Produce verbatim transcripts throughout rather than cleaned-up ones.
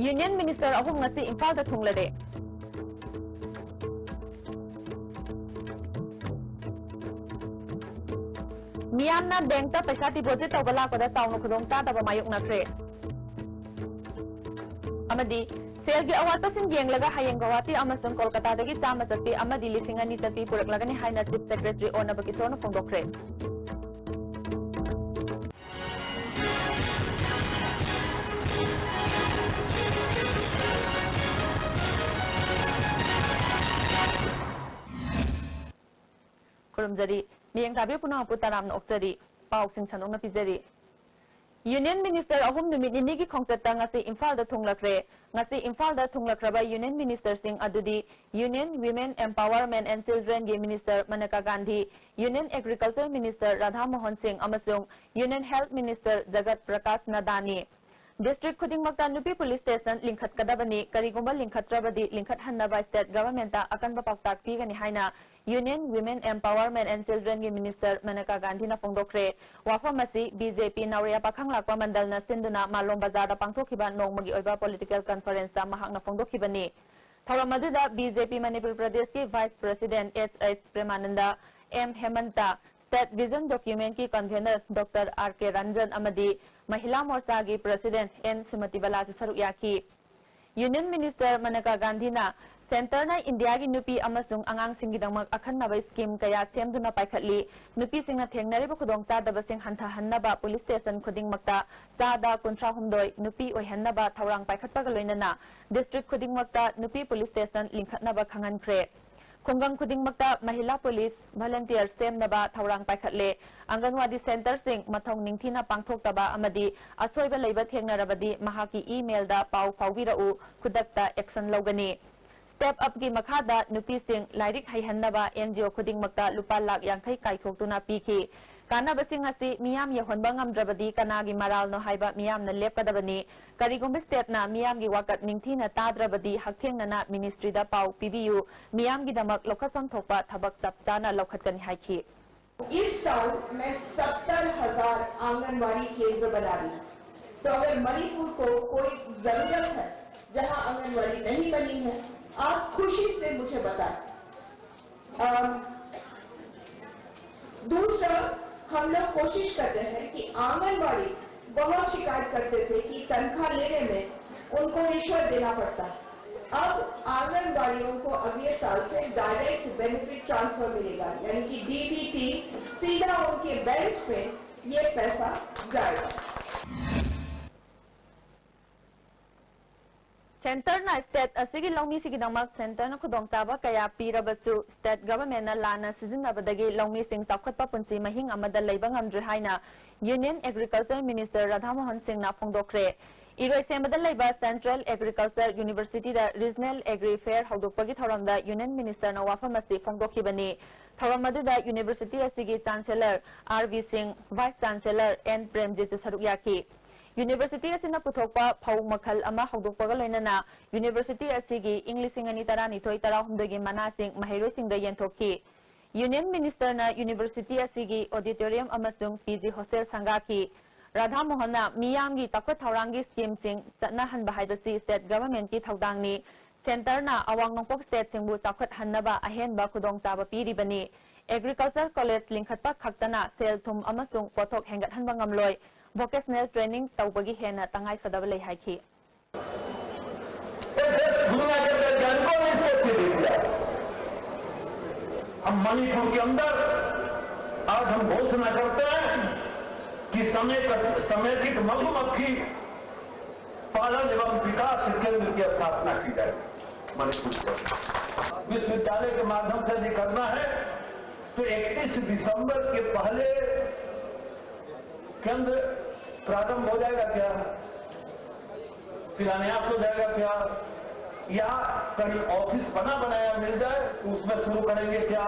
Union Minister ꯑꯍꯨꯝ ꯉꯁꯤ ꯏꯝꯐꯥꯜꯗ ꯊꯨꯡꯂꯔꯦ꯫ ꯃꯤꯌꯥꯝꯅ ꯕꯦꯡꯛꯇ ꯄꯩꯁꯥ deposit ꯇꯧꯕ ꯂꯥꯛꯄꯗ ꯆꯥꯎꯅ ꯈꯨꯗꯣꯡꯆꯥꯗꯕ ꯃꯥꯌꯣꯛꯅꯈ꯭ꯔꯦ꯫ ꯑꯃꯗꯤ ꯁꯦꯜꯒꯤ ꯑꯋꯥꯠꯄꯁꯤꯡ ꯌꯦꯡꯂꯒ ꯍꯌꯦꯡ ꯒꯧꯍꯥꯇꯤ ꯑꯃꯁꯨꯡ ꯀꯣꯜꯀꯇꯥꯗꯒꯤ ꯆꯥꯝꯃ ꯆꯠꯄꯤ ꯑꯃꯗꯤ ꯂꯤꯁꯤꯡ ꯑꯅꯤ ꯆꯠꯄꯤ ꯄꯨꯔꯛꯂꯒꯅꯤ ꯍꯥꯏꯅ Chief Secretary ꯑꯣ ꯅꯕꯀꯤꯁꯣꯔꯅ ꯐꯣꯡꯗꯣꯛꯈ꯭ꯔꯦ꯫ ꯈꯨꯔꯨꯝꯖꯔꯤ꯫ ꯃꯤꯠꯌꯦꯡ ꯇꯥꯕꯤꯔꯤꯕ ꯄꯨꯝꯅꯃꯛꯄꯨ ꯇꯔꯥꯝꯅ ꯑꯣꯛꯆꯔꯤ꯫ ꯄꯥꯎꯁꯤꯡ ꯁꯟꯗꯣꯛꯅ ꯄꯤꯖꯔꯤ꯫ Union Minister ꯑꯍꯨꯝ ꯅꯨꯃꯤꯠ ꯅꯤꯅꯤꯒꯤ ꯈꯣꯡꯆꯠꯇ ꯉꯁꯤ ꯏꯝꯐꯥꯜꯗ ꯊꯨꯡꯂꯈ꯭ꯔꯦ꯫ ꯉꯁꯤ ꯏꯝꯐꯥꯜꯗ ꯊꯨꯡꯂꯈ꯭ꯔꯕ Union Ministerꯁꯤꯡ ꯑꯗꯨꯗꯤ Union Women Empowerment and Childrenꯒꯤ Minister ꯃꯅꯦꯀꯥ Gandhi, Union Agriculture Minister Radha Mohan ꯁꯤꯡ ꯑꯃꯁꯨꯡ Union Health Minister ꯖꯒꯠ Prakash ꯅꯗꯥꯅꯤ꯫ District ꯈꯨꯗꯤꯡꯃꯛꯇ ꯅꯨꯄꯤ police station ꯂꯤꯡꯈꯠꯀꯗꯕꯅꯤ, ꯀꯔꯤꯒꯨꯝꯕ ꯂꯤꯡꯈꯠꯇ꯭ꯔꯕꯗꯤ ꯂꯤꯡꯈꯠꯍꯟꯅꯕ state governmentꯇ ꯑꯀꯟꯕ ꯄꯥꯎꯇꯥꯛ ꯄꯤꯒꯅꯤ ꯍꯥꯏꯅ Union Women Empowerment and Childrenꯒꯤ Minister ꯃꯅꯦꯀꯥ ꯒꯥꯟꯙꯤꯅ ꯐꯣꯡꯗꯣꯛꯈ꯭ꯔꯦ꯫ ꯋꯥꯐꯝ ꯑꯁꯤ BJP ꯅꯥꯎꯔꯦꯝ ꯄꯥꯈꯪ ꯂꯥꯛꯄ ꯃꯟꯗꯜꯅ ꯁꯤꯟꯗꯨꯅ ꯃꯥꯂꯣꯝ ꯕꯖꯥꯔꯗ ꯄꯥꯡꯊꯣꯛꯈꯤꯕ ꯅꯣꯡꯃꯒꯤ ꯑꯣꯏꯕ political conferenceꯇ ꯃꯍꯥꯛꯅ ꯐꯣꯡꯗꯣꯛꯈꯤꯕꯅꯤ꯫ ꯊꯧꯔꯝ ꯑꯗꯨꯗ BJP ꯃꯅꯤꯄꯨꯔ ꯄ꯭ꯔꯗꯦꯁꯀꯤ Vice President H H ꯄ꯭ꯔꯦꯃꯥꯅꯟꯗ, M ꯍꯦꯃꯟꯇ, State Vision Documentꯀꯤ Convener Doctor R K Ranjan ꯑꯃꯗꯤ ꯃꯍꯤꯂꯥ ꯃꯣꯔꯆꯥꯒꯤ President N ꯁꯨꯃꯇꯤꯕꯂꯥꯁꯨ ꯁꯔꯨꯛ ꯌꯥꯈꯤ꯫ Union Minister ꯃꯅꯦꯀꯥ ꯒꯥꯟꯙꯤꯅ Centreꯅ ꯏꯟꯗꯤꯌꯥꯒꯤ ꯅꯨꯄꯤ ꯑꯃꯁꯨꯡ ꯑꯉꯥꯡꯁꯤꯡꯒꯤꯗꯃꯛ ꯑꯈꯟꯅꯕ scheme ꯀꯌꯥ ꯁꯦꯝꯗꯨꯅ ꯄꯥꯏꯈꯠꯂꯤ, ꯅꯨꯄꯤꯁꯤꯡꯅ ꯊꯦꯡꯅꯔꯤꯕ ꯈꯨꯗꯣꯡꯆꯥꯗꯕꯁꯤꯡ ꯍꯟꯊꯍꯟꯅꯕ police station ꯈꯨꯗꯤꯡꯃꯛꯇ ꯆꯥꯗ ꯀꯨꯟꯊ꯭ꯔꯥ ꯍꯨꯝꯗꯣꯏ ꯅꯨꯄꯤ ꯑꯣꯏꯍꯟꯅꯕ ꯊꯧꯔꯥꯡ ꯄꯥꯏꯈꯠꯄꯒ ꯂꯣꯏꯅꯅ district ꯈꯨꯗꯤꯡꯃꯛꯇ ꯅꯨꯄꯤ police station ꯂꯤꯡꯈꯠꯅꯕ ꯈꯪꯍꯟꯈ꯭ꯔꯦ꯫ ꯈꯨꯡꯒꯪ ꯈꯨꯗꯤꯡꯃꯛꯇ ꯃꯍꯤꯂꯥ police volunteer ꯁꯦꯝꯅꯕ ꯊꯧꯔꯥꯡ ꯄꯥꯏꯈꯠꯂꯦ꯫ ꯑꯪꯒꯟꯋꯥꯗꯤ centreꯁꯤꯡ ꯃꯊꯧ ꯅꯤꯡꯊꯤꯅ ꯄꯥꯡꯊꯣꯛꯇꯕ ꯑꯃꯗꯤ ꯑꯁꯣꯏꯕ ꯂꯩꯕ ꯊꯦꯡꯅꯔꯕꯗꯤ ꯃꯍꯥꯛꯀꯤ emailꯗ ꯄꯥꯎ ꯐꯥꯎꯕꯤꯔꯛꯎ, ꯈꯨꯗꯛꯇ action ꯂꯧꯒꯅꯤ꯫ Step Upꯀꯤ ꯃꯈꯥꯗ ꯅꯨꯄꯤꯁꯤꯡ ꯂꯥꯏꯔꯤꯛ ꯍꯩꯍꯟꯅꯕ NGO ꯈꯨꯗꯤꯡꯃꯛꯇ ꯂꯨꯄꯥ ꯂꯥꯈ ꯌꯥꯡꯈꯩ ꯀꯥꯏꯊꯣꯛꯇꯨꯅ ꯄꯤꯈꯤ꯫ ꯀꯥꯟꯅꯕꯁꯤꯡ ꯑꯁꯤ ꯃꯤꯌꯥꯝ ꯌꯧꯍꯟꯕ ꯉꯝꯗ꯭ꯔꯕꯗꯤ ꯀꯅꯥꯒꯤ ꯃꯔꯥꯜꯅꯣ ꯍꯥꯏꯕ ꯃꯤꯌꯥꯝꯅ ꯂꯦꯞꯀꯗꯕꯅꯤ꯫ ꯀꯔꯤꯒꯨꯝꯕ stateꯅ ꯃꯤꯌꯥꯝꯒꯤ ꯋꯥꯀꯠ ꯅꯤꯡꯊꯤꯅ ꯇꯥꯗ꯭ꯔꯕꯗꯤ ꯍꯛꯊꯦꯡꯅꯅ ministryꯗ ꯄꯥꯎ ꯄꯤꯕꯤꯌꯨ꯫ ꯃꯤꯌꯥꯝꯒꯤꯗꯃꯛ ꯂꯧꯈꯠꯐꯝ ꯊꯣꯛꯄ ꯊꯕꯛ ꯆꯞ ꯆꯥꯅ ꯂꯧꯈꯠꯀꯅꯤ ꯍꯥꯏꯈꯤ꯫ इस साल मैं सत्तर हज़ार आंगनवाड़ी केंद्र बना रही हूँ। तो अगर मणिपुर को कोई जरूरत है जहां आंगनवाड़ी नहीं बनी है, आप खुशी से मुझे बताएं। अम, दूसरा, हम लोग कोशिश करते हैं कि आंगनवाड़ी, बहुत शिकायत करते थे कि तनख्वाह लेने में उनको रिश्वत देना पड़ता है। अब आंगनवाड़ियों को अगले साल से डायरेक्ट बेनिफिट ट्रांसफर मिलेगा, यानी कि डीबीटी सीधा उनके बैंक में ये पैसा जाएगा। Centreꯅ state ꯑꯁꯤꯒꯤ ꯂꯧꯃꯤꯁꯤꯡꯒꯤꯗꯃꯛ centreꯅ ꯈꯨꯗꯣꯡꯆꯥꯕ ꯀꯌꯥ ꯄꯤꯔꯕꯁꯨ, state governmentꯅ ꯂꯥꯟꯅ ꯁꯤꯖꯤꯟꯅꯕꯗꯒꯤ ꯂꯧꯃꯤꯁꯤꯡ ꯆꯥꯎꯈꯠꯄ ꯄꯨꯟꯁꯤ ꯃꯍꯤꯡ ꯑꯃꯗ ꯂꯩꯕ ꯉꯝꯗ꯭ꯔꯦ ꯍꯥꯏꯅ Union Agriculture Minister ꯔꯥꯙꯥꯃꯣꯍꯟ ꯁꯤꯡꯅ ꯐꯣꯡꯗꯣꯛꯈ꯭ꯔꯦ꯫ ꯏꯔꯣꯏꯁꯦꯝꯕꯗ ꯂꯩꯕ Central Agriculture Universityꯗ Regional Agri Fair ꯍꯧꯗꯣꯛꯄꯒꯤ ꯊꯧꯔꯝꯗ Union Ministerꯅ ꯋꯥꯐꯝ ꯑꯁꯤ ꯐꯣꯡꯗꯣꯛꯈꯤꯕꯅꯤ꯫ ꯊꯧꯔꯝ ꯑꯗꯨꯗ university ꯑꯁꯤꯒꯤ Chancellor ꯑꯥꯔ ꯕꯤ ꯁꯤꯡ, Vice Chancellor ꯑꯦꯟ ꯄ꯭ꯔꯦꯝꯖꯤꯠꯁꯨ ꯁꯔꯨꯛ ꯌꯥꯈꯤ꯫ University ꯑꯁꯤꯅ ꯄꯨꯊꯣꯛꯄ ꯐꯧ ꯃꯈꯜ ꯑꯃ ꯍꯧꯗꯣꯛꯄꯒ ꯂꯣꯏꯅꯅ university ꯑꯁꯤꯒꯤ ꯏꯪ ꯂꯤꯁꯤꯡ ꯑꯅꯤ ꯇꯔꯥꯅꯤꯊꯣꯏ ꯇꯔꯥꯍꯨꯝꯗꯣꯏꯒꯤ ꯃꯅꯥꯁꯤꯡ ꯃꯍꯩꯔꯣꯏꯁꯤꯡꯗ ꯌꯦꯟꯊꯣꯛꯈꯤ꯫ Union Ministerꯅ university ꯑꯁꯤꯒꯤ auditorium ꯑꯃꯁꯨꯡ ꯄꯤ ꯖꯤ hostel ꯁꯪꯒꯥꯈꯤ꯫ ꯔꯥꯙꯥ ꯃꯣꯍꯟꯅ ꯃꯤꯌꯥꯝꯒꯤ ꯆꯥꯎꯈꯠ ꯊꯧꯔꯥꯡꯒꯤ schemeꯁꯤꯡ ꯆꯠꯅꯍꯟꯕ ꯍꯥꯏꯕꯁꯤ state governmentꯀꯤ ꯊꯧꯗꯥꯡꯅꯤ꯫ Centreꯅ ꯑꯋꯥꯡ ꯅꯣꯡꯄꯣꯛ stateꯁꯤꯡꯕꯨ ꯆꯥꯎꯈꯠꯍꯟꯅꯕ ꯑꯍꯦꯟꯕ ꯈꯨꯗꯣꯡꯆꯥꯕ ꯄꯤꯔꯤꯕꯅꯤ꯫ Agriculture College ꯂꯤꯡꯈꯠꯄ ꯈꯛꯇꯅ ꯁꯦꯜ ꯊꯨꯝ ꯑꯃꯁꯨꯡ ꯄꯣꯠꯊꯣꯛ ꯍꯦꯟꯒꯠꯍꯟꯕ ꯉꯝꯂꯣꯏ꯫ Vocational training ꯇꯧꯕꯒꯤ ꯍꯦꯟꯅ ꯇꯉꯥꯏ ꯐꯗꯕ ꯂꯩ ꯍꯥꯏꯈꯤ꯫ दुनिया के वैज्ञानिकों ने इसको सिद्ध किया। हम मणिपुर के अंदर आज हम घोषणा करते हैं कि समेकित समेकित मधुमक्खी पालन एवं विकास केंद्र की स्थापना की जाए मणिपुर से। विश्वविद्यालय के माध्यम से यदि करना है तो इकतीस दिसंबर के पहले केंद्र प्रारंभ हो जाएगा क्या? शिलान्यास हो जाएगा क्या? या कहीं ऑफिस बना बनाया मिल जाए तो उसमें शुरू करेंगे क्या?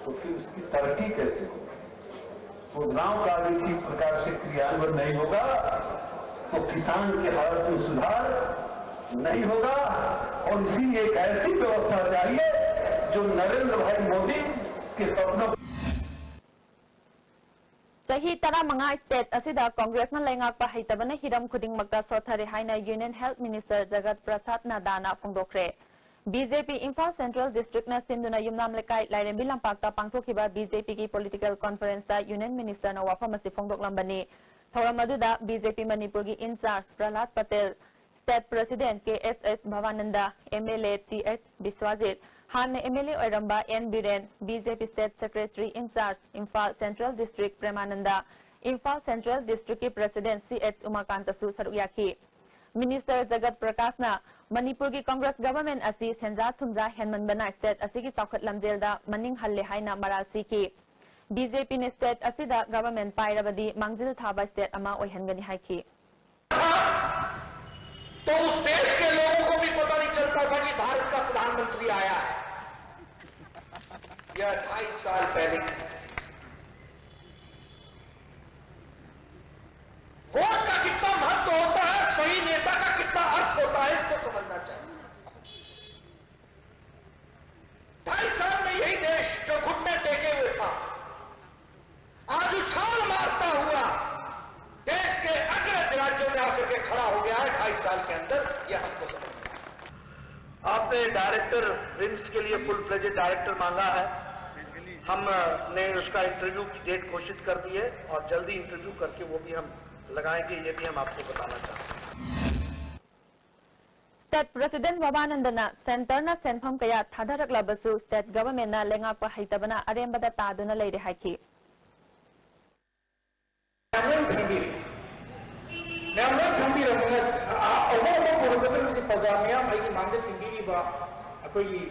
तो फिर उसकी तरक्की कैसे होगी? प्रोग्राम का यदि ठीक प्रकार से क्रियान्वयन नहीं होगा तो किसान की हालत में सुधार नहीं होगा। और इसीलिए एक ऐसी व्यवस्था चाहिए जो नरेंद्र भाई मोदी के सपनों ꯆꯍꯤ ꯇꯔꯥꯃꯉꯥ state ꯑꯁꯤꯗ ꯀꯣꯡꯒ꯭ꯔꯦꯁꯅ ꯂꯩꯉꯥꯛꯄ ꯍꯩꯇꯕꯅ ꯍꯤꯔꯝ ꯈꯨꯗꯤꯡꯃꯛꯇ ꯁꯣꯠꯊꯔꯦ ꯍꯥꯏꯅ Union Health Minister Jagat Prasad ꯅꯗꯥꯅ ꯐꯣꯡꯗꯣꯛꯈ꯭ꯔꯦ꯫ B J P Imphal Central Districtꯅ ꯁꯤꯟꯗꯨꯅ ꯌꯨꯝꯅꯥꯝ ꯂꯩꯀꯥꯏ ꯂꯥꯏꯔꯦꯝꯕꯤ ꯂꯝꯄꯥꯛꯇ ꯄꯥꯡꯊꯣꯛꯈꯤꯕ ꯕꯤ ꯖꯦ ꯄꯤꯒꯤ political conferenceꯇ Union Ministerꯅ ꯋꯥꯐꯝ ꯑꯁꯤ ꯐꯣꯡꯗꯣꯛꯂꯝꯕꯅꯤ꯫ ꯊꯧꯔꯝ ꯑꯗꯨꯗ ꯕꯤ ꯖꯦ ꯄꯤ ꯃꯅꯤꯄꯨꯔꯒꯤ in-charge Prahlad Patel, State President K S S Bhabananda, M L A T S Biswajit, ꯍꯥꯟꯅ ꯑꯦꯝ ꯑꯦꯜ ꯑꯦ ꯑꯣꯏꯔꯝꯕ N Biren, B J P State Secretary in-charge Imphal Central District Premananda, Imphal Central Districtꯀꯤ President ꯁꯤ ꯑꯦꯆ ꯎꯃꯥꯀꯥꯟꯇꯁꯨ ꯁꯔꯨꯛ ꯌꯥꯈꯤ꯫ Minister ꯖꯒꯠ ꯄ꯭ꯔꯀꯥꯁꯅ ꯃꯅꯤꯄꯨꯔꯒꯤ Congress government ꯑꯁꯤ ꯁꯦꯟꯖꯥ ꯊꯨꯝꯖꯥ ꯍꯦꯟꯃꯟꯕꯅ state ꯑꯁꯤꯒꯤ ꯆꯥꯎꯈꯠ ꯂꯝꯖꯦꯜꯗ ꯃꯅꯤꯡ ꯍꯜꯂꯦ ꯍꯥꯏꯅ ꯃꯔꯥꯜ ꯁꯤꯈꯤ꯫ ꯕꯤ ꯖꯦ ꯄꯤꯅ state ꯑꯁꯤꯗ government ꯄꯥꯏꯔꯕꯗꯤ ꯃꯥꯡꯖꯤꯜ ꯊꯥꯕ state ꯑꯃ ꯑꯣꯏꯍꯟꯒꯅꯤ ꯍꯥꯏꯈꯤ꯫ तो उस देश के लोगों को भी पता नहीं चलता था कि भारत का प्रधानमंत्री आया है। यह ढाई साल पहले की स्थिति। वोट का कितना महत्व होता है, सही नेता का कितना अर्थ होता है, इसको समझना चाहिए। ढाई साल में यही देश जो घुटने टेके हुए था, आज उछाल मारता हुआ देश के अग्रज राज्यों में आकर के खड़ा हो गया है ढाई साल के अंदर। यह हमको समझना है। आपने डायरेक्टर, रिम्स के लिए फुल फ्लेजेड डायरेक्टर मांगा है। हमने उसका इंटरव्यू की डेट घोषित कर दी है और जल्दी इंटरव्यू करके वो भी हम लगाएंगे, ये भी हम आपको बताना चाहते हैं। State President ꯚꯕꯥꯅꯟꯗꯅ centreꯅ ꯁꯦꯟꯐꯝ ꯀꯌꯥ ꯊꯥꯗꯔꯛꯂꯕꯁꯨ state governmentꯅ ꯂꯩꯉꯥꯛꯄ ꯍꯩꯇꯕꯅ ꯑꯔꯦꯝꯕꯗ ꯇꯥꯗꯨꯅ ꯂꯩꯔꯦ ꯍꯥꯏꯈꯤ꯫ ꯃꯌꯥꯝ ꯂꯣꯏ ꯈꯪꯕꯤꯔꯦ꯫ ꯃꯌꯥꯝ ꯂꯣꯏ ꯈꯪꯕꯤꯔꯕꯅꯤꯅ ꯑ-, ꯑꯍꯣꯡꯕ ꯄꯨꯔꯛꯀꯗꯧꯔꯤꯕꯁꯤ ꯄ꯭ꯔꯖꯥ ꯃꯌꯥꯝ ꯑꯩꯒꯤ ꯃꯥꯡꯗ ꯇꯤꯟꯕꯤꯔꯤꯕ ꯑꯩꯈꯣꯏꯒꯤ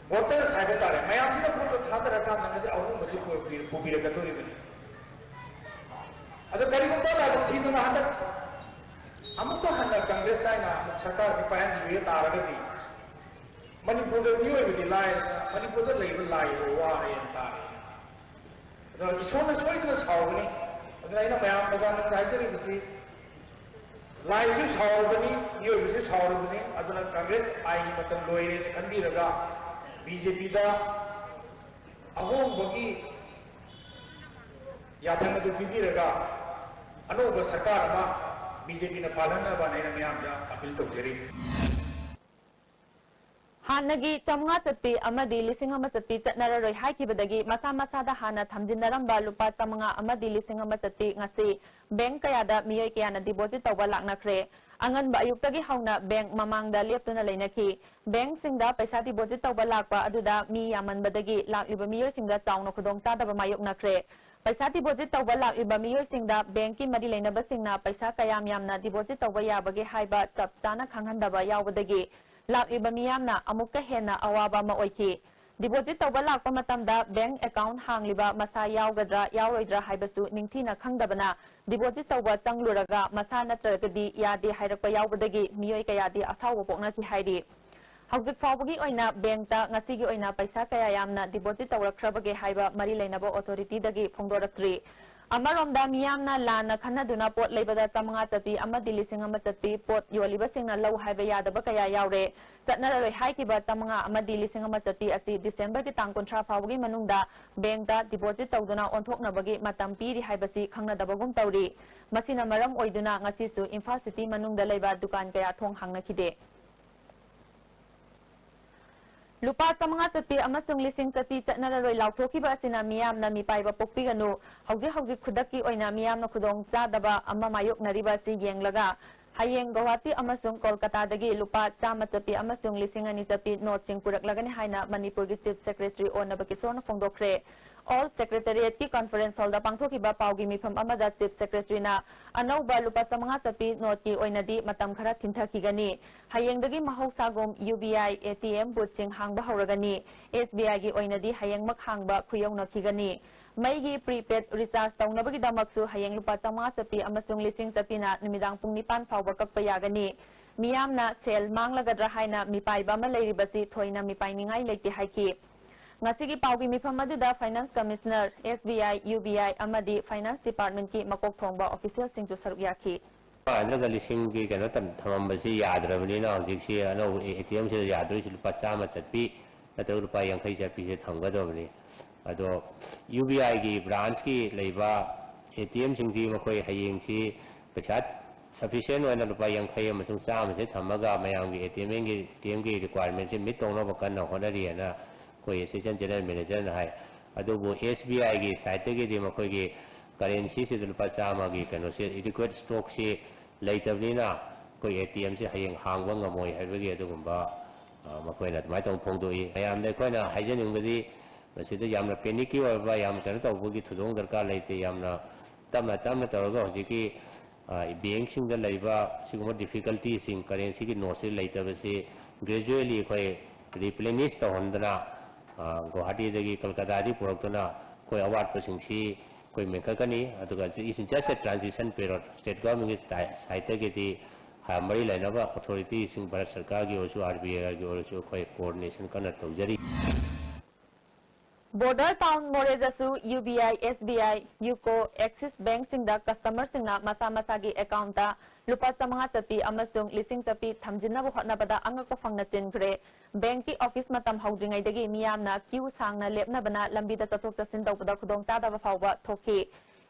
voters ꯍꯥꯏꯕ ꯇꯥꯔꯦ, ꯃꯌꯥꯝꯁꯤꯅ ꯚꯣꯠꯇꯣ ꯊꯥꯗꯔꯀꯥꯟꯗ ꯉꯁꯤ ꯑꯍꯣꯡꯕꯁꯤ ꯄꯨꯔꯛꯄꯤ-, ꯄꯨꯕꯤꯔꯛꯀꯗꯧꯔꯤꯕꯅꯤ꯫ ꯑꯗꯣ ꯀꯔꯤꯒꯨꯝꯕ ꯂꯥꯏꯕꯛ ꯊꯤꯗꯅ ꯍꯟꯗꯛ ꯑꯃꯨꯛꯀ ꯍꯟꯅ ꯀꯪꯒ꯭ꯔꯦꯁ ꯍꯥꯏꯅ ꯑꯃꯨꯛ ꯁꯔꯀꯥꯔꯁꯤ ꯄꯥꯏꯍꯟꯕꯤꯕ ꯇꯥꯔꯒꯗꯤ ꯃꯅꯤꯄꯨꯔꯗ ꯃꯤꯑꯣꯏꯕꯗꯤ ꯂꯥꯏꯔꯗꯅ ꯃꯅꯤꯄꯨꯔꯗ ꯂꯩꯕ ꯂꯥꯏꯗꯣ ꯋꯥꯔꯦꯅ ꯇꯥꯔꯦ꯫ ꯑꯗꯨꯅ ꯏꯁꯣꯔꯅ ꯁꯣꯏꯗꯅ ꯁꯥꯎꯒꯅꯤ꯫ ꯑꯗꯨꯅ ꯑꯩꯅ ꯃꯌꯥꯝ ꯄ꯭ꯔꯖꯥꯅꯟꯗ ꯍꯥꯏꯖꯔꯤꯕꯁꯤ, ꯂꯥꯏꯁꯨ ꯁꯥꯎꯔꯕꯅꯤ, ꯃꯤꯑꯣꯏꯕꯁꯨ ꯁꯥꯎꯔꯕꯅꯤ꯫ ꯑꯗꯨꯅ ꯀꯪꯒ꯭ꯔꯦꯁ ꯑꯥꯏꯟꯒꯤ ꯃꯇꯝ ꯂꯣꯏꯔꯦꯅ ꯈꯟꯕꯤꯔꯒ ꯕꯤ ꯖꯦ ꯄꯤꯗ ꯑꯍꯣꯡꯕꯒꯤ ꯌꯥꯊꯪ ꯑꯗꯨ ꯄꯤꯕꯤꯔꯒ ꯑꯅꯧꯕ ꯁꯔꯀꯥꯔ ꯑꯃ ꯕꯤ ꯖꯦ ꯄꯤꯅ ꯄꯥꯜꯍꯟꯅꯕ ꯑꯩꯅ ꯃꯌꯥꯝꯗ ꯑꯄꯤꯜ ꯇꯧꯖꯔꯤ꯫ ꯍꯥꯟꯅꯒꯤ ꯆꯥꯃꯉꯥ ꯆꯠꯄꯤ ꯑꯃꯗꯤ ꯂꯤꯁꯤꯡ ꯑꯃ ꯆꯠꯄꯤ ꯆꯠꯅꯔꯔꯣꯏ ꯍꯥꯏꯈꯤꯕꯗꯒꯤ ꯃꯁꯥ ꯃꯁꯥꯗ ꯍꯥꯟꯅ ꯊꯝꯖꯤꯟꯅꯔꯝꯕ ꯂꯨꯄꯥ ꯆꯥꯃꯉꯥ ꯑꯃꯗꯤ ꯂꯤꯁꯤꯡ ꯑꯃ ꯆꯠꯄꯤ ꯉꯁꯤ ꯕꯦꯡꯛ ꯀꯌꯥꯗ ꯃꯤꯑꯣꯏ ꯀꯌꯥꯅ ꯗꯤꯄꯣꯖꯤꯠ ꯇꯧꯕ ꯂꯥꯛꯅꯈ꯭ꯔꯦ꯫ ꯑꯉꯟꯕ ꯑꯌꯨꯛꯇꯒꯤ ꯍꯧꯅ ꯕꯦꯡꯛ ꯃꯃꯥꯡꯗ ꯂꯦꯞꯇꯨꯅ ꯂꯩꯅꯈꯤ꯫ ꯕꯦꯡꯛꯁꯤꯡꯗ ꯄꯩꯁꯥ ꯗꯤꯄꯣꯖꯤꯠ ꯇꯧꯕ ꯂꯥꯛꯄ ꯑꯗꯨꯗ ꯃꯤ ꯌꯥꯝꯃꯟꯕꯗꯒꯤ ꯂꯥꯛꯂꯤꯕ ꯃꯤꯑꯣꯏꯁꯤꯡꯗ ꯆꯥꯎꯅ ꯈꯨꯗꯣꯡꯆꯥꯗꯕ ꯃꯥꯌꯣꯛꯅꯈ꯭ꯔꯦ꯫ ꯄꯩꯁꯥ ꯗꯤꯄꯣꯖꯤꯠ ꯇꯧꯕ ꯂꯥꯛꯂꯤꯕ ꯃꯤꯑꯣꯏꯁꯤꯡꯗ ꯕꯦꯡꯛꯀꯤ ꯃꯔꯤ ꯂꯩꯅꯕꯁꯤꯡꯅ ꯄꯩꯁꯥ ꯀꯌꯥꯝ ꯌꯥꯝꯅ ꯗꯤꯄꯣꯖꯤꯠ ꯇꯧꯕ ꯌꯥꯕꯒꯦ ꯍꯥꯏꯕ ꯆꯞ ꯆꯥꯅ ꯈꯪꯍꯟꯗꯕ ꯌꯥꯎꯕꯗꯒꯤ ꯂꯥꯛꯂꯤꯕ ꯃꯤꯌꯥꯝꯅ ꯑꯃꯨꯛꯀ ꯍꯦꯟꯅ ꯑꯋꯥꯕ ꯑꯃ ꯑꯣꯏꯈꯤ꯫ ꯗꯤꯄꯣꯖꯤꯠ ꯇꯧꯕ ꯂꯥꯛꯄ ꯃꯇꯝꯗ ꯕꯦꯡꯛ ꯑꯦꯀꯥꯎꯟꯠ ꯍꯥꯡꯂꯤꯕ ꯃꯁꯥ ꯌꯥꯎꯒꯗ꯭ꯔꯥ ꯌꯥꯎꯔꯣꯏꯗ꯭ꯔꯥ ꯍꯥꯏꯕꯁꯨ ꯅꯤꯡꯊꯤꯅ ꯈꯪꯗꯕꯅ ꯗꯤꯄꯣꯖꯤꯠ ꯇꯧꯕ ꯆꯪꯂꯨꯔꯒ ꯃꯁꯥ ꯅꯠꯇ꯭ꯔꯒꯗꯤ ꯌꯥꯗꯦ ꯍꯥꯏꯔꯛꯄ ꯌꯥꯎꯕꯗꯒꯤ ꯃꯤꯑꯣꯏ ꯀꯌꯥꯗꯤ ꯑꯁꯥꯎꯕ ꯄꯣꯛꯅꯈꯤ ꯍꯥꯏꯔꯤ꯫ ꯍꯧꯖꯤꯛ ꯐꯥꯎꯕꯒꯤ ꯑꯣꯏꯅ ꯕꯦꯡꯛꯇ ꯉꯁꯤꯒꯤ ꯑꯣꯏꯅ ꯄꯩꯁꯥ ꯀꯌꯥ ꯌꯥꯝꯅ ꯗꯤꯄꯣꯖꯤꯠ ꯇꯧꯔꯛꯈ꯭ꯔꯕꯒꯦ ꯍꯥꯏꯕ ꯃꯔꯤ ꯂꯩꯅꯕ ꯑꯣꯊꯣꯔꯤꯇꯤꯗꯒꯤ ꯐꯣꯡꯗꯣꯔꯛꯇ꯭ꯔꯤ꯫ ꯑꯃꯔꯣꯝꯗ ꯃꯤꯌꯥꯝꯅ ꯂꯥꯟꯅ ꯈꯟꯅꯗꯨꯅ ꯄꯣꯠ ꯂꯩꯕꯗ ꯆꯥꯃꯉꯥ ꯆꯠꯄꯤ ꯑꯃꯗꯤ ꯂꯤꯁꯤꯡ ꯑꯃ ꯆꯠꯄꯤ ꯄꯣꯠ ꯌꯣꯜꯂꯤꯕꯁꯤꯡꯅ ꯂꯧ ꯍꯥꯏꯕ ꯌꯥꯗꯕ ꯀꯌꯥ ꯌꯥꯎꯔꯦ꯫ ꯆꯠꯅꯔꯔꯣꯏ ꯍꯥꯏꯈꯤꯕ ꯆꯥꯃꯉꯥ ꯑꯃꯗꯤ ꯂꯤꯁꯤꯡ ꯑꯃ ꯆꯠꯄꯤ ꯑꯁꯤ ꯗꯤꯁꯦꯝꯕꯔꯒꯤ ꯇꯥꯡ ꯀꯨꯟꯊ꯭ꯔꯥ ꯐꯥꯎꯕꯒꯤ ꯃꯅꯨꯡꯗ ꯕꯦꯡꯛꯇ ꯗꯤꯄꯣꯖꯤꯠ ꯇꯧꯗꯨꯅ ꯑꯣꯟꯊꯣꯛꯅꯕꯒꯤ ꯃꯇꯝ ꯄꯤꯔꯤ ꯍꯥꯏꯕꯁꯤ ꯈꯪꯅꯗꯕꯒꯨꯝ ꯇꯧꯔꯤ꯫ ꯃꯁꯤꯅ ꯃꯔꯝ ꯑꯣꯏꯗꯨꯅ ꯉꯁꯤꯁꯨ ꯏꯝꯐꯥꯜ ꯁꯤꯇꯤ ꯃꯅꯨꯡꯗ ꯂꯩꯕ ꯗꯨꯀꯥꯟ ꯀꯌꯥ ꯊꯣꯡ ꯍꯥꯡꯅꯈꯤꯗꯦ꯫ ꯂꯨꯄꯥ ꯆꯥꯃꯉꯥ ꯆꯠꯄꯤ ꯑꯃꯁꯨꯡ ꯂꯤꯁꯤꯡ ꯆꯠꯄꯤ ꯆꯠꯅꯔꯔꯣꯏ ꯂꯥꯎꯊꯣꯛꯈꯤꯕ ꯑꯁꯤꯅ ꯃꯤꯌꯥꯝꯅ ꯃꯤꯄꯥꯏꯕ ꯄꯣꯛꯄꯤꯒꯅꯨ꯫ ꯍꯧꯖꯤꯛ ꯍꯧꯖꯤꯛ ꯈꯨꯗꯛꯀꯤ ꯑꯣꯏꯅ ꯃꯤꯌꯥꯝꯅ ꯈꯨꯗꯣꯡ ꯆꯥꯗꯕ ꯑꯃ ꯃꯥꯌꯣꯛꯅꯔꯤꯕ ꯑꯁꯤ ꯌꯦꯡꯂꯒ ꯍꯌꯦꯡ ꯒꯧꯍꯥꯇꯤ ꯑꯃꯁꯨꯡ ꯀꯣꯜꯀꯇꯥꯗꯒꯤ ꯂꯨꯄꯥ ꯆꯥꯝꯃ ꯆꯠꯄꯤ ꯑꯃꯁꯨꯡ ꯂꯤꯁꯤꯡ ꯑꯅꯤ ꯆꯠꯄꯤ ꯅꯣꯠꯁꯤꯡ ꯄꯨꯔꯛꯂꯒꯅꯤ ꯍꯥꯏꯅ ꯃꯅꯤꯄꯨꯔꯒꯤ ꯆꯤꯐ ꯁꯦꯀ꯭ꯔꯦꯇꯔꯤ ꯑꯣ ꯅꯕꯀꯤꯁꯣꯔꯅ ꯐꯣꯡꯗꯣꯛꯈ꯭ꯔꯦ꯫ ꯑꯣꯜ ꯁꯦꯀ꯭ꯔꯦꯇꯔꯤꯌꯦꯠꯀꯤ ꯀꯟꯐꯔꯦꯟꯁ ꯍꯣꯜꯗ ꯄꯥꯡꯊꯣꯛꯈꯤꯕ ꯄꯥꯎꯒꯤ ꯃꯤꯐꯝ ꯑꯃꯗ ꯆꯤꯐ ꯁꯦꯀ꯭ꯔꯦꯇꯔꯤꯅ ꯑꯅꯧꯕ ꯂꯨꯄꯥ ꯆꯥꯃꯉꯥ ꯆꯠꯄꯤ ꯅꯣꯠꯀꯤ ꯑꯣꯏꯅꯗꯤ ꯃꯇꯝ ꯈꯔ ꯊꯤꯟꯊꯈꯤꯒꯅꯤ꯫ ꯍꯌꯦꯡꯗꯒꯤ ꯃꯍꯧꯁꯥꯒꯨꯝ U B I A T M ꯕꯨꯠꯁꯤꯡ ꯍꯥꯡꯕ ꯍꯧꯔꯒꯅꯤ꯫ ꯑꯦꯁ ꯕꯤ ꯑꯥꯏꯒꯤ ꯑꯣꯏꯅꯗꯤ ꯍꯌꯦꯡꯃꯛ ꯍꯥꯡꯕ ꯈꯨꯌꯧꯅꯈꯤꯒꯅꯤ꯫ ꯃꯩꯒꯤ ꯄ꯭ꯔꯤꯄꯦꯗ ꯔꯤꯆꯥꯔꯖ ꯇꯧꯅꯕꯒꯤꯗꯃꯛꯁꯨ ꯍꯌꯦꯡ ꯂꯨꯄꯥ ꯆꯥꯃꯉꯥ ꯆꯠꯄꯤ ꯑꯃꯁꯨꯡ ꯂꯤꯁꯤꯡ ꯆꯠꯄꯤꯅ ꯅꯨꯃꯤꯗꯥꯡ ꯄꯨꯡ ꯅꯤꯄꯥꯟ ꯐꯥꯎꯕ ꯀꯛꯄ ꯌꯥꯒꯅꯤ꯫ ꯃꯤꯌꯥꯝꯅ ꯁꯦꯜ ꯃꯥꯡꯂꯒꯗ꯭ꯔꯥ ꯍꯥꯏꯅ ꯃꯤꯄꯥꯏꯕ ꯑꯃ ꯂꯩꯔꯤꯕꯁꯤ ꯊꯣꯏꯅ ꯃꯤꯄꯥꯏꯅꯤꯡꯉꯥꯏ ꯂꯩꯇꯦ ꯍꯥꯏꯈꯤ꯫ ꯉꯁꯤꯒꯤ ꯄꯥꯎꯒꯤ ꯃꯤꯐꯝ ꯑꯗꯨꯗ ꯐꯥꯏꯅꯥꯟꯁ ꯀꯃꯤꯁꯅꯔ, ꯑꯦꯁ ꯕꯤ ꯑꯥꯏ, ꯌꯨ ꯕꯤ ꯑꯥꯏ ꯑꯃꯗꯤ ꯐꯥꯏꯅꯥꯟꯁ ꯗꯤꯄꯥꯔꯠꯃꯦꯟꯠꯀꯤ ꯃꯀꯣꯛ ꯊꯣꯡꯕ ꯑꯣꯐꯤꯁꯤꯌꯦꯜꯁꯤꯡꯁꯨ ꯁꯔꯨꯛ ꯌꯥꯈꯤ꯫ ꯄꯥꯏꯗ꯭ꯔꯒ ꯂꯤꯁꯤꯡꯒꯤ ꯀꯩꯅꯣ ꯇꯝ-, ꯊꯝꯃꯝꯕꯁꯤ ꯌꯥꯗ꯭ꯔꯕꯅꯤꯅ ꯍꯧꯖꯤꯛꯁꯤ ꯑꯅꯧꯕ ꯑꯦ ꯇꯤ ꯑꯦꯝꯁꯤꯗ ꯌꯥꯗꯣꯔꯤꯁꯤ ꯂꯨꯄꯥ ꯆꯥꯝꯃ ꯆꯠꯄꯤ ꯅꯠꯇ꯭ꯔꯒ ꯂꯨꯄꯥ ꯌꯥꯡꯈꯩ ꯆꯠꯄꯤꯁꯦ ꯊꯝꯒꯗꯕꯅꯤ꯫ ꯑꯗꯣ ꯌꯨ ꯕꯤ ꯑꯥꯏꯒꯤ ꯕ꯭ꯔꯥꯟꯁꯀꯤ ꯂꯩꯕ ꯑꯦ ꯇꯤ ꯑꯦꯝꯁꯤꯡꯗꯤ ꯃꯈꯣꯏ ꯍꯌꯦꯡꯁꯤ ꯄꯩꯁꯥ ꯁꯐꯤꯁꯤꯌꯦꯟ ꯑꯣꯏꯅ ꯂꯨꯄꯥ ꯌꯥꯡꯈꯩ ꯑꯃꯁꯨꯡ ꯆꯥꯝꯃꯁꯦ ꯊꯝꯃꯒ ꯃꯌꯥꯝꯒꯤ ꯑꯦ ꯇꯤ ꯑꯦꯝꯒꯤ ꯑꯦ ꯇꯤ ꯑꯦꯝꯒꯤ ꯔꯤꯀ꯭ꯋꯥꯏꯔꯃꯦꯟꯁꯦ ꯃꯤꯠ ꯇꯧꯅꯕ ꯀꯟꯅ ꯍꯣꯠꯅꯔꯤꯑꯅ ꯑꯩꯈꯣꯏ ꯑꯦꯁꯤꯁꯇꯦꯟ ꯖꯦꯅꯔꯦꯜ ꯃꯦꯅꯦꯖꯔꯅ ꯍꯥꯏ꯫ ꯑꯗꯨꯕꯨ ꯑꯦꯁ ꯕꯤ ꯑꯥꯏꯒꯤ ꯁꯥꯏꯠꯇꯒꯤꯗꯤ ꯃꯈꯣꯏꯒꯤ ꯀꯔꯦꯟꯁꯤꯁꯤꯗ ꯂꯨꯄꯥ ꯆꯥꯝꯃꯒꯤ ꯀꯩꯅꯣꯁꯦ, ꯑꯦꯗꯤꯀ꯭ꯋꯦꯠ ꯁ꯭ꯇꯣꯛꯁꯤ ꯂꯩꯇꯕꯅꯤꯅ ꯑꯩꯈꯣꯏ ꯑꯦ ꯇꯤ ꯑꯦꯝꯁꯦ ꯍꯌꯦꯡ ꯍꯥꯡꯕ ꯉꯝꯃꯣꯏ ꯍꯥꯏꯕꯒꯤ ꯑꯗꯨꯒꯨꯝꯕ, ꯑ, ꯃꯈꯣꯏꯅ ꯑꯗꯨꯃꯥꯏꯅ ꯇꯧꯅ ꯐꯣꯡꯗꯣꯛꯏ꯫ ꯃꯌꯥꯝꯗ ꯑꯩꯈꯣꯏꯅ ꯍꯥꯏꯖꯅꯤꯡꯕꯗꯤ ꯃꯁꯤꯗ ꯌꯥꯝꯅ ꯄꯦꯅꯤꯛꯀꯤ ꯑꯣꯏꯕ, ꯌꯥꯝ ꯀꯩꯅꯣ ꯇꯧꯕꯒꯤ ꯊꯣꯏꯗꯣꯛ ꯗꯔꯀꯥꯔ ꯂꯩꯇꯦ꯫ ꯌꯥꯝꯅ ꯇꯞꯅ ꯇꯞꯅ ꯇꯧꯔꯒ ꯍꯧꯖꯤꯛꯀꯤ, ꯑ, ꯕꯦꯡꯁꯤꯡꯗ ꯂꯩꯕ ꯁꯤꯒꯨꯝꯕ ꯗꯤꯐꯤꯀꯜꯇꯤꯁꯤꯡ, ꯀꯔꯦꯟꯁꯤꯒꯤ ꯅꯣꯠꯁꯤ ꯂꯩꯇꯕꯁꯤ ꯒ꯭ꯔꯦꯖꯨꯋꯦꯂꯤ ꯑꯩꯈꯣꯏ ꯔꯤꯄ꯭ꯂꯦꯅꯤꯁ ꯇꯧꯍꯟꯗꯅ, ꯑ, ꯒꯨꯋꯥꯍꯥꯇꯤꯗꯒꯤ ꯀꯜꯀꯇꯥꯗꯒꯤ ꯄꯨꯔꯛꯇꯨꯅ ꯑꯩꯈꯣꯏ ꯑꯋꯥꯠꯄꯁꯤꯡꯁꯤ ꯑꯩꯈꯣꯏ ꯃꯦꯟꯈꯠꯀꯅꯤ꯫ ꯑꯗꯨꯒ it's just a transition period꯫ State ꯒꯣꯔꯃꯦꯟꯒꯤ ꯁꯥꯏꯠꯇꯒꯤꯗꯤ ꯃꯔꯤ ꯂꯩꯅꯕ ꯑꯣꯊꯣꯔꯤꯇꯤꯁꯤꯡ, ꯚꯥꯔꯠ ꯁꯔꯀꯥꯔꯒꯤ ꯑꯣꯏꯔꯁꯨ, ꯑꯥꯔ ꯕꯤ ꯑꯥꯏꯒꯤ ꯑꯣꯏꯔꯁꯨ ꯑꯩꯈꯣꯏ ꯀꯣꯑꯣꯔꯗꯤꯅꯦꯁꯟ ꯀꯟꯅ ꯇꯧꯖꯔꯤ꯫ ꯕꯣꯔꯗꯔ ꯇꯥꯎꯟ ꯃꯣꯔꯦꯗꯁꯨ ꯌꯨ ꯕꯤ ꯑꯥꯏ, ꯑꯦꯁ ꯕꯤ ꯑꯥꯏ, ꯌꯨꯀꯣ, ꯑꯦꯛꯁꯤꯁ ꯕꯦꯡꯛꯁꯤꯡꯗ ꯀꯁꯇꯃꯔꯁꯤꯡꯅ ꯃꯁꯥ ꯃꯁꯥꯒꯤ ꯑꯦꯀꯥꯎꯟꯇ ꯂꯨꯄꯥ ꯆꯥꯃꯉꯥ ꯆꯠꯄꯤ ꯑꯃꯁꯨꯡ ꯂꯤꯁꯤꯡ ꯆꯠꯄꯤ ꯊꯝꯖꯤꯟꯅꯕ ꯍꯣꯠꯅꯕꯗ ꯑꯉꯛꯄ ꯐꯪꯅ ꯆꯤꯟꯈ꯭ꯔꯦ꯫ ꯕꯦꯡꯛꯀꯤ ꯑꯣꯐꯤꯁ ꯃꯇꯝ ꯍꯧꯗ꯭ꯔꯤꯉꯩꯗꯒꯤ ꯃꯤꯌꯥꯝꯅ ꯀ꯭ꯌꯨ ꯁꯥꯡꯅ ꯂꯦꯞꯅꯕꯅ ꯂꯝꯕꯤꯗ ꯆꯠꯊꯣꯛ ꯆꯠꯁꯤꯟ ꯇꯧꯕꯗ ꯈꯨꯗꯣꯡꯆꯥꯗꯕ ꯐꯥꯎꯕ ꯊꯣꯛꯈꯤ꯫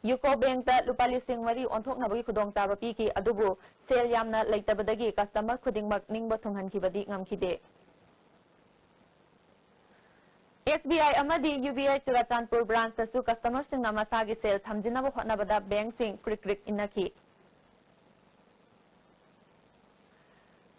ꯌꯨꯀꯣ ꯕꯦꯡꯛꯇ ꯂꯨꯄꯥ ꯂꯤꯁꯤꯡ ꯃꯔꯤ ꯑꯣꯟꯊꯣꯛꯅꯕꯒꯤ ꯈꯨꯗꯣꯡꯆꯥꯕ ꯄꯤꯈꯤ, ꯑꯗꯨꯕꯨ ꯁꯦꯜ ꯌꯥꯝꯅ ꯂꯩꯇꯕꯗꯒꯤ ꯀꯁꯇꯃꯔ ꯈꯨꯗꯤꯡꯃꯛ ꯅꯤꯡꯕ ꯊꯨꯡꯍꯟꯈꯤꯕꯗꯤ ꯉꯝꯈꯤꯗꯦ꯫ ꯑꯦꯁ ꯕꯤ ꯑꯥꯏ ꯑꯃꯗꯤ ꯌꯨ ꯕꯤ ꯑꯥꯏ ꯆꯨꯔꯥꯆꯥꯟꯄꯨꯔ ꯕ꯭ꯔꯥꯟꯁꯇꯁꯨ ꯀꯁꯇꯃꯔꯁꯤꯡꯅ ꯃꯁꯥꯒꯤ ꯁꯦꯜ ꯊꯝꯖꯤꯟꯅꯕ ꯍꯣꯠꯅꯕꯗ ꯕꯦꯡꯛꯁꯤꯡ ꯀ꯭ꯔꯤꯛ ꯀ꯭ꯔꯤꯛ ꯏꯟꯅꯈꯤ꯫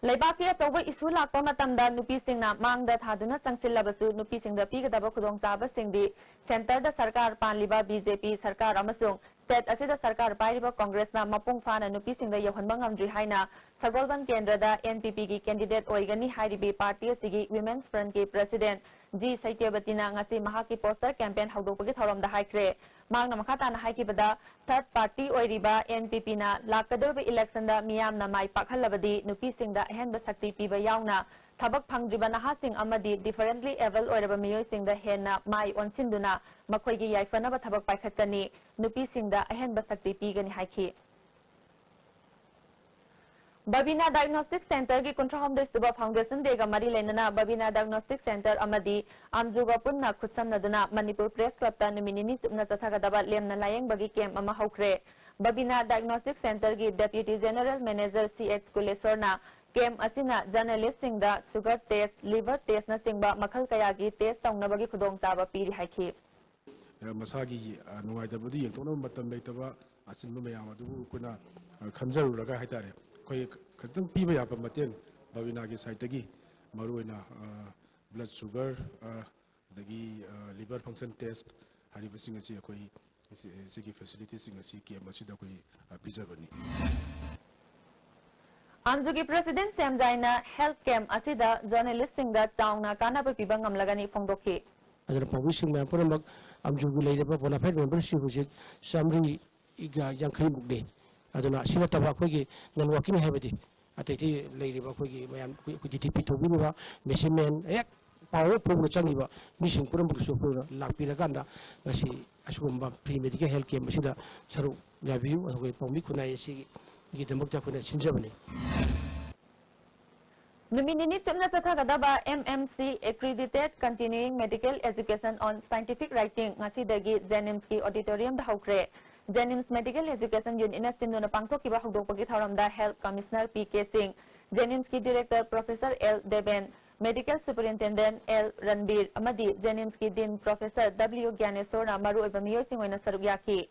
ꯂꯩꯕꯥꯛꯀꯤ ꯑꯆꯧꯕ ꯏꯁꯨ ꯂꯥꯛꯄ ꯃꯇꯝꯗ ꯅꯨꯄꯤꯁꯤꯡꯅ ꯃꯥꯡꯗ ꯊꯥꯗꯨꯅ ꯆꯪꯁꯤꯜꯂꯕꯁꯨ ꯅꯨꯄꯤꯁꯤꯡꯗ ꯄꯤꯒꯗꯕ ꯈꯨꯗꯣꯡꯆꯥꯕꯁꯤꯡꯗꯤ ꯁꯦꯟꯇꯔꯗ ꯁꯔꯀꯥꯔ ꯄꯥꯟꯂꯤꯕ ꯕꯤ ꯖꯦ ꯄꯤ ꯁꯔꯀꯥꯔ ꯑꯃꯁꯨꯡ ꯁ꯭ꯇꯦꯠ ꯑꯁꯤꯗ ꯁꯔꯀꯥꯔ ꯄꯥꯏꯔꯤꯕ ꯀꯣꯡꯒ꯭ꯔꯦꯁꯅ ꯃꯄꯨꯡ ꯐꯥꯅ ꯅꯨꯄꯤꯁꯤꯡꯗ ꯌꯧꯍꯟꯕ ꯉꯝꯗ꯭ꯔꯤ ꯍꯥꯏꯅ ꯁꯒꯣꯜꯕꯟ ꯀꯦꯟꯗ꯭ꯔꯗ ꯑꯦꯟ ꯄꯤ ꯄꯤꯒꯤ ꯀꯦꯟꯗꯤꯗꯦꯠ ꯑꯣꯏꯒꯅꯤ ꯍꯥꯏꯔꯤꯕꯤ ꯄꯥꯔꯇꯤ ꯑꯁꯤꯒꯤ ꯋꯤꯃꯦꯟꯁ ꯐ꯭ꯔꯟꯠꯀꯤ ꯄ꯭ꯔꯁꯤꯗꯦꯟꯠ ꯖꯤ ꯁꯩꯇ꯭ꯌꯕꯇꯤꯅ ꯉꯁꯤ ꯃꯍꯥꯛꯀꯤ ꯄꯣꯁꯇꯔ ꯀꯦꯝꯄꯦꯟ ꯍꯧꯗꯣꯛꯄꯒꯤ ꯊꯧꯔꯝꯗ ꯍꯥꯏꯈ꯭ꯔꯦ꯫ ꯃꯍꯥꯛꯅ ꯃꯈꯥ ꯇꯥꯅ ꯍꯥꯏꯈꯤꯕꯗ, ꯊꯥꯔꯗ ꯄꯥꯔꯇꯤ ꯑꯣꯏꯔꯤꯕ ꯑꯦꯟ ꯄꯤ ꯄꯤꯅ ꯂꯥꯛꯀꯗꯧꯔꯤꯕ ꯏꯂꯦꯛꯁꯟꯗ ꯃꯤꯌꯥꯝꯅ ꯃꯥꯏ ꯄꯥꯛꯍꯜꯂꯕꯗꯤ ꯅꯨꯄꯤꯁꯤꯡꯗ ꯑꯍꯦꯟꯕ ꯁꯛꯇꯤ ꯄꯤꯕ ꯌꯥꯎꯅ ꯊꯕꯛ ꯐꯪꯗ꯭ꯔꯤꯕ ꯅꯍꯥꯁꯤꯡ ꯑꯃꯗꯤ ꯗꯤꯐꯔꯦꯟꯠꯂꯤ ꯑꯦꯕꯜ ꯑꯣꯏꯔꯕ ꯃꯤꯑꯣꯏꯁꯤꯡꯗ ꯍꯦꯟꯅ ꯃꯥꯏ ꯑꯣꯟꯁꯤꯟꯗꯨꯅ ꯃꯈꯣꯏꯒꯤ ꯌꯥꯏꯐꯅꯕ ꯊꯕꯛ ꯄꯥꯏꯈꯠꯀꯅꯤ, ꯅꯨꯄꯤꯁꯤꯡꯗ ꯑꯍꯦꯟꯕ ꯁꯛꯇꯤ ꯄꯤꯒꯅꯤ ꯍꯥꯏꯈꯤ꯫ ꯕꯕꯤꯅꯥ ꯗꯥꯏꯒꯅꯣꯁꯇꯤꯛ ꯁꯦꯟꯇꯔꯒꯤ ꯀꯨꯟꯊ꯭ꯔꯥꯍꯨꯝꯗꯣꯏ ꯁꯨꯕ ꯐꯥꯎꯟꯗꯦꯁꯟ ꯗꯦꯒ ꯃꯔꯤ ꯂꯩꯅꯅ ꯕꯕꯤꯅꯥ ꯗꯥꯏꯒꯅꯣꯁꯇꯤꯛ ꯁꯦꯟꯇꯔ ꯑꯃꯗꯤ ꯑꯝꯖꯨꯒ ꯄꯨꯟꯅ ꯈꯨꯠꯁꯝꯅꯗꯨꯅ ꯃꯅꯤꯄꯨꯔ ꯄ꯭ꯔꯦꯁ ꯀ꯭ꯂꯕꯇ ꯅꯨꯃꯤꯠ ꯅꯤꯅꯤ ꯆꯨꯞꯅ ꯆꯠꯊꯒꯗꯕ ꯂꯦꯝꯅ ꯂꯥꯌꯦꯡꯕꯒꯤ ꯀꯦꯝꯞ ꯑꯃ ꯍꯧꯈ꯭ꯔꯦ꯫ ꯕꯕꯤꯅꯥ ꯗꯥꯏꯒꯅꯣꯁꯇꯤꯛ ꯁꯦꯟꯇꯔꯒꯤ ꯗꯦꯄ꯭ꯌꯨꯇꯤ ꯖꯦꯅꯔꯦꯜ ꯃꯦꯅꯦꯖꯔ ꯁꯤ ꯑꯦꯆ ꯀꯨꯂꯦꯁꯣꯔꯅ ꯀꯦꯝꯞ ꯑꯁꯤꯅ ꯖꯔꯅꯦꯂꯤꯁꯁꯤꯡꯗ ꯁꯨꯒꯔ ꯇꯦꯁ, ꯂꯤꯚꯔ ꯇꯦꯁꯅꯆꯤꯡꯕ ꯃꯈꯜ ꯀꯌꯥꯒꯤ ꯇꯦꯁ ꯇꯧꯅꯕꯒꯤ ꯈꯨꯗꯣꯡꯆꯥꯕ ꯄꯤꯔꯤ ꯍꯥꯏꯈꯤ꯫ ꯃꯁꯥꯒꯤ ꯅꯨꯡꯉꯥꯏꯇꯕꯗꯨ ꯌꯦꯡꯊꯣꯛꯅꯕ ꯃꯇꯝ ꯂꯩꯇꯕ, ꯑꯆꯤꯟꯕ ꯃꯌꯥꯝ ꯑꯗꯨꯕꯨ ꯑꯩꯈꯣꯏꯅ ꯈꯟꯖꯔꯨꯔꯒ ꯍꯥꯏꯇꯥꯔꯦ, ꯑꯩꯈꯣꯏ ꯈꯤꯇꯪ ꯄꯤꯕ ꯌꯥꯕ ꯃꯇꯦꯡ ꯕꯕꯤꯅꯥꯒꯤ ꯁꯥꯏꯠꯇꯒꯤ, ꯃꯔꯨꯑꯣꯏꯅ ꯕ꯭ꯂꯗ ꯁꯨꯒꯔ, ꯑꯗꯒꯤ ꯂꯤꯚꯔ ꯐꯪꯁꯟ ꯇꯦꯁ ꯍꯥꯏꯔꯤꯕꯁꯤꯡ ꯑꯁꯤ ꯑꯩꯈꯣꯏ ꯁꯤꯒꯤ ꯐꯦꯁꯤꯂꯤꯇꯤꯁꯤꯡ ꯑꯁꯤ ꯀꯦꯝꯞ ꯑꯁꯤꯗ ꯑꯩꯈꯣꯏ ꯄꯤꯖꯕꯅꯤ꯫ ꯑꯝꯖꯨꯒꯤ ꯄ꯭ꯔꯦꯁꯤꯗꯦꯟꯠ ꯁꯦꯝꯖꯥꯏꯅ ꯍꯦꯜꯊ ꯀꯦꯝꯞ ꯑꯁꯤꯗ ꯖꯔꯅꯦꯂꯤꯁꯁꯤꯡꯗ ꯆꯥꯎꯅ ꯀꯥꯟꯅꯕ ꯄꯤꯕ ꯉꯝꯂꯒꯅꯤ ꯐꯣꯡꯗꯣꯛꯈꯤ꯫ ꯑꯗꯨꯅ ꯄꯥꯎꯃꯤꯁꯤꯡ ꯃꯌꯥꯝ ꯄꯨꯝꯅꯃꯛ ꯑꯝꯖꯨꯒꯤ ꯂꯩꯔꯤꯕ ꯕꯣꯅꯥꯐꯥꯏꯠ ꯃꯦꯝꯕꯔꯁꯤꯞ ꯍꯧꯖꯤꯛ ꯆꯥꯃꯔꯤꯒ ꯌꯥꯡꯈꯩꯃꯨꯛꯅꯤ꯫ ꯑꯗꯨꯅ ꯑꯁꯤ ꯅꯠꯇꯕ ꯑꯩꯈꯣꯏꯒꯤ ꯅꯟ ꯋꯥꯔꯀꯤꯡ ꯍꯥꯏꯕꯗꯤ ꯑꯇꯩ ꯑꯇꯩ ꯂꯩꯔꯤꯕ ꯑꯩꯈꯣꯏꯒꯤ ꯃꯌꯥꯝ ꯑꯩꯈꯣꯏ ꯗꯤ ꯇꯤ ꯄꯤ ꯇꯧꯕꯤꯔꯤꯕ ꯃꯦꯁꯤꯟ ꯃꯦꯟ ꯍꯦꯛ ꯄꯥꯎ ꯍꯦꯛ ꯐꯣꯡꯕ ꯆꯪꯈꯤꯕ ꯃꯤꯁꯤꯡ ꯄꯨꯝꯅꯃꯛꯁꯨ ꯑꯩꯈꯣꯏꯅ ꯂꯥꯛꯄꯤꯔꯀꯥꯟꯗ ꯉꯁꯤ ꯑꯁꯤꯒꯨꯝꯕ ꯐ꯭ꯔꯤ ꯃꯦꯗꯤꯀꯦꯜ ꯍꯦꯜꯊ ꯀꯦꯝꯞ ꯑꯁꯤꯗ ꯁꯔꯨꯛ ꯌꯥꯕꯤꯌꯨ꯫ ꯑꯩꯈꯣꯏ ꯄꯥꯎꯃꯤ ꯈꯨꯟꯅꯥꯏ ꯑꯁꯤꯒꯤꯗꯃꯛꯇ ꯑꯩꯈꯣꯏꯅ ꯁꯤꯟꯖꯕꯅꯤ꯫ ꯅꯨꯃꯤꯠ ꯅꯤꯅꯤ ꯆꯨꯞꯅ ꯆꯠꯊꯒꯗꯕ M M C Accredited Continuing Medical Education on Scientific Writing ꯉꯁꯤꯗꯒꯤ ꯖꯦꯅꯤꯝꯁꯀꯤ ꯑꯣꯗꯤꯇꯣꯔꯤꯌꯝꯗ ꯍꯧꯈ꯭ꯔꯦ꯫ ꯖꯦꯅꯤꯝꯁ ꯃꯦꯗꯤꯀꯦꯜ ꯑꯦꯖꯨꯀꯦꯁꯟ ꯌꯨꯅꯤꯠꯅ ꯁꯤꯟꯗꯨꯅ ꯄꯥꯡꯊꯣꯛꯈꯤꯕ ꯍꯧꯗꯣꯛꯄꯒꯤ ꯊꯧꯔꯝꯗ health commissioner P K Singh, ꯖꯦꯅꯤꯝꯁꯀꯤ director professor L Deben, medical superintendent L Ranbir ꯑꯃꯗꯤ ꯖꯦꯅꯤꯝꯁꯀꯤ ꯗꯤꯟ ꯄ꯭ꯔꯣꯐꯦꯁꯔ ꯗꯕ꯭ꯂꯤꯎ ꯒ꯭ꯌꯥꯅꯦꯁꯣꯔꯅ ꯃꯔꯨꯑꯣꯏꯕ ꯃꯤꯑꯣꯏꯁꯤꯡ ꯑꯣꯏꯅ ꯁꯔꯨꯛ ꯌꯥꯈꯤ꯫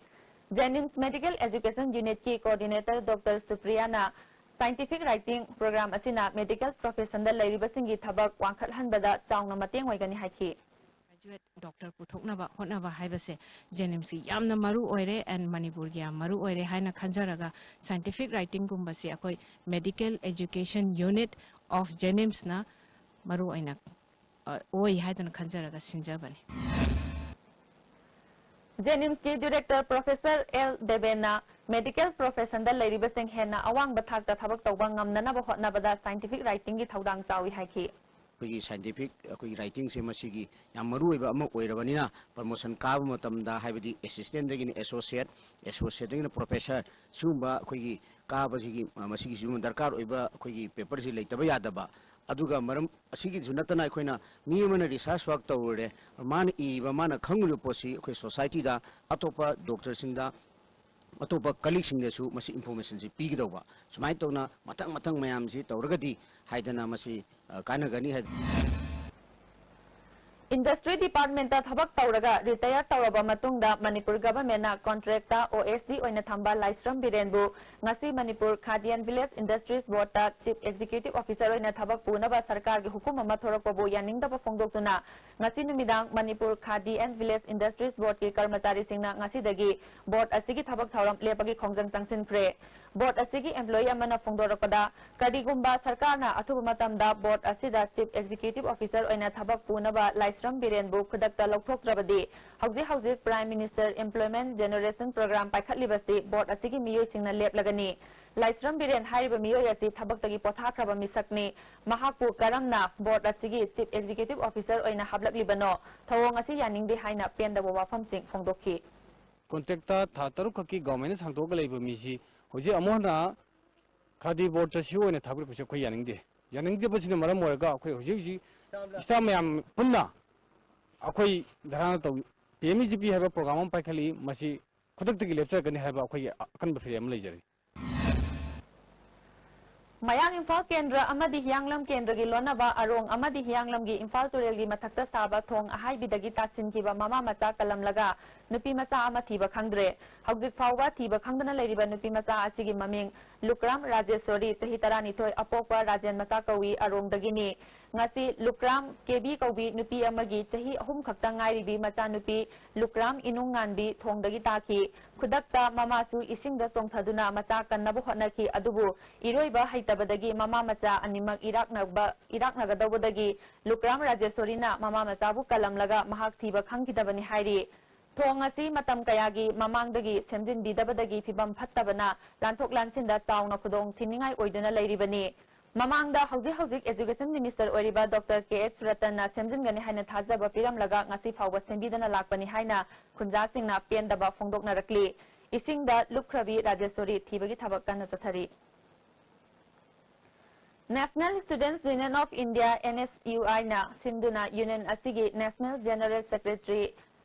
ꯖꯦꯅꯤꯝꯁ ꯃꯦꯗꯤꯀꯦꯜ ꯑꯦꯖꯨꯀꯦꯁꯟ ꯌꯨꯅꯤꯠꯀꯤ ꯀꯣꯑꯣꯔꯗꯤꯅꯦꯇꯔ ꯗꯣꯛꯇꯔ ꯁꯨꯄ꯭ꯔꯤꯌꯥꯅ Scientific Writing ꯄ꯭ꯔꯣꯒ꯭ꯔꯥꯝ ꯑꯁꯤꯅ ꯃꯦꯗꯤꯀꯦꯜ ꯄ꯭ꯔꯣꯐꯦꯁꯟꯗ ꯂꯩꯔꯤꯕꯁꯤꯡꯒꯤ ꯊꯕꯛ ꯋꯥꯡꯈꯠꯍꯟꯕꯗ ꯆꯥꯎꯅ ꯃꯇꯦꯡ ꯑꯣꯏꯒꯅꯤ ꯍꯥꯏꯈꯤ꯫ ꯒ꯭ꯔꯦꯖꯨꯋꯦꯠ ꯗꯣꯛꯇꯔ ꯄꯨꯊꯣꯛꯅꯕ ꯍꯣꯠꯅꯕ ꯍꯥꯏꯕꯁꯦ ꯖꯦꯅꯤꯝꯁꯀꯤ ꯌꯥꯝꯅ ꯃꯔꯨ ꯑꯣꯏꯔꯦ and ꯃꯅꯤꯄꯨꯔꯒꯤ ꯌꯥꯝ ꯃꯔꯨ ꯑꯣꯏꯔꯦ ꯍꯥꯏꯅ ꯈꯟꯖꯔꯒ ꯁꯥꯏꯟꯇꯤꯐꯤꯛ ꯔꯥꯏꯇꯤꯡꯒꯨꯝꯕꯁꯦ ꯑꯩꯈꯣꯏ Medical Education Unit of JNIMSꯅ ꯃꯔꯨ ꯑꯣꯏꯅ ꯑ, ꯑꯣꯏ ꯍꯥꯏꯗꯅ ꯈꯟꯖꯔꯒ ꯁꯤꯟꯖꯕꯅꯤ꯫ ꯖꯦꯅꯤꯝꯁꯀꯤ ꯗꯤꯔꯦꯛꯇꯔ ꯄ꯭ꯔꯣꯐꯦꯁꯔ ꯑꯦꯜ ꯗꯦꯕꯦꯟꯅ ꯃꯦꯗꯤꯀꯦꯜ ꯄ꯭ꯔꯣꯐꯦꯁꯟꯗ ꯂꯩꯔꯤꯕꯁꯤꯡ ꯍꯦꯟꯅ ꯑꯋꯥꯡꯕ ꯊꯥꯛꯇ ꯊꯕꯛ ꯇꯧꯕ ꯉꯝꯅꯅꯕ ꯍꯣꯠꯅꯕꯗ ꯁꯥꯏꯟꯇꯤꯐꯤꯛ ꯔꯥꯏꯇꯤꯡꯒꯤ ꯊꯧꯗꯥꯡ ꯆꯥꯎꯏ ꯍꯥꯏꯈꯤ꯫ ꯑꯩꯈꯣꯏꯒꯤ ꯁꯥꯏꯟꯇꯤꯐꯤꯛ ꯑꯩꯈꯣꯏꯒꯤ ꯔꯥꯏꯇꯤꯡꯁꯦ ꯃꯁꯤꯒꯤ ꯌꯥꯝ ꯃꯔꯨ ꯑꯣꯏꯕ ꯑꯃ ꯑꯣꯏꯔꯕꯅꯤꯅ, ꯄ꯭ꯔꯃꯣꯁꯟ ꯀꯥꯕ ꯃꯇꯝꯗ, ꯍꯥꯏꯕꯗꯤ ꯑꯦꯁꯤꯁꯇꯦꯟꯗꯒꯤꯅ ꯑꯦꯁꯣꯁꯤꯌꯦꯠ, ꯑꯦꯁꯣꯁꯤꯌꯦꯠꯇꯒꯤꯅ ꯄ꯭ꯔꯣꯐꯦꯁꯔ, ꯁꯤꯒꯨꯝꯕ ꯑꯩꯈꯣꯏꯒꯤ ꯀꯥꯕꯁꯤꯒꯤ, ꯑ, ꯃꯁꯤꯒꯤꯁꯨ ꯗꯔꯀꯥꯔ ꯑꯣꯏꯕ ꯑꯩꯈꯣꯏꯒꯤ ꯄꯦꯄꯔꯁꯤ ꯂꯩꯇꯕ ꯌꯥꯗꯕ꯫ ꯑꯗꯨꯒ ꯃꯔꯝ ꯑꯁꯤꯒꯤꯁꯨ ꯅꯠꯇꯅ, ꯑꯩꯈꯣꯏꯅ ꯃꯤ ꯑꯃꯅ ꯔꯤꯁꯔꯁ ꯋꯥꯔꯛ ꯇꯧꯔꯨꯔꯦ, ꯃꯥꯅ ꯏꯔꯤꯕ, ꯃꯥꯅ ꯈꯪꯉꯤꯕ ꯄꯣꯠꯁꯤ ꯑꯩꯈꯣꯏ ꯁꯣꯁꯥꯏꯇꯤꯗ, ꯑꯇꯣꯞꯄ ꯗꯣꯛꯇꯔꯁꯤꯡꯗ, ꯑꯇꯣꯞꯄ ꯀꯂꯤꯛꯁꯤꯡꯗꯁꯨ ꯃꯁꯤ ꯏꯟꯐꯣꯔꯃꯦꯁꯟꯁꯤ ꯄꯤꯒꯗꯧꯕ꯫ ꯁꯨꯃꯥꯏꯅ ꯇꯧꯅ ꯃꯊꯪ ꯃꯊꯪ ꯃꯌꯥꯝꯁꯤ ꯇꯧꯔꯒꯗꯤ ꯍꯥꯏꯗꯅ ꯃꯁꯤ, ꯑ, ꯀꯥꯟꯅꯒꯅꯤ ꯍꯥꯏ꯫ ꯏꯟꯗꯁꯇ꯭ꯔꯤ ꯗꯤꯄꯥꯔꯠꯃꯦꯟꯇ ꯊꯕꯛ ꯇꯧꯔꯒ ꯔꯤꯇꯥꯌꯔ ꯇꯧꯔꯕ ꯃꯇꯨꯡꯗ ꯃꯅꯤꯄꯨꯔ ꯒꯚꯔꯟꯃꯦꯟꯠꯅ ꯀꯣꯟꯇ꯭ꯔꯦꯛꯇ ꯑꯣ ꯑꯦꯁ ꯗꯤ ꯑꯣꯏꯅ ꯊꯝꯕ ꯂꯥꯏꯁ꯭ꯔꯝ ꯕꯤꯔꯦꯟꯕꯨ ꯉꯁꯤ Manipur Khadi and village industries ꯕꯣꯔꯗꯇ ꯆꯤꯐ ꯑꯦꯛꯖꯤꯀ꯭ꯌꯨꯇꯤꯚ ꯑꯣꯐꯤꯁꯔ ꯑꯣꯏꯅ ꯊꯕꯛ ꯄꯨꯅꯕ ꯁꯔꯀꯥꯔꯒꯤ ꯍꯨꯀꯨꯝ ꯑꯃ ꯊꯣꯔꯛꯄꯕꯨ ꯌꯥꯅꯤꯡꯗꯕ ꯐꯣꯡꯗꯣꯛꯇꯨꯅ ꯉꯁꯤ ꯅꯨꯃꯤꯗꯥꯡ Manipur Khadi and village industries ꯕꯣꯔꯗꯀꯤ ꯀꯔꯃꯆꯥꯔꯤꯁꯤꯡꯅ ꯉꯁꯤꯗꯒꯤ ꯕꯣꯔꯗ ꯑꯁꯤꯒꯤ ꯊꯕꯛ ꯊꯧꯔꯝ ꯂꯦꯞꯄꯒꯤ ꯈꯣꯡꯖꯪ ꯆꯪꯁꯤꯟꯈ꯭ꯔꯦ꯫ ꯕꯣꯔꯗ ꯑꯁꯤꯒꯤ ꯑꯦꯝꯄ꯭ꯂꯣꯌꯤ ꯑꯃꯅ ꯐꯣꯡꯗꯣꯔꯛꯄꯗ, ꯀꯔꯤꯒꯨꯝꯕ ꯁꯔꯀꯥꯔꯅ ꯑꯊꯨꯕ ꯃꯇꯝꯗ ꯕꯣꯔꯗ ꯑꯁꯤꯗ ꯆꯤꯐ ꯑꯦꯛꯖꯤꯀ꯭ꯌꯨꯇꯤꯚ ꯑꯣꯐꯤꯁꯔ ꯑꯣꯏꯅ ꯊꯕꯛ ꯄꯨꯅꯕ ꯂꯥꯏꯁ꯭ꯔꯝ ꯕꯤꯔꯦꯟꯕꯨ ꯈꯨꯗꯛꯇ ꯂꯧꯊꯣꯛꯇ꯭ꯔꯕꯗꯤ ꯍꯧꯖꯤꯛ ꯍꯧꯖꯤꯛ prime minister employment generation programme ꯄꯥꯏꯈꯠꯂꯤꯕꯁꯤ ꯕꯣꯔꯗ ꯑꯁꯤꯒꯤ ꯃꯤꯑꯣꯏꯁꯤꯡꯅ ꯂꯦꯞꯂꯒꯅꯤ꯫ ꯂꯥꯏꯁ꯭ꯔꯝ ꯕꯤꯔꯦꯟ ꯍꯥꯏꯔꯤꯕ ꯃꯤꯑꯣꯏ ꯑꯁꯤ ꯊꯕꯛꯇꯒꯤ ꯄꯣꯊꯥꯈ꯭ꯔꯕ ꯃꯤꯁꯛꯅꯤ꯫ ꯃꯍꯥꯛꯄꯨ ꯀꯔꯝꯅ ꯕꯣꯔꯗ ꯑꯁꯤꯒꯤ ꯆꯤꯐ ꯑꯦꯛꯖꯤꯀ꯭ꯌꯨꯇꯤꯚ ꯑꯣꯐꯤꯁꯔ ꯑꯣꯏꯅ ꯍꯥꯞꯂꯛꯂꯤꯕꯅꯣ? ꯊꯧꯑꯣꯡ ꯑꯁꯤ ꯌꯥꯅꯤꯡꯗꯦ ꯍꯥꯏꯅ ꯄꯦꯟꯗꯕ ꯋꯥꯐꯝꯁꯤꯡ ꯐꯣꯡꯗꯣꯛꯈꯤ꯫ ꯀꯣꯟꯇ꯭ꯔꯦꯛꯇ ꯊꯥ ꯇꯔꯨꯛ ꯈꯛꯀꯤ ꯒꯚꯔꯟꯃꯦꯟꯠꯅ ꯁꯥꯡꯗꯣꯛꯑꯒ ꯂꯩꯕ ꯃꯤꯁꯤ ꯍꯧꯖꯤꯛ ꯑꯃꯨꯛ ꯍꯟꯅ ꯈꯥꯗꯤ ꯕꯣꯔꯗꯇ ꯁꯤ ꯏ ꯑꯣ ꯑꯣꯏꯅ ꯊꯥꯒꯠꯂꯛꯄꯁꯤ ꯑꯩꯈꯣꯏ ꯌꯥꯅꯤꯡꯗꯦ꯫ ꯌꯥꯅꯤꯡꯗꯕꯁꯤꯅ ꯃꯔꯝ ꯑꯣꯏꯔꯒ ꯑꯩꯈꯣꯏ ꯍꯧꯖꯤꯛ ꯍꯧꯖꯤꯛ ꯁ꯭ꯇꯥꯐ ꯃꯌꯥꯝ ꯄꯨꯟꯅ ꯑꯩꯈꯣꯏ ꯙꯔꯅꯥ ꯇꯧ, P M E G P ꯍꯥꯏꯕ ꯄ꯭ꯔꯣꯒ꯭ꯔꯥꯝ ꯑꯃ ꯄꯥꯏꯈꯠꯂꯤ꯫ ꯃꯁꯤ ꯈꯨꯗꯛꯇꯒꯤ ꯂꯦꯞꯆꯔꯛꯀꯅꯤ ꯍꯥꯏꯕ ꯑꯩꯈꯣꯏꯒꯤ ꯑꯀꯟꯕ ꯐꯤꯔꯦꯞ ꯑꯃ ꯂꯩꯖꯔꯤ꯫ ꯃꯌꯥꯡ ꯏꯝꯐꯥꯜ ꯀꯦꯟꯗ꯭ꯔ ꯑꯃꯗꯤ ꯍꯤꯌꯥꯡꯂꯝ ꯀꯦꯟꯗ꯭ꯔꯒꯤ ꯂꯣꯟꯅꯕ ꯑꯔꯣꯡ ꯑꯃꯗꯤ ꯍꯤꯌꯥꯡꯂꯝꯒꯤ ꯏꯝꯐꯥꯜ ꯇꯨꯔꯦꯜꯒꯤ ꯃꯊꯛꯇ ꯁꯥꯕ ꯊꯣꯡ ꯑꯍꯥꯏꯕꯤꯗꯒꯤ ꯇꯥꯁꯤꯟꯈꯤꯕ ꯃꯃꯥ ꯃꯆꯥ ꯀꯜꯂꯝꯂꯒ ꯅꯨꯄꯤ ꯃꯆꯥ ꯑꯃ ꯊꯤꯕ ꯈꯪꯗ꯭ꯔꯦ꯫ ꯍꯧꯖꯤꯛ ꯐꯥꯎꯕ ꯊꯤꯕ ꯈꯪꯗꯅ ꯂꯩꯔꯤꯕ ꯅꯨꯄꯤ ꯃꯆꯥ ꯑꯁꯤꯒꯤ ꯃꯃꯤꯡ ꯂꯨꯀ꯭ꯔꯥꯝ ꯔꯥꯖꯦꯁꯣꯔꯤ, ꯆꯍꯤ ꯇꯔꯥꯅꯤꯊꯣꯏ, ꯑꯄꯣꯛꯄ ꯔꯥꯖꯦꯟ ꯃꯆꯥ ꯀꯧꯏ, ꯑꯔꯣꯡꯗꯒꯤꯅꯤ꯫ ꯉꯁꯤ ꯂꯨꯀ꯭ꯔꯥꯝ ꯀꯦꯕꯤ ꯀꯧꯕꯤ ꯅꯨꯄꯤ ꯑꯃꯒꯤ ꯆꯍꯤ ꯑꯍꯨꯝ ꯈꯛꯇ ꯉꯥꯏꯔꯤꯕꯤ ꯃꯆꯥꯅꯨꯄꯤ ꯂꯨꯀ꯭ꯔꯥꯝ ꯏꯅꯨꯡꯉꯥꯟꯕꯤ ꯊꯣꯡꯗꯒꯤ ꯇꯥꯈꯤ꯫ ꯈꯨꯗꯛꯇ ꯃꯃꯥꯁꯨ ꯏꯁꯤꯡꯗ ꯆꯣꯡꯊꯗꯨꯅ ꯃꯆꯥ ꯀꯟꯅꯕ ꯍꯣꯠꯅꯈꯤ, ꯑꯗꯨꯕꯨ ꯏꯔꯣꯏꯕ ꯍꯩꯇꯕꯗꯒꯤ ꯃꯃꯥ ꯃꯆꯥ ꯑꯅꯤꯃꯛ ꯏꯔꯥꯛꯅꯕ, ꯏꯔꯥꯛꯅꯒꯗꯧꯕꯗꯒꯤ ꯂꯨꯀ꯭ꯔꯥꯝ ꯔꯥꯖꯦꯁꯣꯔꯤꯅ ꯃꯃꯥ ꯃꯆꯥꯕꯨ ꯀꯜꯂꯝꯂꯒ ꯃꯍꯥꯛ ꯊꯤꯕ ꯈꯪꯈꯤꯗꯕꯅꯤ ꯍꯥꯏꯔꯤ꯫ ꯊꯣꯡ ꯑꯁꯤ ꯃꯇꯝ ꯀꯌꯥꯒꯤ ꯃꯃꯥꯡꯗꯒꯤ ꯁꯦꯝꯖꯤꯟꯕꯤꯗꯕꯗꯒꯤ ꯐꯤꯕꯝ ꯐꯠꯇꯕꯅ ꯂꯥꯟꯊꯣꯛ ꯂꯥꯟꯁꯤꯟꯗ ꯆꯥꯎꯅ ꯈꯨꯗꯣꯡ ꯊꯤꯅꯤꯡꯉꯥꯏ ꯑꯣꯏꯗꯨꯅ ꯂꯩꯔꯤꯕꯅꯤ꯫ ꯃꯃꯥꯡꯗ ꯍꯧꯖꯤꯛ ꯍꯧꯖꯤꯛ Education Minister ꯑꯣꯏꯔꯤꯕ Doctor K H ꯔꯇꯟꯅ ꯁꯦꯝꯖꯤꯟꯒꯅꯤ ꯍꯥꯏꯅ ꯊꯥꯖꯕ ꯄꯤꯔꯝꯂꯒ ꯉꯁꯤ ꯐꯥꯎꯕ ꯁꯦꯝꯕꯤꯗꯅ ꯂꯥꯛꯄꯅꯤ ꯍꯥꯏꯅ ꯈꯨꯟꯖꯥꯁꯤꯡꯅ ꯄꯦꯟꯗꯕ ꯐꯣꯡꯗꯣꯛꯅꯔꯛꯂꯤ꯫ ꯏꯁꯤꯡꯗ ꯂꯨꯞꯈ꯭ꯔꯕꯤ ꯔꯥꯖꯦꯁꯣꯔꯤ ꯊꯤꯕꯒꯤ ꯊꯕꯛ ꯀꯟꯅ ꯆꯠꯊꯔꯤ꯫ National Students Union of India, N S U I ꯅ ꯁꯤꯟꯗꯨꯅ ꯌꯨꯅꯤꯌꯟ ꯑꯁꯤꯒꯤ National General Secretary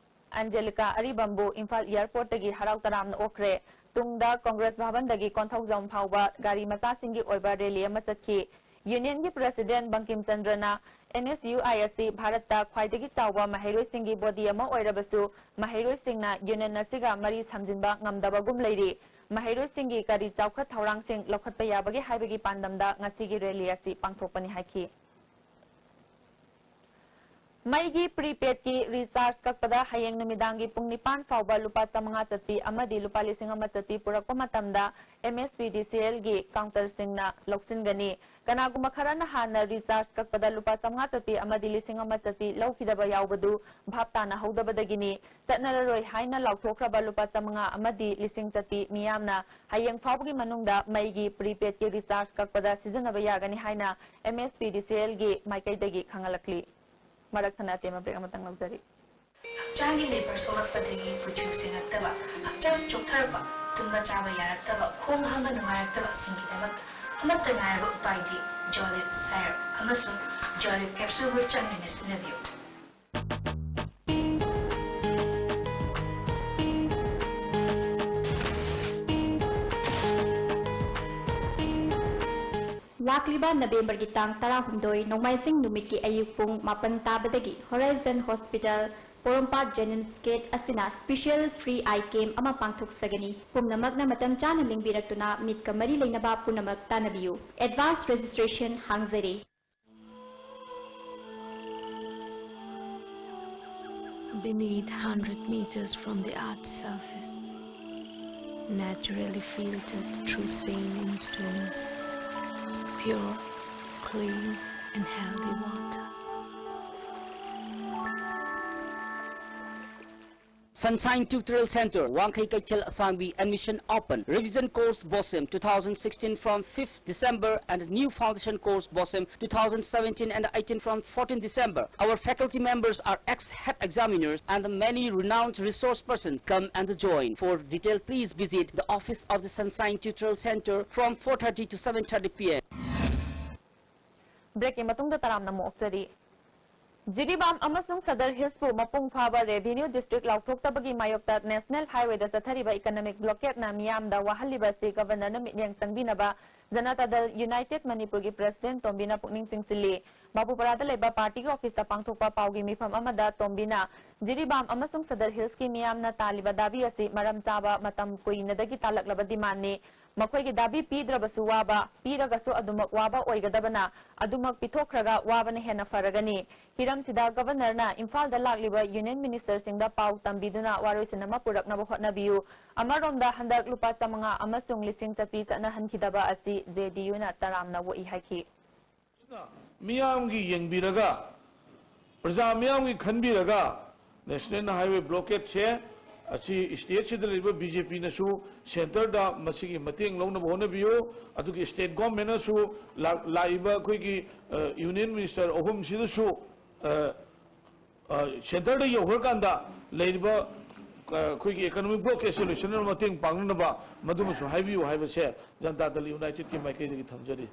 ꯑꯦꯟꯖꯦꯂꯤꯀꯥ ꯑꯔꯤꯕꯝꯕꯨ ꯏꯝꯐꯥꯜ ꯑꯦꯌꯔꯄꯣꯔꯠꯇꯒꯤ ꯍꯔꯥꯎ ꯇꯔꯥꯝꯅ ꯑꯣꯛꯈ꯭ꯔꯦ꯫ ꯇꯨꯡꯗ ꯀꯣꯡꯒ꯭ꯔꯦꯁ ꯚꯕꯟꯗꯒꯤ ꯀꯣꯟꯊꯧꯖꯝ ꯐꯥꯎꯕ ꯒꯥꯔꯤ ꯃꯆꯥꯁꯤꯡꯒꯤ ꯑꯣꯏꯕ ꯔꯦꯂꯤ ꯑꯃ ꯆꯠꯈꯤ꯫ ꯌꯨꯅꯤꯌꯟꯒꯤ president Bangkim ꯆꯟꯗ꯭ꯔꯅ N S U I ꯑꯁꯤ ꯚꯥꯔꯠꯇ ꯈ꯭ꯋꯥꯏꯗꯒꯤ ꯆꯥꯎꯕ ꯃꯍꯩꯔꯣꯏꯁꯤꯡꯒꯤ ꯕꯣꯗꯤ ꯑꯃ ꯑꯣꯏꯔꯕꯁꯨ, ꯃꯍꯩꯔꯣꯏꯁꯤꯡꯅ ꯌꯨꯅꯤꯌꯟ ꯑꯁꯤꯒ ꯃꯔꯤ ꯁꯝꯖꯤꯟꯕ ꯉꯝꯗꯕꯒꯨꯝ ꯂꯩꯔꯤ꯫ ꯃꯍꯩꯔꯣꯏꯁꯤꯡꯒꯤ ꯀꯔꯤ ꯆꯥꯎꯈꯠ ꯊꯧꯔꯥꯡꯁꯤꯡ ꯂꯧꯈꯠꯄ ꯌꯥꯕꯒꯦ ꯍꯥꯏꯕꯒꯤ ꯄꯥꯟꯗꯝꯗ ꯉꯁꯤꯒꯤ ꯔꯦꯂꯤ ꯑꯁꯤ ꯄꯥꯡꯊꯣꯛꯄꯅꯤ ꯍꯥꯏꯈꯤ꯫ ꯃꯩꯒꯤ ꯄ꯭ꯔꯤꯄꯦꯗꯀꯤ ꯔꯤꯆꯥꯔꯖ ꯀꯛꯄꯗ ꯍꯌꯦꯡ ꯅꯨꯃꯤꯗꯥꯡꯒꯤ ꯄꯨꯡ ꯅꯤꯄꯥꯟ ꯐꯥꯎꯕ ꯂꯨꯄꯥ ꯆꯥꯃꯉꯥ ꯆꯠꯄꯤ ꯑꯃꯗꯤ ꯂꯨꯄꯥ ꯂꯤꯁꯤꯡ ꯑꯃ ꯆꯠꯄꯤ ꯄꯨꯔꯛꯄ ꯃꯇꯝꯗ M S P D C L ꯒꯤ ꯀꯥꯎꯟꯇꯔꯁꯤꯡꯅ ꯂꯧꯁꯤꯟꯒꯅꯤ꯫ ꯀꯅꯥꯒꯨꯝꯕ ꯈꯔꯅ ꯍꯥꯟꯅ ꯔꯤꯆꯥꯔꯖ ꯀꯛꯄꯗ ꯂꯨꯄꯥ ꯆꯥꯃꯉꯥ ꯆꯠꯄꯤ ꯑꯃꯗꯤ ꯂꯤꯁꯤꯡ ꯑꯃ ꯆꯠꯄꯤ ꯂꯧꯈꯤꯗꯕ ꯌꯥꯎꯕꯗꯨ ꯚꯥꯞ ꯇꯥꯅꯍꯧꯗꯕꯗꯒꯤꯅꯤ꯫ ꯆꯠꯅꯔꯔꯣꯏ ꯍꯥꯏꯅ ꯂꯥꯎꯊꯣꯛꯈ꯭ꯔꯕ ꯂꯨꯄꯥ ꯆꯥꯃꯉꯥ ꯑꯃꯗꯤ ꯂꯤꯁꯤꯡ ꯆꯠꯄꯤ ꯃꯤꯌꯥꯝꯅ ꯍꯌꯦꯡ ꯐꯥꯎꯕꯒꯤ ꯃꯅꯨꯡꯗ ꯃꯩꯒꯤ ꯄ꯭ꯔꯤꯄꯦꯗꯀꯤ ꯔꯤꯆꯥꯔꯖ ꯀꯛꯄꯗ ꯁꯤꯖꯤꯟꯅꯕ ꯌꯥꯒꯅꯤ ꯍꯥꯏꯅ M S P D C L ꯒꯤ ꯃꯥꯏꯀꯩꯗꯒꯤ ꯈꯪꯍꯜꯂꯛꯂꯤ꯫ ꯃꯔꯛ ꯊꯠꯅ ꯑꯇꯦꯟꯕ ꯕ꯭ꯔꯦꯛ ꯑꯃꯇꯪ ꯂꯧꯖꯔꯤ꯫ ꯍꯛꯆꯥꯡꯒꯤ ꯂꯩꯕꯔ ꯁꯣꯛꯂꯛꯄꯗꯒꯤ ꯀꯨꯆꯨ ꯁꯦꯡꯉꯛꯇꯕ, ꯍꯛꯆꯥꯡ ꯆꯣꯛꯊꯔꯛꯄ, ꯇꯨꯝꯕ ꯆꯥꯕ ꯌꯥꯔꯛꯇꯕ, ꯈꯣꯡ ꯍꯥꯝꯕ ꯅꯨꯡꯉꯥꯏꯔꯛꯇꯕꯁꯤꯡꯒꯤꯗꯃꯛ ꯑꯃꯠꯇ ꯉꯥꯏꯔꯕ ꯎꯄꯥꯏꯗꯤ Jolib syrup ꯑꯃꯁꯨꯡ Jolib capsule ꯕꯨ ꯆꯥꯡ ꯅꯥꯏꯅ ꯁꯤꯖꯤꯟꯅꯕꯤꯌꯨ꯫ ꯂꯥꯛꯂꯤꯕ ꯅꯕꯦꯝꯕꯔꯒꯤ ꯇꯥꯡ ꯇꯔꯥꯍꯨꯝꯗꯣꯏ, ꯅꯣꯡꯃꯥꯏꯖꯤꯡ ꯅꯨꯃꯤꯠꯀꯤ ꯑꯌꯨꯛ ꯄꯨꯡ ꯃꯥꯄꯟ ꯇꯥꯕꯗꯒꯤ Horizon Hospital, ꯄꯣꯔꯣꯝꯄꯥꯠ Jennings Gate ꯑꯁꯤꯅ special free eye camp ꯑꯃ ꯄꯥꯡꯊꯣꯛꯆꯒꯅꯤ꯫ ꯄꯨꯝꯅꯃꯛꯅ ꯃꯇꯝ ꯆꯥꯅ ꯂꯦꯡꯕꯤꯔꯛꯇꯨꯅ ꯃꯤꯠꯀ ꯃꯔꯤ ꯂꯩꯅꯕ ꯄꯨꯝꯅꯃꯛ ꯇꯥꯟꯅꯕꯤꯌꯨ꯫ Advance registration ꯍꯥꯡꯖꯔꯤ꯫ Beneath, hundred meters from the earth's surface, naturally filtered through saline streams, pure, clean, and healthy water. Sunshine Tutorial Center, Wangkhei Keitel Asangbi, admission open. Revision course BOSEM two thousand sixteen from fifth December and new foundation course BOSEM two thousand seventeen and eighteen from fourteenth December. Our faculty members are ex-head examiners and many renowned resource persons. Come and join. For detail, please visit the office of the Sunshine Tutorial Center from four thirty to seven thirty p m. ꯕ꯭ꯔꯦꯛꯀꯤ ꯃꯇꯨꯡꯗ ꯇꯔꯥꯝꯅ ꯑꯃꯨꯛ ꯑꯣꯛꯆꯔꯤ꯫ ꯖꯤꯔꯤꯕꯥꯝ ꯑꯃꯁꯨꯡ ꯁꯗꯔ ꯍꯤꯜꯁꯄꯨ ꯃꯄꯨꯡ ꯐꯥꯕ revenue district ꯂꯥꯎꯊꯣꯛꯇꯕꯒꯤ ꯃꯥꯌꯣꯛꯇ national ꯍꯥꯏꯋꯦꯗ ꯆꯠꯊꯔꯤꯕ ꯏꯀꯅꯣꯃꯤꯛ ꯕ꯭ꯂꯣꯀꯦꯠꯅ ꯃꯤꯌꯥꯝꯗ ꯋꯥꯍꯜꯂꯤꯕ ꯑꯁꯤ ꯒꯕꯔꯅꯔꯅ ꯃꯤꯠꯌꯦꯡ ꯆꯪꯕꯤꯅꯕ ꯖꯅꯇꯥ ꯗꯜ ꯌꯨꯅꯥꯏꯇꯦꯗ ꯃꯅꯤꯄꯨꯔꯒꯤ ꯄ꯭ꯔꯁꯤꯗꯦꯟꯠ ꯇꯣꯝꯕꯤꯅ ꯄꯨꯛꯅꯤꯡ ꯆꯤꯡꯁꯤꯜꯂꯤ꯫ ꯕꯥꯕꯨꯄꯥꯔꯥꯗ ꯂꯩꯕ ꯄꯥꯔꯇꯤꯒꯤ ꯑꯣꯐꯤꯁꯇ ꯄꯥꯡꯊꯣꯛꯄ ꯄꯥꯎꯒꯤ ꯃꯤꯐꯝ ꯑꯃꯗ ꯇꯣꯝꯕꯤꯅ ꯖꯤꯔꯤꯕꯥꯝ ꯑꯃꯁꯨꯡ ꯁꯗꯔ ꯍꯤꯜꯁꯀꯤ ꯃꯤꯌꯥꯝꯅ ꯇꯥꯜꯂꯤꯕ ꯗꯥꯕꯤ ꯑꯁꯤ ꯃꯔꯝ ꯆꯥꯕ ꯃꯇꯝ ꯀꯨꯏꯅꯗꯒꯤ ꯇꯥꯜꯂꯛꯂꯕ ꯗꯤꯃꯥꯟꯅꯤ꯫ ꯃꯈꯣꯏꯒꯤ ꯗꯥꯕꯤ ꯄꯤꯗ꯭ꯔꯕꯁꯨ ꯋꯥꯕ, ꯄꯤꯔꯒꯁꯨ ꯑꯗꯨꯃꯛ ꯋꯥꯕ ꯑꯣꯏꯒꯗꯕꯅ ꯑꯗꯨꯃꯛ ꯄꯤꯊꯣꯛꯈ꯭ꯔꯒ ꯋꯥꯕꯅ ꯍꯦꯟꯅ ꯐꯔꯒꯅꯤ꯫ ꯍꯤꯔꯝꯁꯤꯗ ꯒꯕꯔꯅꯔꯅ ꯏꯝꯐꯥꯜꯗ ꯂꯥꯛꯂꯤꯕ ꯌꯨꯅꯤꯌꯟ ꯃꯤꯅꯤꯁꯇꯔꯁꯤꯡꯗ ꯄꯥꯎ ꯇꯝꯕꯤꯗꯨꯅ ꯋꯥꯔꯣꯏꯁꯤꯟ ꯑꯃ ꯄꯨꯔꯛꯅꯕ ꯍꯣꯠꯅꯕꯤꯌꯨ꯫ ꯑꯃꯔꯣꯝꯗ ꯍꯟꯗꯛ ꯂꯨꯄꯥ ꯆꯥꯃꯉꯥ ꯑꯃꯁꯨꯡ ꯂꯤꯁꯤꯡ ꯆꯠꯄꯤ ꯆꯠꯅꯍꯟꯈꯤꯗꯕ ꯑꯁꯤ ꯖꯦ ꯗꯤ ꯌꯨꯅ ꯇꯔꯥꯝꯅ ꯑꯣꯛꯏ ꯍꯥꯏꯈꯤ꯫ ꯃꯤꯌꯥꯝꯒꯤ ꯌꯦꯡꯕꯤꯔꯒ, ꯄ꯭ꯔꯖꯥ ꯃꯤꯌꯥꯝꯒꯤ ꯈꯟꯕꯤꯔꯒ ꯅꯦꯁꯅꯦꯜ ꯍꯥꯏꯋꯦ ꯕ꯭ꯂꯣꯀꯦꯠꯁꯦ ꯑꯁꯤ ꯁ꯭ꯇꯦꯠꯁꯤꯗ ꯂꯩꯔꯤꯕ ꯕꯤ ꯖꯦ ꯄꯤꯅꯁꯨ ꯁꯦꯟꯇꯔꯗ ꯃꯁꯤꯒꯤ ꯃꯇꯦꯡ ꯂꯧꯅꯕ ꯍꯣꯠꯅꯕꯤꯌꯨ꯫ ꯑꯗꯨꯒꯤ ꯁ꯭ꯇꯦꯠ ꯒꯣꯔꯃꯦꯟꯅꯁꯨ ꯂꯥꯛ-, ꯂꯥꯛꯏꯕ ꯑꯩꯈꯣꯏꯒꯤ, ꯑ, ꯌꯨꯅꯤꯌꯟ ꯃꯤꯅꯤꯁꯇꯔ ꯑꯍꯨꯝꯁꯤꯗꯁꯨ, ꯑ, ꯑ, ꯁꯦꯟꯇꯔꯗ ꯌꯧꯈ꯭ꯔꯀꯥꯟꯗ ꯂꯩꯔꯤꯕ, ꯑ, ꯑꯩꯈꯣꯏꯒꯤ ꯏꯀꯣꯅꯣꯃꯤꯛ ꯕ꯭ꯂꯣꯀꯦꯠꯁꯦ ꯂꯣꯏꯁꯤꯟꯅꯕ ꯃꯇꯦꯡ ꯄꯥꯡꯅꯅꯕ ꯃꯗꯨꯃꯁꯨ ꯍꯥꯏꯕꯤꯌꯨ ꯍꯥꯏꯕꯁꯦ ꯖꯅꯇꯥ ꯗꯜ ꯌꯨꯅꯥꯏꯇꯦꯗꯀꯤ ꯃꯥꯏꯀꯩꯗꯒꯤ ꯊꯝꯖꯔꯤ꯫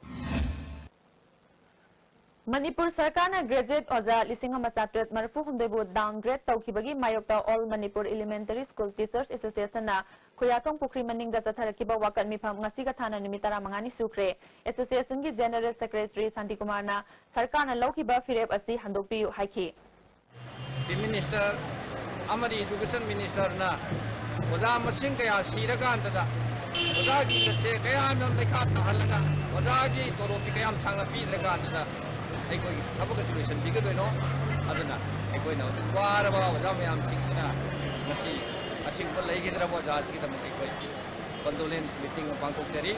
ꯃꯅꯤꯄꯨꯔ ꯁꯔꯀꯥꯔꯅ ꯒ꯭ꯔꯦꯖꯨꯑꯦꯠ ꯑꯣꯖꯥ ꯂꯤꯁꯤꯡ ꯑꯃ ꯆꯥꯇ꯭ꯔꯦꯠ ꯃꯔꯤꯐꯨ ꯍꯨꯝꯗꯣꯏꯕꯨ ꯗꯥꯎꯟꯒ꯭ꯔꯦꯗ ꯇꯧꯈꯤꯕꯒꯤ ꯃꯥꯌꯣꯛꯇ all Manipur elementary school teachers ꯑꯦꯁꯣꯁꯤꯌꯦꯁꯟꯅ ꯈꯨꯌꯥꯊꯣꯡ ꯄꯨꯈ꯭ꯔꯤ ꯃꯅꯤꯡꯗ ꯆꯠꯊꯔꯛꯈꯤꯕ ꯋꯥꯀꯠ ꯃꯤꯐꯝ ꯉꯁꯤꯒ ꯊꯥꯅ ꯅꯨꯃꯤꯠ ꯇꯔꯥꯃꯉꯥꯅꯤ ꯁꯨꯈ꯭ꯔꯦ꯫ ꯑꯦꯁꯣꯁꯤꯌꯦꯁꯟꯒꯤ ꯖꯦꯅꯔꯦꯜ ꯁꯦꯀ꯭ꯔꯦꯇꯔꯤ ꯁꯥꯟꯇꯤꯀꯨꯃꯥꯔꯅ ꯁꯔꯀꯥꯔꯅ ꯂꯧꯈꯤꯕ ꯐꯤꯔꯦꯞ ꯑꯁꯤ ꯍꯟꯗꯣꯛꯄꯤꯌꯨ ꯍꯥꯏꯈꯤ꯫ ꯆꯤꯐ ꯃꯤꯅꯤꯁꯇꯔ ꯑꯃꯗꯤ ꯏꯗꯨꯀꯦꯁꯟ ꯃꯤꯅꯤꯁꯇꯔꯅ ꯑꯣꯖꯥ ꯃꯁꯤꯡ ꯀꯌꯥ ꯁꯤꯔꯀꯥꯟꯗꯗ, ꯑꯣꯖꯥꯒꯤ ꯏꯖꯠꯁꯦ ꯀꯌꯥꯝ ꯌꯥꯝ ꯂꯩꯈꯥ ꯇꯥꯍꯜꯂꯒ, ꯑꯣꯖꯥꯒꯤ ꯇꯣꯂꯣꯞꯁꯤ ꯀꯌꯥꯝ ꯁꯥꯡꯅ ꯄꯤꯗ꯭ꯔꯀꯥꯟꯗꯗ ꯑꯩꯈꯣꯏꯒꯤ ꯊꯕꯛ ꯑꯁꯤ ꯂꯣꯏꯁꯤꯟꯕꯤꯒꯗꯣꯏꯅꯣ? ꯑꯗꯨꯅ ꯑꯩꯈꯣꯏꯅ ꯍꯧꯖꯤꯛ ꯋꯥꯔꯕ ꯑꯣꯖꯥ ꯃꯌꯥꯝꯁꯤꯡꯁꯤꯅ ꯉꯁꯤ ꯑꯁꯤꯒꯨꯝꯕ ꯂꯩꯈꯤꯗ꯭ꯔꯕ ꯑꯣꯖꯥꯁꯤꯒꯤꯗꯃꯛ ꯑꯩꯈꯣꯏ ꯀꯣꯟꯗꯣꯂꯦꯟꯁ ꯃꯤꯇꯤꯡ ꯑꯃ ꯄꯥꯡꯊꯣꯛꯆꯔꯤ꯫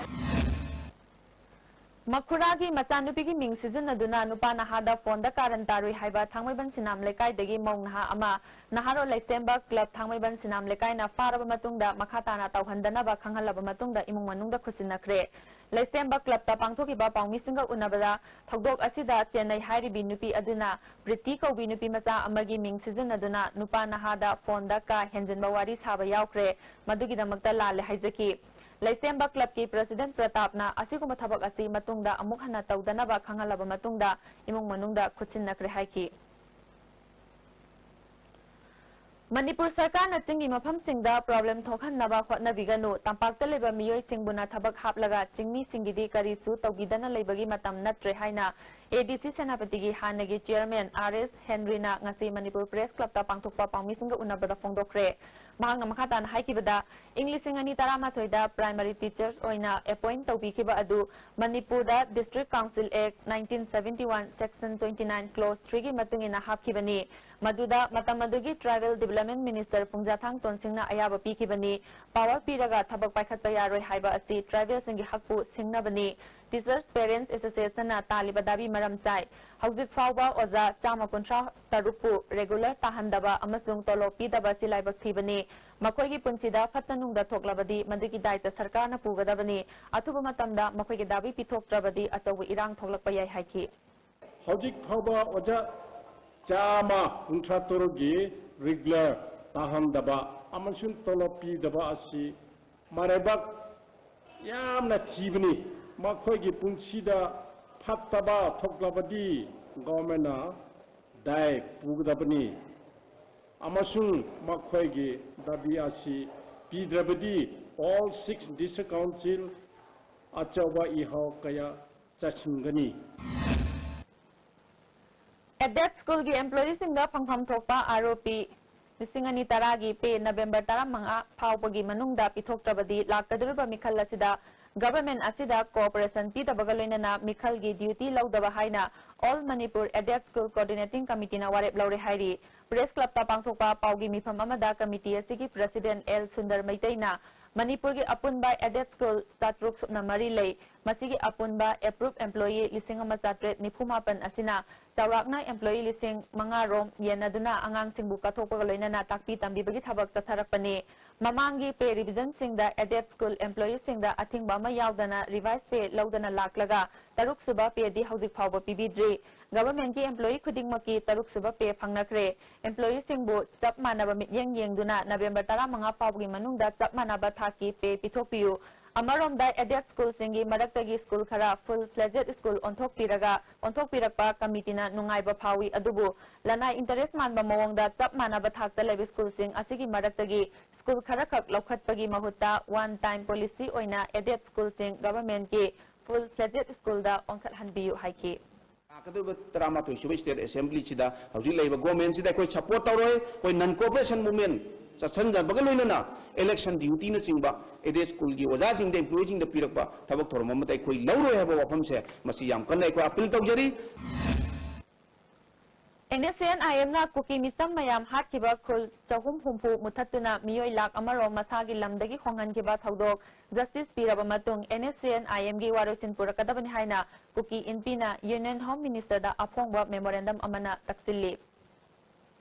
ꯃꯈꯨꯔꯥꯒꯤ ꯃꯆꯥꯅꯨꯄꯤꯒꯤ ꯃꯤꯡ ꯁꯤꯖꯤꯟꯅꯗꯨꯅ ꯅꯨꯄꯥ ꯅꯍꯥꯗ ꯐꯣꯟꯗ ꯀꯥꯔꯟ ꯇꯥꯔꯨꯏ ꯍꯥꯏꯕ ꯊꯥꯡꯃꯩꯕꯟ ꯁꯤꯅꯥꯝ ꯂꯩꯀꯥꯏꯗꯒꯤ ꯃꯧ ꯅꯍꯥ ꯑꯃ ꯅꯍꯥꯔꯣꯜ ꯂꯩꯁꯦꯝꯕ ꯀ꯭ꯂꯕ ꯊꯥꯡꯃꯩꯕꯟ ꯁꯤꯅꯥꯝ ꯂꯩꯀꯥꯏꯅ ꯐꯥꯔꯕ ꯃꯇꯨꯡꯗ ꯃꯈꯥ ꯇꯥꯅ ꯇꯧꯍꯟꯗꯅꯕ ꯈꯪꯍꯜꯂꯕ ꯃꯇꯨꯡꯗ ꯏꯃꯨꯡ ꯃꯅꯨꯡꯗ ꯈꯨꯠꯁꯤꯟꯅꯈ꯭ꯔꯦ꯫ ꯂꯩꯁꯦꯝꯕ ꯀ꯭ꯂꯕꯇ ꯄꯥꯡꯊꯣꯛꯈꯤꯕ ꯄꯥꯎꯃꯤꯁꯤꯡꯒ ꯎꯅꯕꯗ ꯊꯧꯗꯣꯛ ꯑꯁꯤꯗ ꯆꯦꯟꯅꯩ ꯍꯥꯏꯔꯤꯕꯤ ꯅꯨꯄꯤ ꯑꯗꯨꯅ ꯄ꯭ꯔꯤꯇꯤ ꯀꯧꯕꯤ ꯅꯨꯄꯤ ꯃꯆꯥ ꯑꯃꯒꯤ ꯃꯤꯡ ꯁꯤꯖꯤꯟꯅꯗꯨꯅ ꯅꯨꯄꯥ ꯅꯍꯥꯗ ꯐꯣꯟꯗ ꯀꯥ ꯍꯦꯟꯖꯤꯟꯕ ꯋꯥꯔꯤ ꯁꯥꯕ ꯌꯥꯎꯈ꯭ꯔꯦ, ꯃꯗꯨꯒꯤꯗꯃꯛꯇ ꯂꯥꯜꯂꯦ ꯍꯥꯏꯖꯈꯤ꯫ ꯂꯩꯁꯦꯝꯕ ꯀ꯭ꯂꯕꯀꯤ ꯄ꯭ꯔꯁꯤꯗꯦꯟꯠ ꯄ꯭ꯔꯇꯥꯞꯅ ꯑꯁꯤꯒꯨꯝꯕ ꯊꯕꯛ ꯑꯁꯤ ꯃꯇꯨꯡꯗ ꯑꯃꯨꯛ ꯍꯟꯅ ꯇꯧꯗꯅꯕ ꯈꯪꯍꯜꯂꯕ ꯃꯇꯨꯡꯗ ꯏꯃꯨꯡ ꯃꯅꯨꯡꯗ ꯈꯨꯠꯁꯤꯟꯅꯈ꯭ꯔꯦ ꯍꯥꯏꯈꯤ꯫ ꯃꯅꯤꯄꯨꯔ ꯁꯔꯀꯥꯔꯅ ꯆꯤꯡꯒꯤ ꯃꯐꯝꯁꯤꯡꯗ ꯄ꯭ꯔꯣꯕ꯭ꯂꯦꯝ ꯊꯣꯛꯍꯟꯅꯕ ꯍꯣꯠꯅꯕꯤꯒꯅꯨ, ꯇꯝꯄꯥꯛꯇ ꯂꯩꯕ ꯃꯤꯑꯣꯏꯁꯤꯡꯕꯨꯅ ꯊꯕꯛ ꯍꯥꯞꯂꯒ ꯆꯤꯡꯃꯤꯁꯤꯡꯒꯤꯗꯤ ꯀꯔꯤꯁꯨ ꯇꯧꯕꯤꯗꯅ ꯂꯩꯕꯒꯤ ꯃꯇꯝ ꯅꯠꯇ꯭ꯔꯦ ꯍꯥꯏꯅ ꯑꯦ ꯗꯤ ꯁꯤ ꯁꯦꯅꯥꯄꯇꯤꯒꯤ ꯍꯥꯟꯅꯒꯤ ꯆꯤꯌꯔꯃꯦꯟ ꯑꯥꯔ ꯑꯦꯁ ꯍꯦꯟꯔꯤꯅ ꯉꯁꯤ ꯃꯅꯤꯄꯨꯔ ꯄ꯭ꯔꯦꯁ ꯀ꯭ꯂꯕꯇ ꯄꯥꯡꯊꯣꯛꯄ ꯄꯥꯎꯃꯤꯁꯤꯡꯒ ꯎꯅꯕꯗ ꯐꯣꯡꯗꯣꯛꯈ꯭ꯔꯦ꯫ ꯃꯍꯥꯛꯅ ꯃꯈꯥ ꯇꯥꯅ ꯍꯥꯏꯈꯤꯕꯗ, ꯏꯪ ꯂꯤꯁꯤꯡ ꯑꯅꯤ ꯇꯔꯥꯃꯥꯊꯣꯏꯗ ꯄ꯭ꯔꯥꯏꯃꯔꯤ ꯇꯤꯆꯔꯁ ꯑꯣꯏꯅ ꯑꯦꯄꯣꯏꯟꯠ ꯇꯧꯕꯤꯈꯤꯕ ꯑꯗꯨ ꯃꯅꯤꯄꯨꯔꯗ district council act nineteen seventy one section twenty nine clause ꯊ꯭ꯔꯤꯒꯤ ꯃꯇꯨꯡ ꯏꯟꯅ ꯍꯥꯞꯈꯤꯕꯅꯤ꯫ ꯃꯗꯨꯗ ꯃꯇꯝ ꯑꯗꯨꯒꯤ ꯇ꯭ꯔꯥꯏꯕꯦꯜ ꯗꯤꯕꯦꯂꯞꯃꯦꯟꯠ ꯃꯤꯅꯤꯁꯇꯔ ꯄꯨꯡꯖꯥꯊꯥꯡ ꯇꯣꯟꯁꯤꯡꯅ ꯑꯌꯥꯕ ꯄꯤꯈꯤꯕꯅꯤ꯫ ꯄꯥꯋꯔ ꯄꯤꯔꯒ ꯊꯕꯛ ꯄꯥꯏꯈꯠꯄ ꯌꯥꯔꯣꯏ ꯍꯥꯏꯕ ꯑꯁꯤ ꯇ꯭ꯔꯥꯏꯕꯦꯜꯁꯤꯡꯒꯤ ꯍꯛꯄꯨ ꯁꯤꯡꯅꯕꯅꯤ꯫ ꯇꯤꯆꯔꯁ ꯄꯦꯔꯦꯟꯠꯁ ꯑꯦꯁꯣꯁꯤꯌꯦꯁꯟꯅ ꯇꯥꯜꯂꯤꯕ ꯗꯥꯕꯤ ꯃꯔꯝ ꯆꯥꯏ꯫ ꯍꯧꯖꯤꯛ ꯐꯥꯎꯕ ꯑꯣꯖꯥ ꯆꯥꯝꯃ ꯀꯨꯟꯊ꯭ꯔꯥ ꯇꯔꯨꯛꯄꯨ ꯔꯦꯒꯨꯂꯔ ꯇꯥꯍꯟꯗꯕ ꯑꯃꯁꯨꯡ ꯇꯣꯂꯣꯞ ꯄꯤꯗꯕ ꯑꯁꯤ ꯂꯥꯏꯕꯛ ꯊꯤꯕꯅꯤ꯫ ꯃꯈꯣꯏꯒꯤ ꯄꯨꯟꯁꯤꯗ ꯐꯠꯇ ꯅꯨꯡꯗ ꯊꯣꯛꯂꯕꯗꯤ ꯃꯗꯨꯒꯤ ꯗꯥꯏꯇ ꯁꯔꯀꯥꯔꯅ ꯄꯨꯒꯗꯕꯅꯤ꯫ ꯑꯊꯨꯕ ꯃꯇꯝꯗ ꯃꯈꯣꯏꯒꯤ ꯗꯥꯕꯤ ꯄꯤꯊꯣꯛꯇ꯭ꯔꯕꯗꯤ ꯑꯆꯧꯕ ꯏꯔꯥꯡ ꯊꯣꯛꯂꯛꯄ ꯌꯥꯏ ꯍꯥꯏꯈꯤ꯫ ꯍꯧꯖꯤꯛ ꯐꯥꯎꯕ ꯑꯣꯖꯥ ꯆꯥꯝꯃ ꯀꯨꯟꯊ꯭ꯔꯥ ꯇꯔꯨꯛꯀꯤ ꯔꯤꯒꯨꯂꯔ ꯇꯥꯍꯟꯗꯕ ꯑꯃꯁꯨꯡ ꯇꯣꯂꯣꯞ ꯄꯤꯗꯕ ꯑꯁꯤ ꯃꯔꯥꯏꯕꯛ ꯌꯥꯝꯅ ꯊꯤꯕꯅꯤ꯫ ꯃꯈꯣꯏꯒꯤ ꯄꯨꯟꯁꯤꯗ ꯐꯠꯇꯕ ꯊꯣꯛꯂꯕꯗꯤ ꯒꯣꯔꯃꯦꯟꯅ ꯗꯥꯏ ꯄꯨꯒꯗꯕꯅꯤ ꯑꯃꯁꯨꯡ ꯃꯈꯣꯏꯒꯤ ꯗꯥꯕꯤ ꯑꯁꯤ ꯄꯤꯗ꯭ꯔꯕꯗꯤ ꯑꯣꯜ ꯁꯤꯛꯁ ꯗꯤꯁꯇ꯭ꯔꯤꯛ ꯀꯥꯎꯟꯁꯤꯜ ꯑꯆꯧꯕ ꯏꯍꯧ ꯀꯌꯥ ꯆꯠꯁꯤꯟꯒꯅꯤ꯫ ꯑꯦꯗꯦꯗ ꯁ꯭ꯀꯨꯜꯒꯤ ꯑꯦꯝꯄ꯭ꯂꯣꯌꯤꯁꯤꯡꯗ ꯐꯪꯐꯝ ꯊꯣꯛꯄ ꯑꯥꯔ ꯑꯣ ꯄꯤ ꯂꯤꯁꯤꯡ ꯑꯅꯤ ꯇꯔꯥꯒꯤ ꯄꯦ ꯅꯕꯦꯝꯕꯔ ꯇꯔꯥꯃꯉꯥ ꯐꯥꯎꯕꯒꯤ ꯃꯅꯨꯡꯗ ꯄꯤꯊꯣꯛꯇ꯭ꯔꯕꯗꯤ ꯂꯥꯛꯀꯗꯧꯔꯤꯕ ꯃꯤꯈꯜ ꯑꯁꯤꯗ ꯒꯚꯔꯟꯃꯦꯟꯠ ꯑꯁꯤꯗ ꯀꯣꯑꯣꯄꯔꯦꯁꯟ ꯄꯤꯗꯕꯒ ꯂꯣꯏꯅꯅ ꯃꯤꯈꯜꯒꯤ ꯗ꯭ꯌꯨꯇꯤ ꯂꯧꯗꯕ ꯍꯥꯏꯅ all Manipur aided school coordinating ꯀꯃꯤꯇꯤꯅ ꯋꯥꯔꯦꯞ ꯂꯧꯔꯦ ꯍꯥꯏꯔꯤ꯫ ꯄ꯭ꯔꯦꯁ ꯀ꯭ꯂꯕꯇ ꯄꯥꯡꯊꯣꯛꯄ ꯄꯥꯎꯒꯤ ꯃꯤꯐꯝ ꯑꯃꯗ ꯀꯃꯤꯇꯤ ꯑꯁꯤꯒꯤ ꯄ꯭ꯔꯁꯤꯗꯦꯟꯠ ꯑꯦꯜ ꯁꯨꯟꯗꯔ ꯃꯩꯇꯩꯅ ꯃꯅꯤꯄꯨꯔꯒꯤ ꯑꯄꯨꯟꯕ aided school ꯆꯥꯇ꯭ꯔꯨꯛ ꯁꯨꯞꯅ ꯃꯔꯤ ꯂꯩ꯫ ꯃꯁꯤꯒꯤ ꯑꯄꯨꯟꯕ approved employee ꯂꯤꯁꯤꯡ ꯑꯃ ꯆꯥꯇ꯭ꯔꯦꯠ ꯅꯤꯐꯨ ꯃꯥꯄꯟ ꯑꯁꯤꯅ ꯆꯥꯎꯔꯥꯛꯅ employee ꯂꯤꯁꯤꯡ ꯃꯉꯥ ꯔꯣꯝ ꯌꯦꯟꯅꯗꯨꯅ ꯑꯉꯥꯡꯁꯤꯡꯕꯨ ꯀꯠꯊꯣꯛꯄꯒ ꯂꯣꯏꯅꯅ ꯇꯥꯛꯄꯤ ꯇꯝꯕꯤꯕꯒꯤ ꯊꯕꯛ ꯆꯠꯊꯔꯛꯄꯅꯤ꯫ ꯃꯃꯥꯡꯒꯤ pay revisionꯁꯤꯡꯗ aided school employeeꯁꯤꯡꯗ ꯑꯊꯤꯡꯕ ꯑꯃ ꯌꯥꯎꯗꯅ revise pay ꯂꯧꯗꯅ ꯂꯥꯛꯂꯒ ꯇꯔꯨꯛ ꯁꯨꯕ payꯗꯤ ꯍꯧꯖꯤꯛ ꯐꯥꯎꯕ ꯄꯤꯕꯤꯗ꯭ꯔꯤ꯫ Governmentꯀꯤ employee ꯈꯨꯗꯤꯡꯃꯛꯀꯤ ꯇꯔꯨꯛ ꯁꯨꯕ pay ꯐꯪꯅꯈ꯭ꯔꯦ꯫ Employeeꯁꯤꯡꯕꯨ ꯆꯞ ꯃꯥꯟꯅꯕ ꯃꯤꯠꯌꯦꯡ ꯌꯦꯡꯗꯨꯅ ꯅꯕꯦꯝꯕꯔ ꯇꯔꯥꯃꯉꯥ ꯐꯥꯎꯕꯒꯤ ꯃꯅꯨꯡꯗ ꯆꯞ ꯃꯥꯟꯅꯕ ꯊꯥꯛꯀꯤ pay ꯄꯤꯊꯣꯛꯄꯤꯌꯨ꯫ ꯑꯃꯔꯣꯝꯗ aided schoolꯁꯤꯡꯒꯤ ꯃꯔꯛꯇꯒꯤ school ꯈꯔ full fledged school ꯑꯣꯟꯊꯣꯛꯄꯤꯔꯒ, ꯑꯣꯟꯊꯣꯛꯄꯤꯔꯛꯄ committeeꯅ ꯅꯨꯡꯉꯥꯏꯕ ꯐꯥꯎꯏ꯫ ꯑꯗꯨꯕꯨ ꯂꯅꯥꯏ interest ꯃꯥꯟꯕ ꯃꯑꯣꯡꯗ ꯆꯞ ꯃꯥꯟꯅꯕ ꯊꯥꯛꯇ ꯂꯩꯕ schoolꯁꯤꯡ ꯑꯁꯤꯒꯤ ꯃꯔꯛꯇꯒꯤ school ꯈꯔꯈꯛ ꯂꯧꯈꯠꯄꯒꯤ ꯃꯍꯨꯠꯇ one time policy ꯑꯣꯏꯅ aided schoolꯁꯤꯡ governmentꯀꯤ full fledged schoolꯗ ꯑꯣꯟꯈꯠꯍꯟꯕꯤꯌꯨ ꯍꯥꯏꯈꯤ꯫ ꯂꯥꯛꯀꯗꯧꯔꯤꯕ ꯇꯔꯥꯃꯥꯊꯣꯏ ꯁꯨꯕ state assemblyꯁꯤꯗ ꯍꯧꯖꯤꯛ ꯂꯩꯔꯤꯕ governmentꯁꯤꯗ ꯑꯩꯈꯣꯏ support ꯇꯧꯔꯣꯏ꯫ ꯑꯩꯈꯣꯏ non cooperation movement ꯆꯠꯁꯤꯟꯖꯕꯒ ꯂꯣꯏꯅꯅ election dutyꯅꯆꯤꯡꯕ aided schoolꯒꯤ ꯑꯣꯖꯥꯁꯤꯡꯗ, employeeꯁꯤꯡꯗ ꯄꯤꯔꯛꯄ ꯊꯕꯛ ꯊꯧꯔꯝ ꯑꯃꯠꯇ ꯑꯩꯈꯣꯏ ꯂꯧꯔꯣꯏ ꯍꯥꯏꯕ ꯋꯥꯐꯝꯁꯦ, ꯃꯁꯤ ꯌꯥꯝ ꯀꯟꯅ ꯑꯩꯈꯣꯏ appeal ꯇꯧꯖꯔꯤ꯫ NSCN-IMꯅ ꯀꯨꯀꯤ ꯃꯤꯆꯝ ꯃꯌꯥꯝ ꯍꯥꯠꯈꯤꯕ ꯈꯨꯜ ꯆꯍꯨꯝ ꯍꯨꯝꯐꯨ ꯃꯨꯊꯠꯇꯨꯅ ꯃꯤꯑꯣꯏ ꯂꯥꯈ ꯑꯃ ꯔꯣꯝ ꯃꯁꯥꯒꯤ ꯂꯝꯗꯒꯤ ꯍꯣꯡꯍꯟꯈꯤꯕ ꯊꯧꯗꯣꯛ justice ꯄꯤꯔꯕ ꯃꯇꯨꯡ NSCN-IMꯒꯤ ꯋꯥꯔꯣꯏꯁꯤꯟ ꯄꯨꯔꯛꯀꯗꯕꯅꯤ ꯍꯥꯏꯅ ꯀꯨꯀꯤ ꯏꯟꯄꯤꯅ Union Home Ministerꯗ ꯑꯐꯣꯡꯕ memorandum ꯑꯃꯅ ꯇꯛꯁꯤꯜꯂꯤ꯫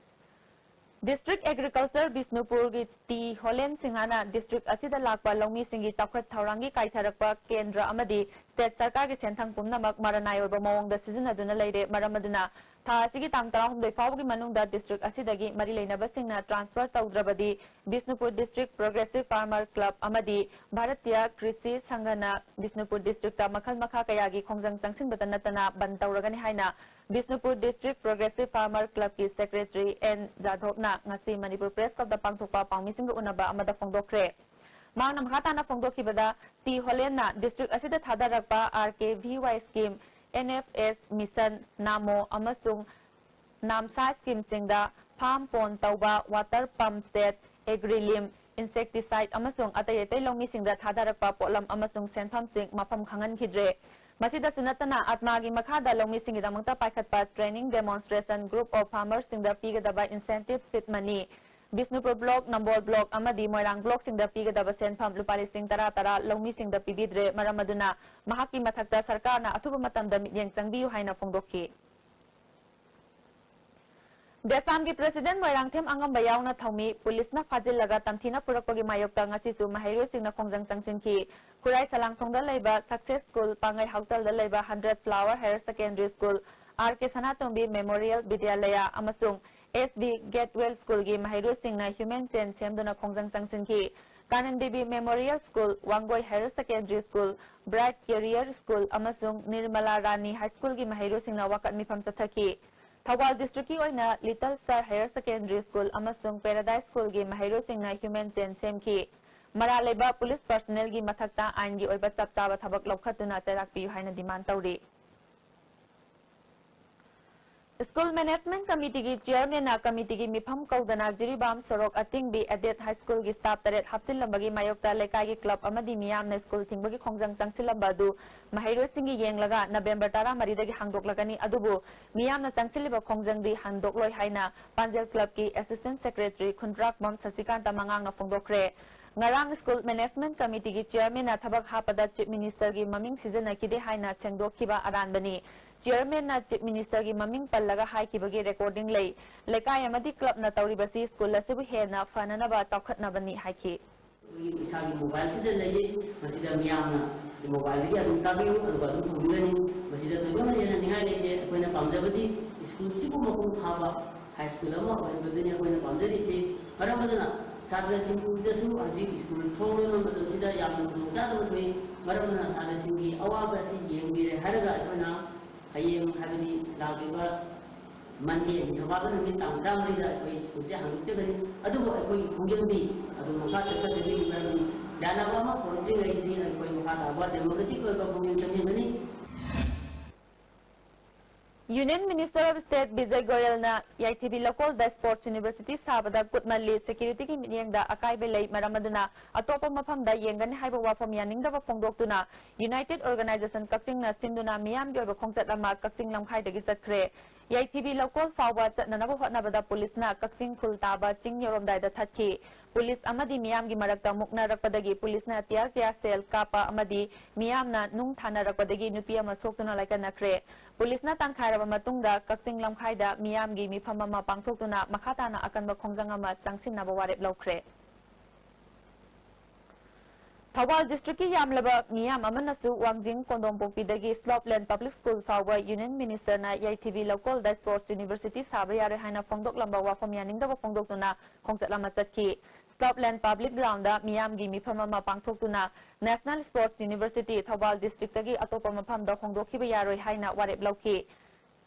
District Agriculture ꯕꯤꯁꯅꯨꯄꯨꯔꯒꯤ ꯇꯤ ꯍꯣꯂꯦꯟ ꯁꯤꯡꯍꯅ district ꯑꯁꯤꯗ ꯂꯥꯛꯄ ꯂꯧꯃꯤꯁꯤꯡꯒꯤ ꯆꯥꯎꯈꯠ ꯊꯧꯔꯥꯡꯒꯤ ꯀꯥꯏꯊꯔꯛꯄ ꯀꯦꯟꯗ꯭ꯔ ꯑꯃꯗꯤ state ꯁꯔꯀꯥꯔꯒꯤ ꯁꯦꯟꯊꯪ ꯄꯨꯝꯅꯃꯛ ꯃꯔꯅꯥꯏ ꯑꯣꯏꯕ ꯃꯑꯣꯡꯗ ꯁꯤꯖꯤꯟꯅꯗꯨꯅ ꯂꯩꯔꯦ꯫ ꯃꯔꯝ ꯑꯗꯨꯅ ꯊꯥ ꯑꯁꯤꯒꯤ ꯇꯥꯡ ꯇꯔꯥꯍꯨꯝꯗꯣꯏ ꯐꯥꯎꯕꯒꯤ ꯃꯅꯨꯡꯗ district ꯑꯁꯤꯗꯒꯤ ꯃꯔꯤ ꯂꯩꯅꯕꯁꯤꯡꯅ transfer ꯇꯧꯗ꯭ꯔꯕꯗꯤ Bishnupur District Progressive Farmer Club ꯑꯃꯗꯤ ꯚꯥꯔꯇꯤꯌ ꯀ꯭ꯔꯤꯁꯤ ꯁꯪꯘꯅ ꯕꯤꯁꯅꯨꯄꯨꯔ districtꯇ ꯃꯈꯜ ꯃꯈꯥ ꯀꯌꯥꯒꯤ ꯈꯣꯡꯖꯪ ꯆꯪꯁꯤꯟꯕꯇ ꯅꯠꯇꯅ ꯕꯟ ꯇꯧꯔꯒꯅꯤ ꯍꯥꯏꯅ ꯕꯤꯁꯅꯨꯄꯨꯔ District Progressive Farmer Clubꯀꯤ Secretary ꯑꯦꯟ ꯖꯥꯙꯣꯞꯅ ꯉꯁꯤ ꯃꯅꯤꯄꯨꯔ Press Clubꯇ ꯄꯥꯡꯊꯣꯛꯄ ꯄꯥꯎꯃꯤꯁꯤꯡꯒ ꯎꯅꯕ ꯑꯃꯗ ꯐꯣꯡꯗꯣꯛꯈ꯭ꯔꯦ꯫ ꯃꯍꯥꯛꯅ ꯃꯈꯥ ꯇꯥꯅ ꯐꯣꯡꯗꯣꯛꯈꯤꯕꯗ, ꯇꯤ ꯍꯣꯂꯦꯟꯅ district ꯑꯁꯤꯗ ꯊꯥꯗꯔꯛꯄ RKVY scheme, NFS mission, NAMO ꯑꯃꯁꯨꯡ NAMSA schemeꯁꯤꯡꯗ farm pond ꯇꯧꯕ, water pump set, AgriLimp, insecticide ꯑꯃꯁꯨꯡ ꯑꯇꯩ ꯑꯇꯩ ꯂꯧꯃꯤꯁꯤꯡꯗ ꯊꯥꯗꯔꯛꯄ ꯄꯣꯠꯂꯝ ꯑꯃꯁꯨꯡ ꯁꯦꯟꯐꯝꯁꯤꯡ ꯃꯐꯝ ꯈꯪꯍꯟꯈꯤꯗ꯭ꯔꯦ꯫ ꯃꯁꯤꯗꯁꯨ ꯅꯠꯇꯅ, ꯑꯠꯃꯥꯒꯤ ꯃꯈꯥꯗ ꯂꯧꯃꯤꯁꯤꯡꯒꯤꯗꯃꯛꯇ ꯄꯥꯏꯈꯠꯄ training demonstration group of farmersꯁꯤꯡꯗ ꯄꯤꯒꯗꯕ incentive seed money, Bishnupur block, ꯅꯝꯕꯣꯜ ꯕ꯭ꯂꯣꯛ ꯑꯃꯗꯤ ꯃꯣꯏꯔꯥꯡ ꯕ꯭ꯂꯣꯛꯁꯤꯡꯗ ꯄꯤꯒꯗꯕ ꯁꯦꯟꯐꯝ ꯂꯨꯄꯥ ꯂꯤꯁꯤꯡ ꯇꯔꯥ ꯇꯔꯥ ꯂꯧꯃꯤꯁꯤꯡꯗ ꯄꯤꯕꯤꯗ꯭ꯔꯦ꯫ ꯃꯔꯝ ꯑꯗꯨꯅ ꯃꯍꯥꯛꯀꯤ ꯃꯊꯛꯇ ꯁꯔꯀꯥꯔꯅ ꯑꯊꯨꯕ ꯃꯇꯝꯗ ꯃꯤꯠꯌꯦꯡ ꯆꯪꯕꯤꯌꯨ ꯍꯥꯏꯅ ꯐꯣꯡꯗꯣꯛꯈꯤ꯫ ꯗꯦꯁꯥꯝꯒꯤ ꯄ꯭ꯔꯦꯁꯤꯗꯦꯟ ꯃꯣꯏꯔꯥꯡꯊꯦꯝ ꯑꯉꯝꯕ ꯌꯥꯎꯅ ꯊꯧꯃꯤ ꯄꯨꯂꯤꯁꯅ ꯐꯥꯖꯤꯜꯂꯒ ꯇꯝꯊꯤꯅ ꯄꯨꯔꯛꯄꯒꯤ ꯃꯥꯌꯣꯛꯇ ꯉꯁꯤꯁꯨ ꯃꯍꯩꯔꯣꯏꯁꯤꯡꯅ ꯈꯣꯡꯖꯪ ꯆꯪꯁꯤꯟꯈꯤ꯫ ꯈꯨꯔꯥꯏ ꯁꯂꯥꯡꯊꯣꯡꯗ ꯂꯩꯕ ꯁꯛꯁꯦꯁ ꯁ꯭ꯀꯨꯜ, ꯄꯥꯡꯒꯩ ꯍꯥꯎꯇꯜꯗ ꯂꯩꯕ hundred flower higher secondary school, R K Sanatombi memorial Vidyalaya ꯑꯃꯁꯨꯡ ꯑꯦꯁ ꯕꯤ ꯒꯦꯠꯋꯦꯜ ꯁ꯭ꯀꯨꯜꯒꯤ ꯃꯍꯩꯔꯣꯏꯁꯤꯡꯅ ꯍ꯭ꯌꯨꯃꯦꯟ ꯆꯦꯟ ꯁꯦꯝꯗꯨꯅ ꯈꯣꯡꯖꯪ ꯆꯪꯁꯤꯟꯈꯤ꯫ Kanan Devi memorial school, Wangoi higher secondary school, bright career school ꯑꯃꯁꯨꯡ ꯅꯤꯔꯃꯂꯥ ꯔꯥꯅꯤ ꯍꯥꯏ ꯁ꯭ꯀꯨꯜꯒꯤ ꯃꯍꯩꯔꯣꯏꯁꯤꯡꯅ ꯋꯥꯀꯠ ꯃꯤꯐꯝ ꯆꯠꯊꯈꯤ꯫ ꯊꯧꯕꯥꯜ ꯗꯤꯁꯇ꯭ꯔꯤꯛꯀꯤ ꯑꯣꯏꯅ little star higher secondary school ꯑꯃꯁꯨꯡ ꯄꯦꯔꯥꯗꯥꯏꯁ ꯁ꯭ꯀꯨꯜꯒꯤ ꯃꯍꯩꯔꯣꯏꯁꯤꯡꯅ ꯍ꯭ꯌꯨꯃꯦꯟ ꯆꯦꯟ ꯁꯦꯝꯈꯤ꯫ ꯃꯔꯥꯜ ꯂꯩꯕ ꯄꯨꯂꯤꯁ ꯄꯔꯁꯣꯅꯦꯜꯒꯤ ꯃꯊꯛꯇ ꯑꯥꯏꯟꯒꯤ ꯑꯣꯏꯕ ꯆꯞ ꯆꯥꯕ ꯊꯕꯛ ꯂꯧꯈꯠꯇꯨꯅ ꯆꯩꯔꯥꯛ ꯄꯤꯌꯨ ꯍꯥꯏꯅ ꯗꯤꯃꯥꯟ ꯇꯧꯔꯤ꯫ ꯁ꯭ꯀꯨꯜ ꯃꯦꯅꯦꯖꯃꯦꯟꯠ ꯀꯃꯤꯇꯤꯒꯤ ꯆꯤꯌꯔꯃꯦꯟꯅ ꯀꯃꯤꯇꯤꯒꯤ ꯃꯤꯐꯝ ꯀꯧꯗꯅ ꯖꯤꯔꯤꯕꯥꯝ ꯁꯣꯔꯣꯛ ꯑꯇꯤꯡꯕꯤ ꯑꯦꯗꯦꯗ ꯍꯥꯏ ꯁ꯭ꯀꯨꯜꯒꯤ ꯁ꯭ꯇꯥꯐ ꯇꯔꯦꯠ ꯍꯥꯞꯆꯤꯜꯂꯝꯕꯒꯤ ꯃꯥꯌꯣꯛꯇ ꯂꯩꯀꯥꯏꯒꯤ ꯀ꯭ꯂꯕ ꯑꯃꯗꯤ ꯃꯤꯌꯥꯝꯅ ꯁ꯭ꯀꯨꯜ ꯊꯤꯡꯕꯒꯤ ꯈꯣꯡꯖꯪ ꯆꯪꯁꯤꯜꯂꯝꯕ ꯑꯗꯨ ꯃꯍꯩꯔꯣꯏꯁꯤꯡꯒꯤ ꯌꯦꯡꯂꯒ ꯅꯕꯦꯝꯕꯔ ꯇꯔꯥꯃꯔꯤꯗꯒꯤ ꯍꯥꯡꯗꯣꯛꯂꯒꯅꯤ꯫ ꯑꯗꯨꯕꯨ ꯃꯤꯌꯥꯝꯅ ꯆꯪꯁꯤꯜꯂꯤꯕ ꯈꯣꯡꯖꯪꯗꯤ ꯍꯟꯗꯣꯛꯂꯣꯏ ꯍꯥꯏꯅ ꯄꯥꯟꯖꯦꯜ ꯀ꯭ꯂꯕꯀꯤ ꯑꯦꯁꯤꯁꯇꯦꯟꯠ ꯁꯦꯀ꯭ꯔꯦꯇꯔꯤ ꯈꯨꯟꯗ꯭ꯔꯥꯛꯄꯝ ꯁꯁꯤꯀꯥꯟꯇ ꯃꯉꯥꯡꯅ ꯐꯣꯡꯗꯣꯛꯈ꯭ꯔꯦ꯫ ꯉꯔꯥꯡ ꯁ꯭ꯀꯨꯜ ꯃꯦꯅꯦꯖꯃꯦꯟꯠ ꯀꯃꯤꯇꯤꯒꯤ ꯆꯤꯌꯔꯃꯦꯟꯅ ꯊꯕꯛ ꯍꯥꯞꯄꯗ ꯆꯤꯐ ꯃꯤꯅꯤꯁꯇꯔꯒꯤ ꯃꯃꯤꯡ ꯁꯤꯖꯤꯟꯅꯈꯤꯗꯦ ꯍꯥꯏꯅ ꯁꯦꯡꯗꯣꯛꯈꯤꯕ ꯑꯔꯥꯟꯕꯅꯤ꯫ ꯆꯤꯌꯔꯃꯦꯟꯅ ꯆꯤꯐ ꯃꯤꯅꯤꯁꯇꯔꯒꯤ ꯃꯃꯤꯡ ꯄꯜꯂꯒ ꯍꯥꯏꯈꯤꯕꯒꯤ ꯔꯦꯀꯣꯔꯗꯤꯡ ꯂꯩ꯫ ꯂꯩꯀꯥꯏ ꯑꯃꯗꯤ ꯀ꯭ꯂꯕꯅ ꯇꯧꯔꯤꯕꯁꯤ ꯁ꯭ꯀꯨꯜ ꯑꯁꯤꯕꯨ ꯍꯦꯟꯅ ꯐꯅꯅꯕ ꯆꯥꯎꯈꯠꯅꯕꯅꯤ ꯍꯥꯏꯈꯤ꯫ ꯑꯩꯈꯣꯏꯒꯤ ꯏꯁꯥꯒꯤ ꯃꯣꯕꯥꯏꯜꯁꯤꯗ ꯂꯩꯌꯦ꯫ ꯃꯁꯤꯗ ꯃꯤꯌꯥꯝꯅ ꯃꯣꯕꯥꯏꯜꯗꯒꯤ ꯑꯗꯨꯝ ꯇꯥꯕꯤꯌꯨ, ꯑꯗꯨꯒ ꯑꯗꯨꯝ ꯐꯪꯕꯤꯒꯅꯤ꯫ ꯃꯁꯤꯗ ꯊꯣꯏꯗꯣꯛꯅ ꯍꯦꯟꯅ ꯅꯤꯡꯉꯥꯏ ꯂꯩꯇꯦ꯫ ꯑꯩꯈꯣꯏꯅ ꯄꯥꯝꯖꯕꯗꯤ ꯁ꯭ꯀꯨꯜꯁꯤꯕꯨ ꯃꯄꯨꯡ ꯐꯥꯕ ꯍꯥꯏ ꯁ꯭ꯀꯨꯜ ꯑꯃ ꯑꯣꯏꯍꯟꯕꯗꯨꯅꯤ ꯑꯩꯈꯣꯏꯅ ꯄꯥꯝꯖꯔꯤꯁꯤ꯫ ꯃꯔꯝ ꯑꯗꯨꯅ ꯁꯥꯇ꯭ꯔꯁꯤꯡꯗꯁꯨ ꯍꯧꯖꯤꯛ ꯁ꯭ꯀꯨꯜ ꯊꯣꯡ ꯂꯣꯟꯕ ꯃꯇꯝꯁꯤꯗ ꯌꯥꯝꯅ ꯈꯨꯗꯣꯡꯆꯥꯗꯕ ꯊꯣꯛꯏ꯫ ꯃꯔꯝ ꯑꯗꯨꯅ ꯁꯥꯇ꯭ꯔꯁꯤꯡꯒꯤ ꯑꯋꯥꯕ ꯑꯁꯤ ꯌꯦꯡꯕꯤꯔꯦ ꯍꯥꯏꯔꯒ ꯑꯩꯈꯣꯏꯅ ꯍꯌꯦꯡ, ꯍꯥꯏꯕꯗꯤ ꯂꯥꯛꯂꯤꯕ ꯃꯟꯗꯦ, ꯅꯤꯡꯊꯧꯀꯥꯕ ꯅꯨꯃꯤꯠ ꯇꯥꯡ ꯇꯔꯥꯃꯔꯤꯗ ꯑꯩꯈꯣꯏ ꯁ꯭ꯀꯨꯜꯁꯦ ꯍꯥꯡꯗꯣꯛꯆꯒꯅꯤ꯫ ꯑꯗꯨꯕꯨ ꯑꯩꯈꯣꯏꯒꯤ ꯈꯣꯡꯖꯪꯗꯤ ꯑꯗꯨ ꯃꯈꯥ ꯆꯠꯊꯗꯣꯏꯅꯤ, ꯃꯔꯝꯗꯤ ꯌꯥꯅꯕ ꯑꯃ ꯄꯨꯔꯛꯇ꯭ꯔꯤꯉꯩꯗꯗꯤ ꯑꯩꯈꯣꯏ ꯃꯈꯥ ꯇꯥꯕ ꯗꯦꯃꯣꯀ꯭ꯔꯦꯇꯤꯛ ꯑꯣꯏꯕ ꯈꯣꯡꯖꯪ ꯆꯠꯊꯒꯅꯤ꯫ Union Minister of State Bijay ꯒꯣꯌꯜꯅ ꯌꯥꯏꯊꯤꯕꯤ ꯂꯧꯀꯣꯜꯗ ꯁ꯭ꯄꯣꯔꯠꯁ ꯌꯨꯅꯤꯚꯔꯁꯤꯇꯤ ꯁꯥꯕꯗ ꯀꯨꯠꯃꯜꯂꯤ, ꯁꯦꯀ꯭ꯌꯨꯔꯤꯇꯤꯒꯤ ꯃꯤꯠꯌꯦꯡꯗ ꯑꯀꯥꯏꯕ ꯂꯩ, ꯃꯔꯝ ꯑꯗꯨꯅ ꯑꯇꯣꯞꯄ ꯃꯐꯝꯗ ꯌꯦꯡꯒꯅꯤ ꯍꯥꯏꯕ ꯋꯥꯐꯝ ꯌꯥꯅꯤꯡꯗꯕ ꯐꯣꯡꯗꯣꯛꯇꯨꯅ ꯌꯨꯅꯥꯏꯇꯦꯗ ꯑꯣꯔꯒꯅꯥꯏꯖꯦꯁꯟ ꯀꯛꯆꯤꯡꯅ ꯁꯤꯟꯗꯨꯅ ꯃꯤꯌꯥꯝꯒꯤ ꯑꯣꯏꯕ ꯈꯣꯡꯆꯠ ꯑꯃ ꯀꯛꯆꯤꯡ ꯂꯝꯈꯥꯏꯗꯒꯤ ꯆꯠꯈ꯭ꯔꯦ꯫ ꯌꯥꯏꯊꯤꯕꯤ ꯂꯧꯀꯣꯜ ꯐꯥꯎꯕ ꯆꯠꯅꯅꯕ ꯍꯣꯠꯅꯕꯗ ꯄꯨꯂꯤꯁꯅ ꯀꯛꯆꯤꯡ ꯈꯨꯜ ꯇꯥꯕ ꯆꯤꯡ ꯌꯧꯔꯝꯗꯥꯏꯗ ꯊꯠꯈꯤ꯫ ꯄꯨꯂꯤꯁ ꯑꯃꯗꯤ ꯃꯤꯌꯥꯝꯒꯤ ꯃꯔꯛꯇ ꯃꯨꯛꯅꯔꯛꯄꯗꯒꯤ ꯄꯨꯂꯤꯁꯅ tear gas shell ꯀꯥꯞꯄ ꯑꯃꯗꯤ ꯃꯤꯌꯥꯝꯅ ꯅꯨꯡ ꯊꯥꯅꯔꯛꯄꯗꯒꯤ ꯅꯨꯄꯤ ꯑꯃ ꯁꯣꯛꯇꯨꯅ ꯂꯥꯏꯀꯠꯅꯈ꯭ꯔꯦ꯫ ꯄꯨꯂꯤꯁꯅ ꯇꯥꯟꯈꯥꯏꯔꯕ ꯃꯇꯨꯡꯗ ꯀꯛꯆꯤꯡ ꯂꯝꯈꯥꯏꯗ ꯃꯤꯌꯥꯝꯒꯤ ꯃꯤꯐꯝ ꯑꯃ ꯄꯥꯡꯊꯣꯛꯇꯨꯅ ꯃꯈꯥ ꯇꯥꯅ ꯑꯀꯟꯕ ꯈꯣꯡꯖꯪ ꯑꯃ ꯆꯪꯁꯤꯟꯅꯕ ꯋꯥꯔꯦꯞ ꯂꯧꯈ꯭ꯔꯦ꯫ ꯊꯧꯕꯥꯜ districtꯀꯤ ꯌꯥꯝꯂꯕ ꯃꯤꯌꯥꯝ ꯑꯃꯅꯁꯨ ꯋꯥꯡꯖꯤꯡ ꯀꯣꯟꯗꯣꯝꯄꯣꯛꯄꯤꯗꯒꯤ Slopeland Public School ꯐꯥꯎꯕ Union Ministerꯅ ꯌꯥꯏꯊꯤꯕꯤ ꯂꯧꯀꯣꯜꯗ Sports University ꯁꯥꯕ ꯌꯥꯔꯣꯏ ꯍꯥꯏꯅ ꯐꯣꯡꯗꯣꯛꯂꯝꯕ ꯋꯥꯐꯝ ꯌꯥꯅꯤꯡꯗꯕ ꯐꯣꯡꯗꯣꯛꯇꯨꯅ ꯈꯣꯡꯆꯠ ꯑꯃ ꯆꯠꯈꯤ꯫ Slopeland Public Groundꯗ ꯃꯤꯌꯥꯝꯒꯤ ꯃꯤꯐꯝ ꯑꯃ ꯄꯥꯡꯊꯣꯛꯇꯨꯅ National Sports University ꯊꯧꯕꯥꯜ districtꯇꯒꯤ ꯑꯇꯣꯞꯄ ꯃꯐꯝꯗ ꯍꯣꯡꯗꯣꯛꯈꯤꯕ ꯌꯥꯔꯣꯏ ꯍꯥꯏꯅ ꯋꯥꯔꯦꯞ ꯂꯧꯈꯤ꯫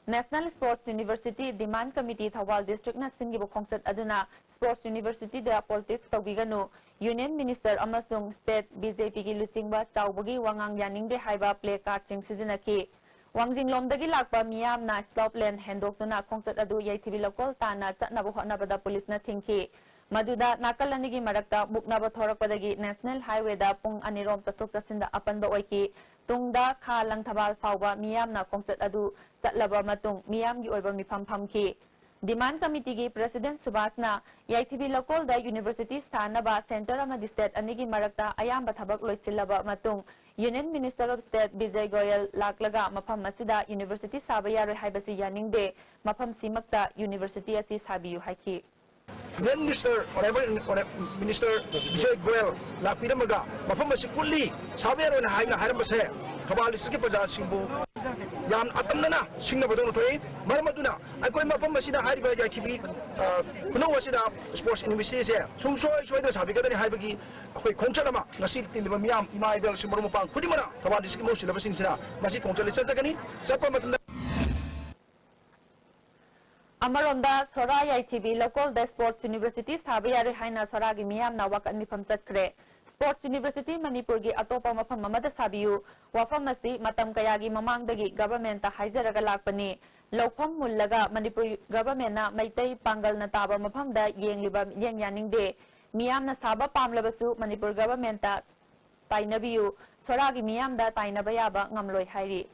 National Sports University Demand Committee Thoubal districtꯅ ꯁꯤꯟꯈꯤꯕ ꯈꯣꯡꯆꯠ ꯑꯗꯨꯅ Sports Universityꯗ politics ꯇꯧꯕꯤꯒꯅꯨ, Union Minister ꯑꯃꯁꯨꯡ state BJPꯒꯤ ꯂꯨꯆꯤꯡꯕ ꯆꯥꯎꯕꯒꯤ ꯋꯥꯉꯥꯡ ꯌꯥꯅꯤꯡꯗꯦ ꯍꯥꯏꯕ placardꯁꯤꯡ ꯁꯤꯖꯤꯟꯅꯈꯤ꯫ ꯋꯥꯡꯖꯤꯡꯂꯣꯝꯗꯒꯤ ꯂꯥꯛꯄ ꯃꯤꯌꯥꯝꯅ Slopeland ꯍꯦꯟꯗꯣꯛꯇꯨꯅ ꯈꯣꯡꯆꯠ ꯑꯗꯨ ꯌꯥꯏꯊꯤꯕꯤ ꯂꯧꯀꯣꯜ ꯇꯥꯟꯅ ꯆꯠꯅꯕ ꯍꯣꯠꯅꯕꯗ ꯄꯨꯂꯤꯁꯅ ꯊꯤꯡꯈꯤ꯫ ꯃꯗꯨꯗ ꯅꯥꯀꯜ ꯑꯅꯤꯒꯤ ꯃꯔꯛꯇ ꯃꯨꯛꯅꯕ ꯊꯣꯔꯛꯄꯗꯒꯤ National Highwayꯗ ꯄꯨꯡ ꯑꯅꯤꯔꯣꯝ ꯆꯠꯊꯣꯛ ꯆꯠꯁꯤꯟꯗ ꯑꯄꯟꯕ ꯑꯣꯏꯈꯤ꯫ ꯇꯨꯡꯗ ꯈꯥ ꯂꯪꯊꯕꯥꯜ ꯐꯥꯎꯕ ꯃꯤꯌꯥꯝꯅ ꯈꯣꯡꯆꯠ ꯑꯗꯨ ꯆꯠꯂꯕ ꯃꯇꯨꯡ ꯃꯤꯌꯥꯝꯒꯤ ꯑꯣꯏꯕ ꯃꯤꯐꯝ ꯐꯝꯈꯤ꯫ Demand Committeeꯒꯤ President ꯁꯨꯕꯥꯁꯅ ꯌꯥꯏꯊꯤꯕꯤ ꯂꯧꯀꯣꯜꯗ University ꯁꯥꯅꯕ centre ꯑꯃꯗꯤ state ꯑꯅꯤꯒꯤ ꯃꯔꯛꯇ ꯑꯌꯥꯝꯕ ꯊꯕꯛ ꯂꯣꯏꯁꯤꯜꯂꯕ ꯃꯇꯨꯡ Union Minister of State Bijay Goyal ꯂꯥꯛꯂꯒ ꯃꯐꯝ ꯑꯁꯤꯗ University ꯁꯥꯕ ꯌꯥꯔꯣꯏ ꯍꯥꯏꯕꯁꯤ ꯌꯥꯅꯤꯡꯗꯦ, ꯃꯐꯝꯁꯤꯃꯛꯇ University ꯑꯁꯤ ꯁꯥꯕꯤꯌꯨ ꯍꯥꯏꯈꯤ꯫ Union Minister, Honorable Minister Bijay Goyal ꯂꯥꯛꯄꯤꯔꯝꯃꯒ ꯃꯐꯝ ꯑꯁꯤ ꯀꯨꯠꯂꯤ, ꯁꯥꯕ ꯌꯥꯔꯣꯏꯅ ꯍꯥꯏꯅ ꯍꯥꯏꯔꯝꯕꯁꯦ ꯊꯧꯕꯥꯜ districtꯀꯤ ꯄ꯭ꯔꯖꯥꯁꯤꯡꯕꯨ ꯌꯥꯝ ꯑꯇꯝꯅꯅ ꯁꯤꯡꯅꯕꯗꯧꯅ ꯊꯣꯛꯏ꯫ ꯃꯔꯝ ꯑꯗꯨꯅ ꯑꯩꯈꯣꯏ ꯃꯐꯝ ꯑꯁꯤꯗ ꯍꯥꯏꯔꯤꯕ ꯌꯥꯏꯊꯤꯕꯤ, ꯑ, ꯈꯨꯅꯧ ꯑꯁꯤꯗ Sports Universityꯁꯦ ꯁꯨꯡꯁꯣꯏ ꯁꯣꯏꯗꯅ ꯁꯥꯕꯤꯒꯗꯅꯤ ꯍꯥꯏꯕꯒꯤ ꯑꯩꯈꯣꯏ ꯈꯣꯡꯆꯠ ꯑꯃ ꯉꯁꯤ ꯇꯤꯜꯂꯤꯕ ꯃꯤꯌꯥꯝ, ꯏꯃꯥ ꯏꯕꯦꯜꯁꯤꯡ, ꯃꯔꯨꯞ ꯃꯄꯥꯡ ꯈꯨꯗꯤꯡꯃꯛꯅ ꯊꯧꯕꯥꯜ districtꯀꯤ ꯃꯍꯨꯠ ꯁꯤꯜꯂꯕꯁꯤꯡꯁꯤꯅ ꯉꯁꯤ ꯈꯣꯡꯆꯠ ꯆꯠꯆꯒꯅꯤ꯫ ꯆꯠꯄ ꯃꯇꯝꯗ ꯑꯃꯔꯣꯝꯗ ꯁꯣꯔꯥ ꯌꯥꯏꯊꯤꯕꯤ ꯂꯧꯀꯣꯜꯗ Sports University ꯁꯥꯕ ꯌꯥꯔꯣꯏ ꯍꯥꯏꯅ ꯁꯣꯔꯥꯒꯤ ꯃꯤꯌꯥꯝꯅ ꯋꯥꯀꯠ ꯃꯤꯐꯝ ꯆꯠꯈ꯭ꯔꯦ꯫ Sports University ꯃꯅꯤꯄꯨꯔꯒꯤ ꯑꯇꯣꯞꯄ ꯃꯐꯝ ꯑꯃꯗ ꯁꯥꯕꯤꯌꯨ꯫ ꯋꯥꯐꯝ ꯑꯁꯤ ꯃꯇꯝ ꯀꯌꯥꯒꯤ ꯃꯃꯥꯡꯗꯒꯤ governmentꯇ ꯍꯥꯏꯖꯔꯒ ꯂꯥꯛꯄꯅꯤ꯫ ꯂꯧꯐꯝ ꯃꯨꯜꯂꯒ ꯃꯅꯤꯄꯨꯔ governmentꯅ ꯃꯩꯇꯩ ꯄꯥꯡꯒꯜꯅ ꯇꯥꯕ ꯃꯐꯝꯗ ꯌꯦꯡꯂꯤꯕ ꯃꯤꯠꯌꯦꯡ ꯌꯥꯅꯤꯡꯗꯦ꯫ ꯃꯤꯌꯥꯝꯅ ꯁꯥꯕ ꯄꯥꯝꯂꯕꯁꯨ ꯃꯅꯤꯄꯨꯔ governmentꯇ ꯇꯥꯏꯅꯕꯤꯌꯨ꯫ ꯁꯣꯔꯥꯒꯤ ꯃꯤꯌꯥꯝꯗ ꯇꯥꯏꯅꯕ ꯌꯥꯕ ꯉꯝꯂꯣꯏ ꯍꯥꯏꯔꯤ꯫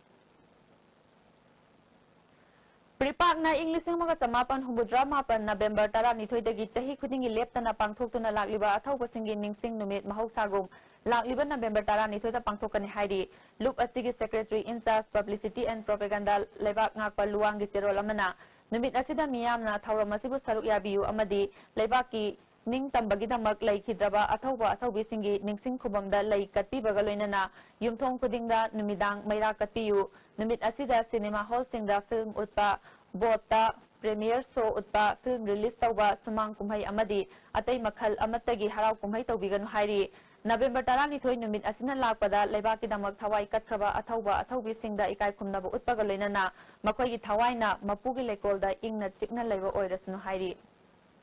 ꯄ꯭ꯔꯤꯄꯥꯛꯅ ꯏꯪ ꯂꯤꯁꯤꯡ ꯑꯃꯒ ꯆꯃꯥꯄꯟ ꯍꯨꯝꯐꯨꯇꯔꯥ ꯃꯥꯄꯟ ꯅꯕꯦꯝꯕꯔ ꯇꯔꯥꯅꯤꯊꯣꯏꯗꯒꯤ ꯆꯍꯤ ꯈꯨꯗꯤꯡꯒꯤ ꯂꯦꯞꯇꯅ ꯄꯥꯡꯊꯣꯛꯇꯨꯅ ꯂꯥꯛꯂꯤꯕ ꯑꯊꯧꯕꯁꯤꯡꯒꯤ ꯅꯤꯡꯁꯤꯡ ꯅꯨꯃꯤꯠ ꯃꯍꯧꯁꯥꯒꯨꯝ ꯂꯥꯛꯂꯤꯕ ꯅꯕꯦꯝꯕꯔ ꯇꯔꯥꯅꯤꯊꯣꯏꯗ ꯄꯥꯡꯊꯣꯛꯀꯅꯤ ꯍꯥꯏꯔꯤ꯫ ꯂꯨꯞ ꯑꯁꯤꯒꯤ Secretary in Charge Publicity and Propaganda ꯂꯩꯕꯥꯛ ꯉꯥꯛꯄ ꯂꯨꯋꯥꯡꯒꯤ ꯆꯦꯔꯣꯜ ꯑꯃꯅ ꯅꯨꯃꯤꯠ ꯑꯁꯤꯗ ꯃꯤꯌꯥꯝꯅ ꯊꯧꯔꯝ ꯑꯁꯤꯕꯨ ꯁꯔꯨꯛ ꯌꯥꯕꯤꯌꯨ ꯑꯃꯗꯤ ꯂꯩꯕꯥꯛꯀꯤ ꯅꯤꯡꯇꯝꯕꯒꯤꯗꯃꯛ ꯂꯩꯈꯤꯗ꯭ꯔꯕ ꯑꯊꯧꯕ ꯑꯊꯧꯕꯤꯁꯤꯡꯒꯤ ꯅꯤꯡꯁꯤꯡ ꯈꯨꯕꯝꯗ ꯂꯩ ꯀꯠꯄꯤꯕꯒ ꯂꯣꯏꯅꯅ ꯌꯨꯝꯊꯣꯡ ꯈꯨꯗꯤꯡꯗ ꯅꯨꯃꯤꯗꯥꯡ ꯃꯩꯔꯥ ꯀꯠꯄꯤꯌꯨ꯫ ꯅꯨꯃꯤꯠ ꯑꯁꯤꯗ ꯁꯤꯅꯦꯃꯥ ꯍꯣꯜꯁꯤꯡꯗ ꯐꯤꯜꯝ ꯎꯠꯄ, ꯕꯣꯠꯇ ꯄ꯭ꯔꯤꯃꯤꯌꯔ ꯁꯣ ꯎꯠꯄ, ꯐꯤꯜꯝ ꯔꯤꯂꯤꯖ ꯇꯧꯕ, ꯁꯨꯃꯥꯡ ꯀꯨꯝꯍꯩ ꯑꯃꯗꯤ ꯑꯇꯩ ꯃꯈꯜ ꯑꯃꯠꯇꯒꯤ ꯍꯔꯥꯎ ꯀꯨꯝꯍꯩ ꯇꯧꯕꯤꯒꯅꯨ ꯍꯥꯏꯔꯤ꯫ ꯅꯕꯦꯝꯕꯔ ꯇꯔꯥꯅꯤꯊꯣꯏ ꯅꯨꯃꯤꯠ ꯑꯁꯤꯅ ꯂꯥꯛꯄꯗ ꯂꯩꯕꯥꯛꯀꯤꯗꯃꯛ ꯊꯋꯥꯏ ꯀꯠꯈ꯭ꯔꯕ ꯑꯊꯧꯕ ꯑꯊꯧꯕꯤꯁꯤꯡꯗ ꯏꯀꯥꯏ ꯈꯨꯝꯅꯕ ꯎꯠꯄꯒ ꯂꯣꯏꯅꯅ ꯃꯈꯣꯏꯒꯤ ꯊꯋꯥꯏꯅ ꯃꯄꯨꯒꯤ ꯂꯩꯀꯣꯜꯗ ꯏꯪꯅ ꯆꯤꯛꯅ ꯂꯩꯕ ꯑꯣꯏꯔꯁꯅꯨ ꯍꯥꯏꯔꯤ꯫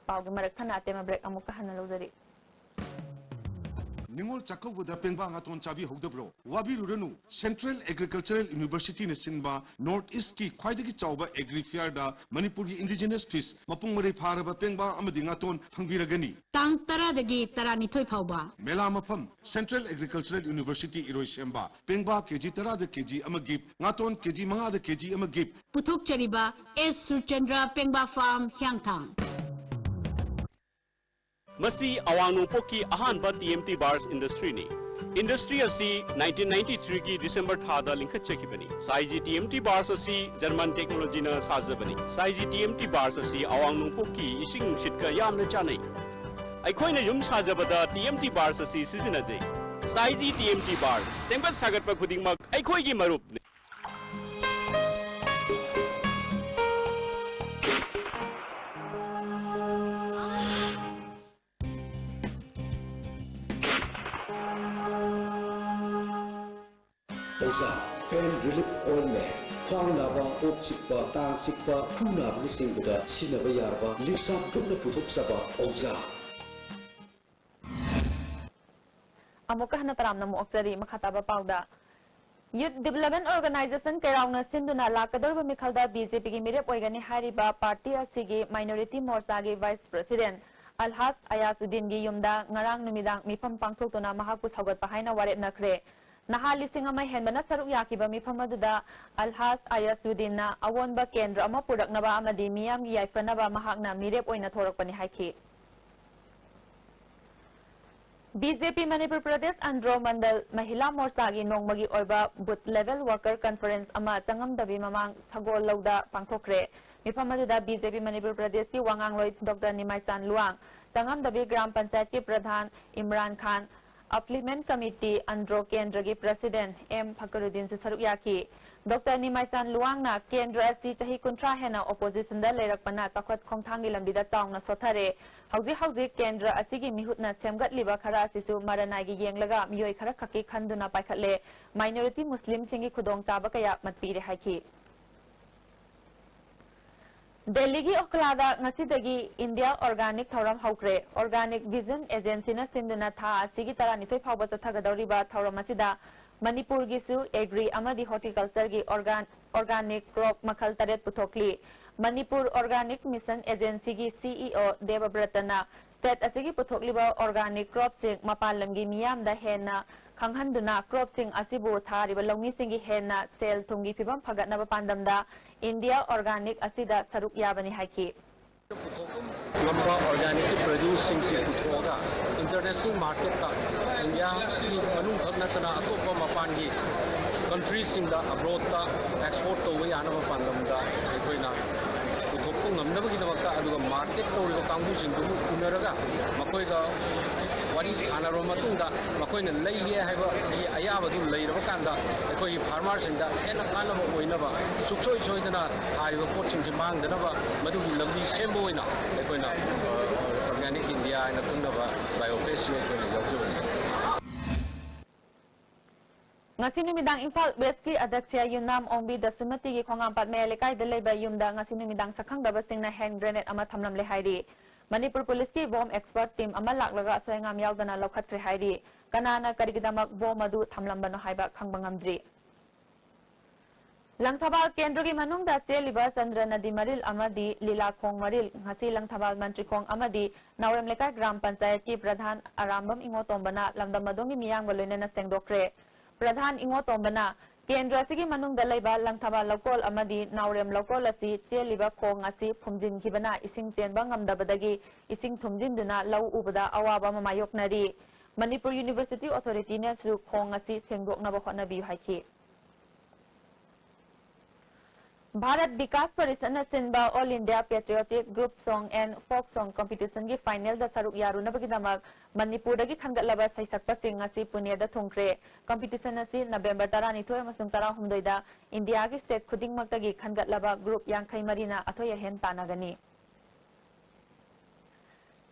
ꯄꯥꯎꯒꯤ ꯃꯔꯛ ꯊꯠꯅ ꯑꯇꯦꯝꯕ ꯕ꯭ꯔꯦꯛ ꯑꯃꯨꯛꯀ ꯍꯟꯅ ꯂꯧꯖꯔꯤ꯫ ꯅꯤꯉꯣꯜ ꯆꯥꯛꯀꯧꯕꯗ ꯄꯦꯡꯕꯥ ꯉꯥꯇꯣꯟ ꯆꯥꯕꯤꯍꯧꯗꯕ꯭ꯔꯣ? ꯋꯥꯕꯤꯔꯨꯔꯅꯨ, Central Agricultural Universityꯅ ꯁꯤꯟꯕ North Eastꯀꯤ ꯈ꯭ꯋꯥꯏꯗꯒꯤ ꯆꯥꯎꯕ Agri Fairꯗ ꯃꯅꯤꯄꯨꯔꯒꯤ Indigenous Fish, ꯃꯄꯨꯡ ꯃꯔꯩ ꯐꯥꯔꯕ ꯄꯦꯡꯕꯥ ꯑꯃꯗꯤ ꯉꯥꯇꯣꯟ ꯐꯪꯕꯤꯔꯒꯅꯤ꯫ ꯇꯥꯡ ꯇꯔꯥꯗꯒꯤ ꯇꯔꯥꯅꯤꯊꯣꯏ ꯐꯥꯎꯕ꯫ ꯃꯦꯂꯥ ꯃꯐꯝ, Central Agricultural University ꯏꯔꯣꯏꯁꯦꯝꯕ꯫ ꯄꯦꯡꯕꯥ ꯀꯦꯖꯤ ꯇꯔꯥꯗ ꯀꯦꯖꯤ ꯑꯃ ꯒꯤꯐ, ꯉꯥꯇꯣꯟ ꯀꯦꯖꯤ ꯃꯉꯥꯗ ꯀꯦꯖꯤ ꯑꯃ ꯒꯤꯐ꯫ ꯄꯨꯊꯣꯛꯆꯔꯤꯕ ꯑꯦꯁ ꯁꯨꯔꯆꯟꯗ꯭ꯔ ꯄꯦꯡꯕꯥ ꯐꯥꯔꯝ, ꯍꯤꯌꯥꯡꯊꯥꯡ꯫ ꯃꯁꯤ ꯑꯋꯥꯡ ꯅꯣꯡꯄꯣꯛꯀꯤ ꯑꯍꯥꯟꯕ ꯇꯤ ꯑꯦꯝ ꯇꯤ ꯕꯥꯔꯁ ꯏꯟꯗꯁꯇ꯭ꯔꯤꯅꯤ꯫ ꯏꯟꯗꯁꯇ꯭ꯔꯤ ꯑꯁꯤ ꯅꯥꯏꯟꯇꯤꯟ ꯅꯥꯏꯟꯇꯤ ꯊ꯭ꯔꯤꯒꯤ ꯗꯤꯁꯦꯝꯕꯔ ꯊꯥꯗ ꯂꯤꯡꯈꯠꯆꯈꯤꯕꯅꯤ꯫ ꯁꯥꯏꯖꯤ ꯇꯤ ꯑꯦꯝ ꯇꯤ ꯕꯥꯔꯁ ꯑꯁꯤ ꯖꯔꯃꯟ ꯇꯦꯛꯅꯣꯂꯣꯖꯤꯅ ꯁꯥꯖꯕꯅꯤ꯫ ꯁꯥꯏꯖꯤ ꯇꯤ ꯑꯦꯝ ꯇꯤ ꯕꯥꯔꯁ ꯑꯁꯤ ꯑꯋꯥꯡ ꯅꯣꯡꯄꯣꯛꯀꯤ ꯏꯁꯤꯡ ꯅꯨꯡꯁꯤꯠꯀ ꯌꯥꯝꯅ ꯆꯥꯟꯅꯩ꯫ ꯑꯩꯈꯣꯏꯅ ꯌꯨꯝ ꯁꯥꯖꯕꯗ ꯇꯤ ꯑꯦꯝ ꯇꯤ ꯕꯥꯔꯁ ꯑꯁꯤ ꯁꯤꯖꯤꯟꯅꯖꯩ꯫ ꯁꯥꯏꯖꯤ ꯇꯤ ꯑꯦꯝ ꯇꯤ ꯕꯥꯔꯁ, ꯁꯦꯝꯒꯠ ꯁꯥꯒꯠꯄ ꯈꯨꯗꯤꯡꯃꯛ ꯑꯩꯈꯣꯏꯒꯤ ꯃꯔꯨꯞꯅꯤ꯫ ꯑꯣꯖꯥ, pain relief ointment, ꯈ꯭ꯋꯥꯡ ꯅꯥꯕ, ꯀꯣꯛ ꯆꯤꯛꯄ, ꯇꯥꯡ ꯆꯤꯛꯄ, ꯈꯨ ꯅꯥꯕꯅꯆꯤꯡꯕꯗ ꯁꯤꯖꯤꯟꯅꯕ ꯌꯥꯔꯕ ꯂꯤꯞꯁꯥꯞ ꯒ꯭ꯔꯨꯞꯅ ꯄꯨꯊꯣꯛꯆꯕ ꯑꯣꯖꯥ꯫ ꯑꯃꯨꯛꯀ ꯍꯟꯅ ꯇꯔꯥꯝꯅ ꯑꯃꯨꯛ ꯑꯣꯛꯆꯔꯤ꯫ ꯃꯈꯥ ꯇꯥꯕ ꯄꯥꯎꯗ, Youth Development Organization ꯀꯩꯔꯥꯎꯅ ꯁꯤꯟꯗꯨꯅ ꯂꯥꯛꯀꯗꯧꯔꯤꯕ ꯃꯤꯈꯜꯗ ꯕꯤ ꯖꯦ ꯄꯤꯒꯤ ꯃꯤꯔꯦꯞ ꯑꯣꯏꯒꯅꯤ ꯍꯥꯏꯔꯤꯕ ꯄꯥꯔꯇꯤ ꯑꯁꯤꯒꯤ Minority ꯃꯣꯔꯆꯥꯒꯤ ꯚꯥꯏꯁ ꯄ꯭ꯔꯁꯤꯗꯦꯟ ꯑꯜꯍꯥꯖ ꯑꯌꯥꯖꯨꯗꯤꯟꯒꯤ ꯌꯨꯝꯗ ꯉꯔꯥꯡ ꯅꯨꯃꯤꯗꯥꯡ ꯃꯤꯐꯝ ꯄꯥꯡꯊꯣꯛꯇꯨꯅ ꯃꯍꯥꯛꯄꯨ ꯁꯧꯒꯠꯄ ꯍꯥꯏꯅ ꯋꯥꯔꯦꯞꯅꯈ꯭ꯔꯦ꯫ ꯅꯍꯥ ꯂꯤꯁꯤꯡ ꯑꯃ ꯍꯦꯟꯕꯅ ꯁꯔꯨꯛ ꯌꯥꯈꯤꯕ ꯃꯤꯐꯝ ꯑꯗꯨꯗ ꯑꯜꯍꯥꯖ ꯑꯌꯥꯁꯨꯗꯤꯟꯅ ꯑꯑꯣꯟꯕ ꯀꯦꯟꯗ꯭ꯔ ꯑꯃ ꯄꯨꯔꯛꯅꯕ ꯑꯃꯗꯤ ꯃꯤꯌꯥꯝꯒꯤ ꯌꯥꯏꯐꯅꯕ ꯃꯍꯥꯛꯅ ꯃꯤꯔꯦꯞ ꯑꯣꯏꯅ ꯊꯣꯔꯛꯄꯅꯤ ꯍꯥꯏꯈꯤ꯫ ꯕꯤ ꯖꯦ ꯄꯤ ꯃꯅꯤꯄꯨꯔ ꯄ꯭ꯔꯗꯦꯁ ꯑꯟꯗ꯭ꯔꯣ ꯃꯟꯗꯜ ꯃꯍꯤꯂꯥ ꯃꯣꯔꯆꯥꯒꯤ ꯅꯣꯡꯃꯒꯤ ꯑꯣꯏꯕ ꯕꯨꯊ ꯂꯦꯚꯦꯜ ꯋꯥꯔꯀꯔ ꯀꯟꯐꯔꯦꯟꯁ ꯑꯃ ꯆꯪꯉꯝꯗꯕꯤ ꯃꯃꯥꯡ ꯁꯒꯣꯜ ꯂꯧꯗ ꯄꯥꯡꯊꯣꯛꯈ꯭ꯔꯦ꯫ ꯃꯤꯐꯝ ꯑꯗꯨꯗ ꯕꯤ ꯖꯦ ꯄꯤ ꯃꯅꯤꯄꯨꯔ ꯄ꯭ꯔꯗꯦꯁꯀꯤ ꯋꯥ ꯉꯥꯡꯂꯣꯏ ꯗꯣꯛꯇꯔ ꯅꯤꯃꯥꯏꯆꯥꯟ ꯂꯨꯋꯥꯡ, ꯆꯪꯉꯝꯗꯕꯤ ꯒ꯭ꯔꯥꯝ ꯄꯟꯆꯥꯌꯠꯀꯤ ꯄ꯭ꯔꯙꯥꯟ ꯏꯝꯔꯥꯟ ꯈꯥꯟ, ꯑꯞꯂꯤꯃꯦꯟ ꯀꯃꯤꯇꯤ ꯑꯟꯗ꯭ꯔꯣ ꯀꯦꯟꯗ꯭ꯔꯒꯤ ꯄ꯭ꯔꯁꯤꯗꯦꯟꯠ ꯑꯦꯝ ꯐꯀꯔꯨꯗꯤꯟꯁꯨ ꯁꯔꯨꯛ ꯌꯥꯈꯤ꯫ ꯗꯣꯛꯇꯔ ꯅꯤꯃꯥꯏꯆꯥꯟ ꯂꯨꯋꯥꯡꯅ ꯀꯦꯟꯗ꯭ꯔ ꯑꯁꯤ ꯆꯍꯤ ꯀꯨꯟꯊ꯭ꯔꯥ ꯍꯦꯟꯅ ꯑꯣꯄꯣꯖꯤꯁꯟꯗ ꯂꯩꯔꯛꯄꯅ ꯆꯥꯎꯈꯠ ꯈꯣꯡꯊꯥꯡꯒꯤ ꯂꯝꯕꯤꯗ ꯆꯥꯎꯅ ꯁꯣꯠꯊꯔꯦ꯫ ꯍꯧꯖꯤꯛ ꯍꯧꯖꯤꯛ ꯀꯦꯟꯗ꯭ꯔ ꯑꯁꯤꯒꯤ ꯃꯤꯍꯨꯠꯅ ꯁꯦꯝꯒꯠꯂꯤꯕ ꯈꯔ ꯑꯁꯤꯁꯨ ꯃꯔꯅꯥꯏꯒꯤ ꯌꯦꯡꯂꯒ ꯃꯤꯑꯣꯏ ꯈꯔ ꯈꯛꯀꯤ ꯈꯟꯗꯨꯅ ꯄꯥꯏꯈꯠꯂꯦ꯫ ꯃꯥꯏꯅꯣꯔꯤꯇꯤ ꯃꯨꯁꯂꯤꯝꯁꯤꯡꯒꯤ ꯈꯨꯗꯣꯡꯆꯥꯕ ꯀꯌꯥ ꯃꯠꯄꯤꯔꯦ ꯍꯥꯏꯈꯤ꯫ ꯗꯦꯜꯂꯤꯒꯤ ꯑꯣꯈꯂꯥꯗ ꯉꯁꯤꯗꯒꯤ ꯏꯟꯗꯤꯌꯥ ꯑꯣꯔꯒꯥꯅꯤꯛ ꯊꯧꯔꯝ ꯍꯧꯈ꯭ꯔꯦ꯫ ꯑꯣꯔꯒꯥꯅꯤꯛ ꯚꯤꯖꯟ ꯑꯦꯖꯦꯟꯁꯤꯅ ꯁꯤꯟꯗꯨꯅ ꯊꯥ ꯑꯁꯤꯒꯤ ꯇꯔꯥꯅꯤꯊꯣꯏ ꯐꯥꯎꯕ ꯆꯠꯊꯒꯗꯧꯔꯤꯕ ꯊꯧꯔꯝ ꯑꯁꯤꯗ ꯃꯅꯤꯄꯨꯔꯒꯤꯁꯨ ꯑꯦꯒ꯭ꯔꯤ ꯑꯃꯗꯤ ꯍꯣꯔꯇꯤꯀꯜꯆꯔꯒꯤ ꯑꯣꯔꯒꯥꯟ-, ꯑꯣꯔꯒꯥꯅꯤꯛ ꯀ꯭ꯔꯣꯞ ꯃꯈꯜ ꯇꯔꯦꯠ ꯄꯨꯊꯣꯛꯂꯤ꯫ ꯃꯅꯤꯄꯨꯔ ꯑꯣꯔꯒꯥꯅꯤꯛ ꯃꯤꯁꯟ ꯑꯦꯖꯦꯟꯁꯤꯒꯤ ꯁꯤ ꯏ ꯑꯣ ꯗꯦꯕꯕ꯭ꯔꯇꯅ ꯁ꯭ꯇꯦꯠ ꯑꯁꯤꯒꯤ ꯄꯨꯊꯣꯛꯂꯤꯕ ꯑꯣꯔꯒꯥꯅꯤꯛ ꯀ꯭ꯔꯣꯞꯁꯤꯡ ꯃꯄꯥꯟ ꯂꯝꯒꯤ ꯃꯤꯌꯥꯝꯗ ꯍꯦꯟꯅ ꯈꯪꯍꯟꯗꯨꯅ ꯀ꯭ꯔꯣꯞꯁꯤꯡ ꯑꯁꯤꯕꯨ ꯊꯥꯔꯤꯕ ꯂꯧꯃꯤꯁꯤꯡꯒꯤ ꯍꯦꯟꯅ ꯁꯦꯜ ꯊꯨꯝꯒꯤ ꯐꯤꯕꯝ ꯐꯒꯠꯅꯕ ꯄꯥꯟꯗꯝꯗ ꯏꯟꯗꯤꯌꯥ ꯑꯣꯔꯒꯥꯅꯤꯛ ꯑꯁꯤꯗ ꯁꯔꯨꯛ ꯌꯥꯕꯅꯤ ꯍꯥꯏꯈꯤ꯫ ꯄꯨꯊꯣꯛꯄ ꯉꯝꯕ ꯑꯣꯔꯒꯥꯅꯤꯛꯀꯤ ꯄ꯭ꯔꯗ꯭ꯌꯨꯁꯁꯤꯡꯁꯤ ꯄꯨꯊꯣꯛꯑꯒ ꯏꯟꯇꯔꯅꯦꯁꯅꯦꯜ ꯃꯥꯔꯀꯦꯠꯇ ꯏꯟꯗꯤꯌꯥꯒꯤ ꯃꯅꯨꯡ ꯈꯛ ꯅꯠꯇꯅ ꯑꯇꯣꯞꯄ ꯃꯄꯥꯟꯒꯤ ꯀꯟꯇ꯭ꯔꯤꯁꯤꯡꯗ, ꯑꯕ꯭ꯔꯣꯗꯇ ꯑꯦꯛꯁꯄꯣꯔꯠ ꯇꯧꯕ ꯌꯥꯅꯕ ꯄꯥꯟꯗꯝꯗ ꯑꯩꯈꯣꯏꯅ ꯄꯨꯊꯣꯛꯄ ꯉꯝꯅꯕꯒꯤꯗꯃꯛꯇ, ꯑꯗꯨꯒ ꯃꯥꯔꯀꯦꯠ ꯇꯧꯔꯤꯕ ꯀꯥꯡꯕꯨꯁꯤꯡꯗꯨꯕꯨ ꯎꯅꯔꯒ ꯃꯈꯣꯏꯒ ꯋꯥꯔꯤ ꯁꯥꯟꯅꯔꯕ ꯃꯇꯨꯡꯗ ꯃꯈꯣꯏꯅ ꯂꯩꯒꯦ ꯍꯥꯏꯕ ꯑꯌꯥꯕꯗꯨ ꯂꯩꯔꯕ ꯀꯥꯟꯗ ꯑꯩꯈꯣꯏꯒꯤ ꯐꯥꯔꯃꯔꯁꯤꯡꯗ ꯍꯦꯟꯅ ꯀꯥꯟꯅꯕ ꯑꯣꯏꯅꯕ ꯁꯨꯡꯁꯣꯏ ꯁꯣꯏꯗꯅ ꯊꯥꯔꯤꯕ ꯄꯣꯠꯁꯤꯡꯁꯤ ꯃꯥꯡꯗꯅꯕ ꯃꯗꯨꯒꯤ ꯂꯝꯕꯤ ꯁꯦꯝꯕ ꯑꯣꯏꯅ ꯑꯩꯈꯣꯏꯅ, ꯑ, ꯑꯣꯔꯒꯥꯅꯤꯛ ꯏꯟꯗꯤꯌꯥ ꯍꯥꯏꯅ ꯈꯪꯅꯕ ꯕꯥꯏꯑꯣ ꯐꯦꯁꯁꯤ ꯑꯩꯈꯣꯏꯅ ꯌꯥꯎꯖꯕꯅꯤ꯫ ꯉꯁꯤ ꯅꯨꯃꯤꯗꯥꯡ ꯏꯝꯐꯥꯜ ꯋꯦꯁꯀꯤ ꯑꯗꯛꯁꯤꯌꯥ ꯌꯨꯝꯅꯥꯝ ꯑꯣꯡꯕꯤ ꯗꯁꯨꯃꯇꯤꯒꯤ ꯈꯣꯡꯉꯥꯝꯄꯥꯠ ꯃꯌꯥꯏ ꯂꯩꯀꯥꯏꯗ ꯂꯩꯕ ꯌꯨꯝꯗ ꯉꯁꯤ ꯅꯨꯃꯤꯗꯥꯡ ꯁꯛꯈꯪꯗꯕꯁꯤꯡꯅ ꯍꯦꯟ ꯒ꯭ꯔꯦꯅꯦꯗ ꯑꯃ ꯊꯝꯂꯝꯂꯦ ꯍꯥꯏꯔꯤ꯫ ꯃꯅꯤꯄꯨꯔ ꯄꯨꯂꯤꯁꯀꯤ ꯕꯣꯝ ꯑꯦꯛꯁꯄꯔꯠ ꯇꯤꯝ ꯑꯃ ꯂꯥꯛꯂꯒ ꯑꯁꯣꯏ ꯑꯉꯥꯝ ꯌꯥꯎꯗꯅ ꯂꯧꯈꯠꯈ꯭ꯔꯦ ꯍꯥꯏꯔꯤ꯫ ꯀꯅꯥꯅ ꯀꯔꯤꯒꯤꯗꯃꯛ ꯕꯣꯝ ꯑꯗꯨ ꯊꯝꯂꯝꯕꯅꯣ ꯍꯥꯏꯕ ꯈꯪꯕ ꯉꯝꯗ꯭ꯔꯤ꯫ ꯂꯪꯊꯕꯥꯜ ꯀꯦꯟꯗ꯭ꯔꯒꯤ ꯃꯅꯨꯡꯗ ꯆꯦꯜꯂꯤꯕ ꯆꯟꯗ꯭ꯔ ꯅꯗꯤ ꯃꯔꯤꯜ ꯑꯃꯗꯤ ꯂꯤꯂꯥꯈꯣꯡ ꯃꯔꯤꯜ ꯉꯁꯤ ꯂꯪꯊꯕꯥꯜ ꯃꯟꯇ꯭ꯔꯤꯈꯣꯡ ꯑꯃꯗꯤ ꯅꯥꯎꯔꯦꯝ ꯂꯩꯀꯥꯏ ꯒ꯭ꯔꯥꯝ ꯄꯟꯆꯥꯌꯠꯀꯤ ꯄ꯭ꯔꯙꯥꯟ ꯑꯔꯥꯝꯕꯝ ꯏꯉꯣꯇꯣꯝꯕꯅ ꯂꯝꯗꯝ ꯑꯗꯣꯝꯒꯤ ꯃꯤꯌꯥꯝꯒ ꯂꯣꯏꯅꯅ ꯁꯦꯡꯗꯣꯛꯈ꯭ꯔꯦ꯫ ꯄ꯭ꯔꯙꯥꯟ ꯏꯉꯣꯇꯣꯝꯕꯅ ꯀꯦꯟꯗ꯭ꯔ ꯑꯁꯤꯒꯤ ꯃꯅꯨꯡꯗ ꯂꯩꯕ ꯂꯪꯊꯕꯥꯜ ꯂꯧꯀꯣꯜ ꯑꯃꯗꯤ ꯅꯥꯎꯔꯦꯝ ꯂꯧꯀꯣꯜ ꯑꯁꯤ ꯆꯦꯜꯂꯤꯕ ꯈꯣꯡ ꯑꯁꯤ ꯐꯨꯝꯖꯤꯟꯈꯤꯕꯅ ꯏꯁꯤꯡ ꯆꯦꯟꯕ ꯉꯝꯗꯕꯗꯒꯤ ꯏꯁꯤꯡ ꯊꯨꯝꯖꯤꯟꯗꯨꯅ ꯂꯧ ꯎꯕꯗ ꯑꯋꯥꯕ ꯑꯃ ꯃꯥꯌꯣꯛꯅꯔꯤ꯫ ꯃꯅꯤꯄꯨꯔ University Authorityꯅꯁꯨ ꯈꯣꯡ ꯑꯁꯤ ꯁꯦꯡꯗꯣꯛꯅꯕ ꯍꯣꯠꯅꯕꯤꯌꯨ ꯍꯥꯏꯈꯤ꯫ ꯚꯥꯔꯠ ꯕꯤꯀꯥꯁ ꯄꯔꯤꯁꯠꯅ ꯁꯤꯟꯕ All India Patriotic Group Song and Folk Song Competitionꯒꯤ finalꯗ ꯁꯔꯨꯛ ꯌꯥꯔꯨꯅꯕꯒꯤꯗꯃꯛ ꯃꯅꯤꯄꯨꯔꯗꯒꯤ ꯈꯟꯒꯠꯂꯕ ꯁꯩꯁꯛꯄꯁꯤꯡ ꯉꯁꯤ ꯄꯨꯅꯦꯗ ꯊꯨꯡꯈ꯭ꯔꯦ꯫ Competition ꯑꯁꯤ November ꯇꯔꯥꯅꯤꯊꯣꯏ ꯑꯃꯁꯨꯡ ꯇꯔꯥꯍꯨꯝꯗꯣꯏꯗ ꯏꯟꯗꯤꯌꯥꯒꯤ state ꯈꯨꯗꯤꯡꯃꯛꯇꯒꯤ ꯈꯟꯒꯠꯂꯕ group ꯌꯥꯡꯈꯩ ꯃꯔꯤꯅ ꯑꯊꯣꯏ ꯑꯍꯦꯟ ꯇꯥꯟꯅꯒꯅꯤ꯫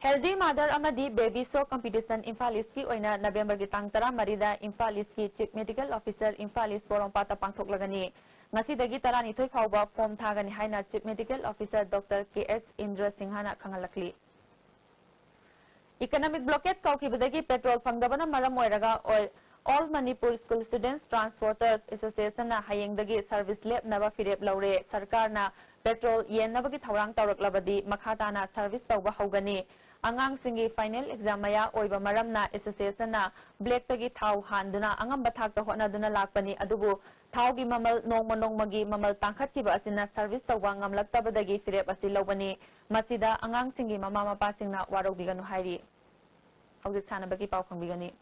Healthy Mother ꯑꯃꯗꯤ Baby Show Competition ꯏꯝꯐꯥꯜ Eastꯀꯤ ꯑꯣꯏꯅ Novemberꯒꯤ ꯇꯥꯡ ꯇꯔꯥꯃꯔꯤꯗ Imphal Eastꯀꯤ Chief Medical Officer Imphal East ꯄꯣꯔꯣꯝꯄꯥꯠꯇ ꯄꯥꯡꯊꯣꯛꯂꯒꯅꯤ꯫ ꯉꯁꯤꯗꯒꯤ ꯇꯔꯥꯅꯤꯊꯣꯏ ꯐꯥꯎꯕ form ꯊꯥꯒꯅꯤ ꯍꯥꯏꯅ Chief Medical Officer Doctor K S ꯏꯟꯗ꯭ꯔ ꯁꯤꯡꯍꯅ ꯈꯪꯍꯜꯂꯛꯂꯤ꯫ Economic blockade ꯀꯧꯈꯤꯕꯗꯒꯤ petrol ꯐꯪꯗꯕꯅ ꯃꯔꯝ ꯑꯣꯏꯔꯒ All, All Manipur School Students Transporters Associationꯅ ꯍꯌꯦꯡꯗꯒꯤ service ꯂꯦꯞꯅꯕ ꯐꯤꯔꯦꯞ ꯂꯧꯔꯦ꯫ ꯁꯔꯀꯥꯔꯅ petrol ꯌꯦꯟꯅꯕꯒꯤ ꯊꯧꯔꯥꯡ ꯇꯧꯔꯛꯂꯕꯗꯤ ꯃꯈꯥ ꯇꯥꯅ service ꯇꯧꯕ ꯍꯧꯒꯅꯤ꯫ ꯑꯉꯥꯡꯁꯤꯡꯒꯤ final exam ꯃꯌꯥ ꯑꯣꯏꯕ ꯃꯔꯝꯅ associationꯅ blackꯇꯒꯤ ꯊꯥꯎ ꯍꯥꯟꯗꯨꯅ ꯑꯉꯝꯕ ꯊꯥꯛꯇ ꯍꯣꯠꯅꯗꯨꯅ ꯂꯥꯛꯄꯅꯤ, ꯑꯗꯨꯕꯨ ꯊꯥꯎꯒꯤ ꯃꯃꯜ ꯅꯣꯡꯃ ꯅꯣꯡꯃꯒꯤ ꯃꯃꯜ ꯇꯥꯡꯈꯠꯈꯤꯕ ꯑꯁꯤꯅ service ꯇꯧꯕ ꯉꯝꯂꯛꯇꯕꯗꯒꯤ ꯐꯤꯔꯦꯞ ꯑꯁꯤ ꯂꯧꯕꯅꯤ꯫ ꯃꯁꯤꯗ ꯑꯉꯥꯡꯁꯤꯡꯒꯤ ꯃꯃꯥ ꯃꯄꯥꯁꯤꯡꯅ ꯋꯥꯔꯧꯕꯤꯒꯅꯨ ꯍꯥꯏꯔꯤ꯫ ꯍꯧꯖꯤꯛ ꯁꯥꯟꯅꯕꯒꯤ ꯄꯥꯎ ꯈꯪꯕꯤꯒꯅꯤ꯫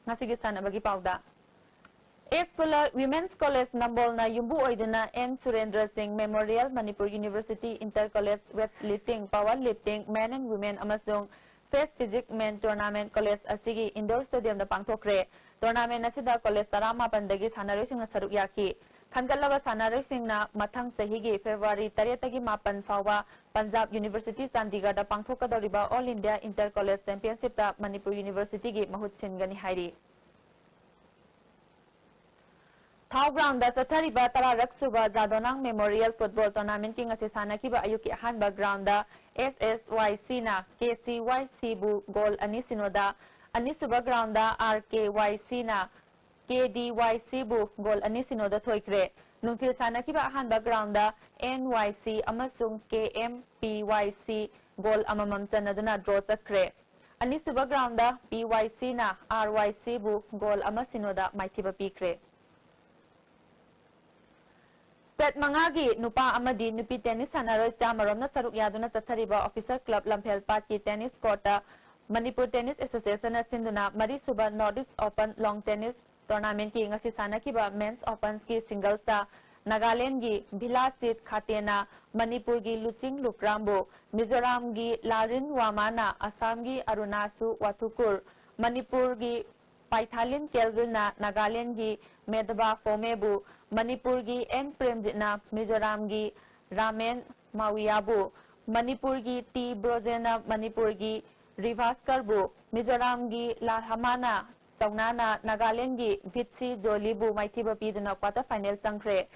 ꯉꯁꯤꯒꯤ ꯁꯥꯟꯅꯕꯒꯤ ꯄꯥꯎꯗ, ꯑꯦꯁ ꯄꯨꯂ Women's College ꯅꯝꯕꯣꯜꯅ ꯌꯨꯝꯕꯨ ꯑꯣꯏꯗꯨꯅ ꯑꯦꯟ ꯁꯨꯔꯦꯟꯗ꯭ꯔ ꯁꯤꯡ Memorial Manipur University Inter College Weight Lifting, Power Lifting, Men and Women ꯑꯃꯁꯨꯡ Fast Physique Men Tournament college ꯑꯁꯤꯒꯤ indoor stadiumꯗ ꯄꯥꯡꯊꯣꯛꯈ꯭ꯔꯦ꯫ Tournament ꯑꯁꯤꯗ college ꯇꯔꯥꯃꯥꯄꯟꯗꯒꯤ ꯁꯥꯟꯅꯔꯣꯏꯁꯤꯡꯅ ꯁꯔꯨꯛ ꯌꯥꯈꯤ꯫ ꯈꯟꯒꯠꯂꯕ ꯁꯥꯟꯅꯔꯣꯏꯁꯤꯡꯅ ꯃꯊꯪ ꯆꯍꯤꯒꯤ February ꯇꯔꯦꯠꯇꯒꯤ ꯃꯥꯄꯟ ꯐꯥꯎꯕ Punjab University ꯆꯥꯟꯗꯤꯒꯔꯗ ꯄꯥꯡꯊꯣꯛꯀꯗꯧꯔꯤꯕ All India Inter College Championshipꯇ Manipur Universityꯒꯤ ꯃꯍꯨꯠ ꯁꯤꯟꯒꯅꯤ ꯍꯥꯏꯔꯤ꯫ ꯊꯥꯎ groundꯗ ꯆꯠꯊꯔꯤꯕ ꯇꯔꯥꯔꯛ ꯁꯨꯕ ꯖꯥꯗꯣꯅꯥꯡ Memorial Football Tournamentꯀꯤ ꯉꯁꯤ ꯁꯥꯟꯅꯈꯤꯕ ꯑꯌꯨꯛꯀꯤ ꯑꯍꯥꯟꯕ groundꯗ S S Y Cꯅ K C Y Cꯕꯨ goal ꯑꯅꯤ ꯁꯤꯅꯣꯗ, ꯑꯅꯤꯁꯨꯕ groundꯗ R K Y Cꯅ ꯀꯦ ꯗꯤ ꯋꯥꯏ ꯁꯤꯕꯨ ꯒꯣꯜ ꯑꯅꯤ ꯁꯤꯅꯣꯗ ꯊꯣꯏꯈ꯭ꯔꯦ꯫ ꯅꯨꯡꯊꯤꯜ ꯁꯥꯟꯅꯈꯤꯕ ꯑꯍꯥꯟꯕ ꯒ꯭ꯔꯥꯎꯟꯗ ꯑꯦꯟ ꯋꯥꯏ ꯁꯤ ꯑꯃꯁꯨꯡ ꯀꯦ ꯑꯦꯝ ꯄꯤ ꯋꯥꯏ ꯁꯤ ꯒꯣꯜ ꯑꯃꯃꯝ ꯆꯟꯅꯗꯨꯅ ꯗ꯭ꯔꯣ ꯆꯠꯈ꯭ꯔꯦ꯫ ꯑꯅꯤꯁꯨꯕ ꯒ꯭ꯔꯥꯎꯟꯗ ꯄꯤ ꯋꯥꯏ ꯁꯤꯅ ꯑꯥꯔ ꯋꯥꯏ ꯁꯤꯕꯨ ꯒꯣꯜ ꯑꯃ ꯁꯤꯅꯣꯗ ꯃꯥꯏꯊꯤꯕ ꯄꯤꯈ꯭ꯔꯦ꯫ ꯁꯦꯠ ꯃꯉꯥꯒꯤ ꯅꯨꯄꯥ ꯑꯃꯗꯤ ꯅꯨꯄꯤ ꯇꯦꯅꯤꯁ ꯁꯥꯟꯅꯔꯣꯏ ꯆꯥꯝꯃꯔꯣꯝꯅ ꯁꯔꯨꯛ ꯌꯥꯗꯨꯅ ꯆꯠꯊꯔꯤꯕ ꯑꯣꯐꯤꯁꯔ ꯀ꯭ꯂꯕ ꯂꯝꯐꯦꯜ ꯄꯥꯠꯀꯤ ꯇꯦꯅꯤꯁ ꯀꯣꯔꯠꯇ ꯃꯅꯤꯄꯨꯔ ꯇꯦꯅꯤꯁ ꯑꯦꯁꯣꯁꯤꯌꯦꯁꯟꯅ ꯁꯤꯟꯗꯨꯅ ꯃꯔꯤꯁꯨꯕ north east open lawn tennis ꯇꯣꯔꯅꯥꯃꯦꯟꯠꯀꯤ ꯉꯁꯤ ꯁꯥꯟꯅꯈꯤꯕ ꯃꯦꯟꯁ ꯑꯣꯄꯟꯁꯀꯤ ꯁꯤꯡꯒꯜꯁꯇ ꯅꯥꯒꯥꯂꯦꯟꯗꯒꯤ ꯚꯤꯂꯥꯁꯤꯠ ꯈꯥꯇꯦꯅ ꯃꯅꯤꯄꯨꯔꯒꯤ ꯂꯨꯆꯤꯡ ꯂꯨꯈ꯭ꯔꯥꯝꯕꯨ, ꯃꯤꯖꯣꯔꯥꯝꯒꯤ ꯂꯥꯔꯤꯟ ꯋꯥꯃꯥꯅ ꯑꯁꯥꯝꯒꯤ ꯑꯔꯨꯅꯥꯁꯨ ꯋꯥꯊꯨꯀꯨꯔ, ꯃꯅꯤꯄꯨꯔꯒꯤ ꯄꯥꯏꯊꯥꯂꯤꯟ ꯀꯦꯜꯚꯤꯟꯅ ꯅꯥꯒꯥꯂꯦꯟꯗꯒꯤ ꯃꯦꯗꯕꯥ ꯐꯣꯃꯦꯕꯨ, ꯃꯅꯤꯄꯨꯔꯒꯤ ꯑꯦꯟ ꯄ꯭ꯔꯦꯝꯖꯤꯠꯅ ꯃꯤꯖꯣꯔꯥꯝꯒꯤ ꯔꯥꯃꯦꯟ ꯃꯥꯋꯤꯌꯥꯕꯨ, ꯃꯅꯤꯄꯨꯔꯒꯤ ꯇꯤ ꯕ꯭ꯔꯣꯖꯦꯟꯅ ꯃꯅꯤꯄꯨꯔꯒꯤ ꯔꯤꯚꯥꯁꯀꯔꯕꯨ, ꯃꯤꯖꯣꯔꯥꯝꯒꯤ ꯂꯥꯜꯍꯃꯥꯅ ꯆꯧꯅꯥꯅ ꯅꯥꯒꯥꯂꯦꯟꯗꯒꯤ ꯚꯤꯠꯁꯤ ꯖꯣꯂꯤꯕꯨ ꯃꯥꯏꯊꯤꯕ ꯄꯤꯗꯨꯅ ꯀ꯭ꯋꯥꯇꯔ ꯐꯥꯏꯅꯦꯜ ꯆꯪꯈ꯭ꯔꯦ꯫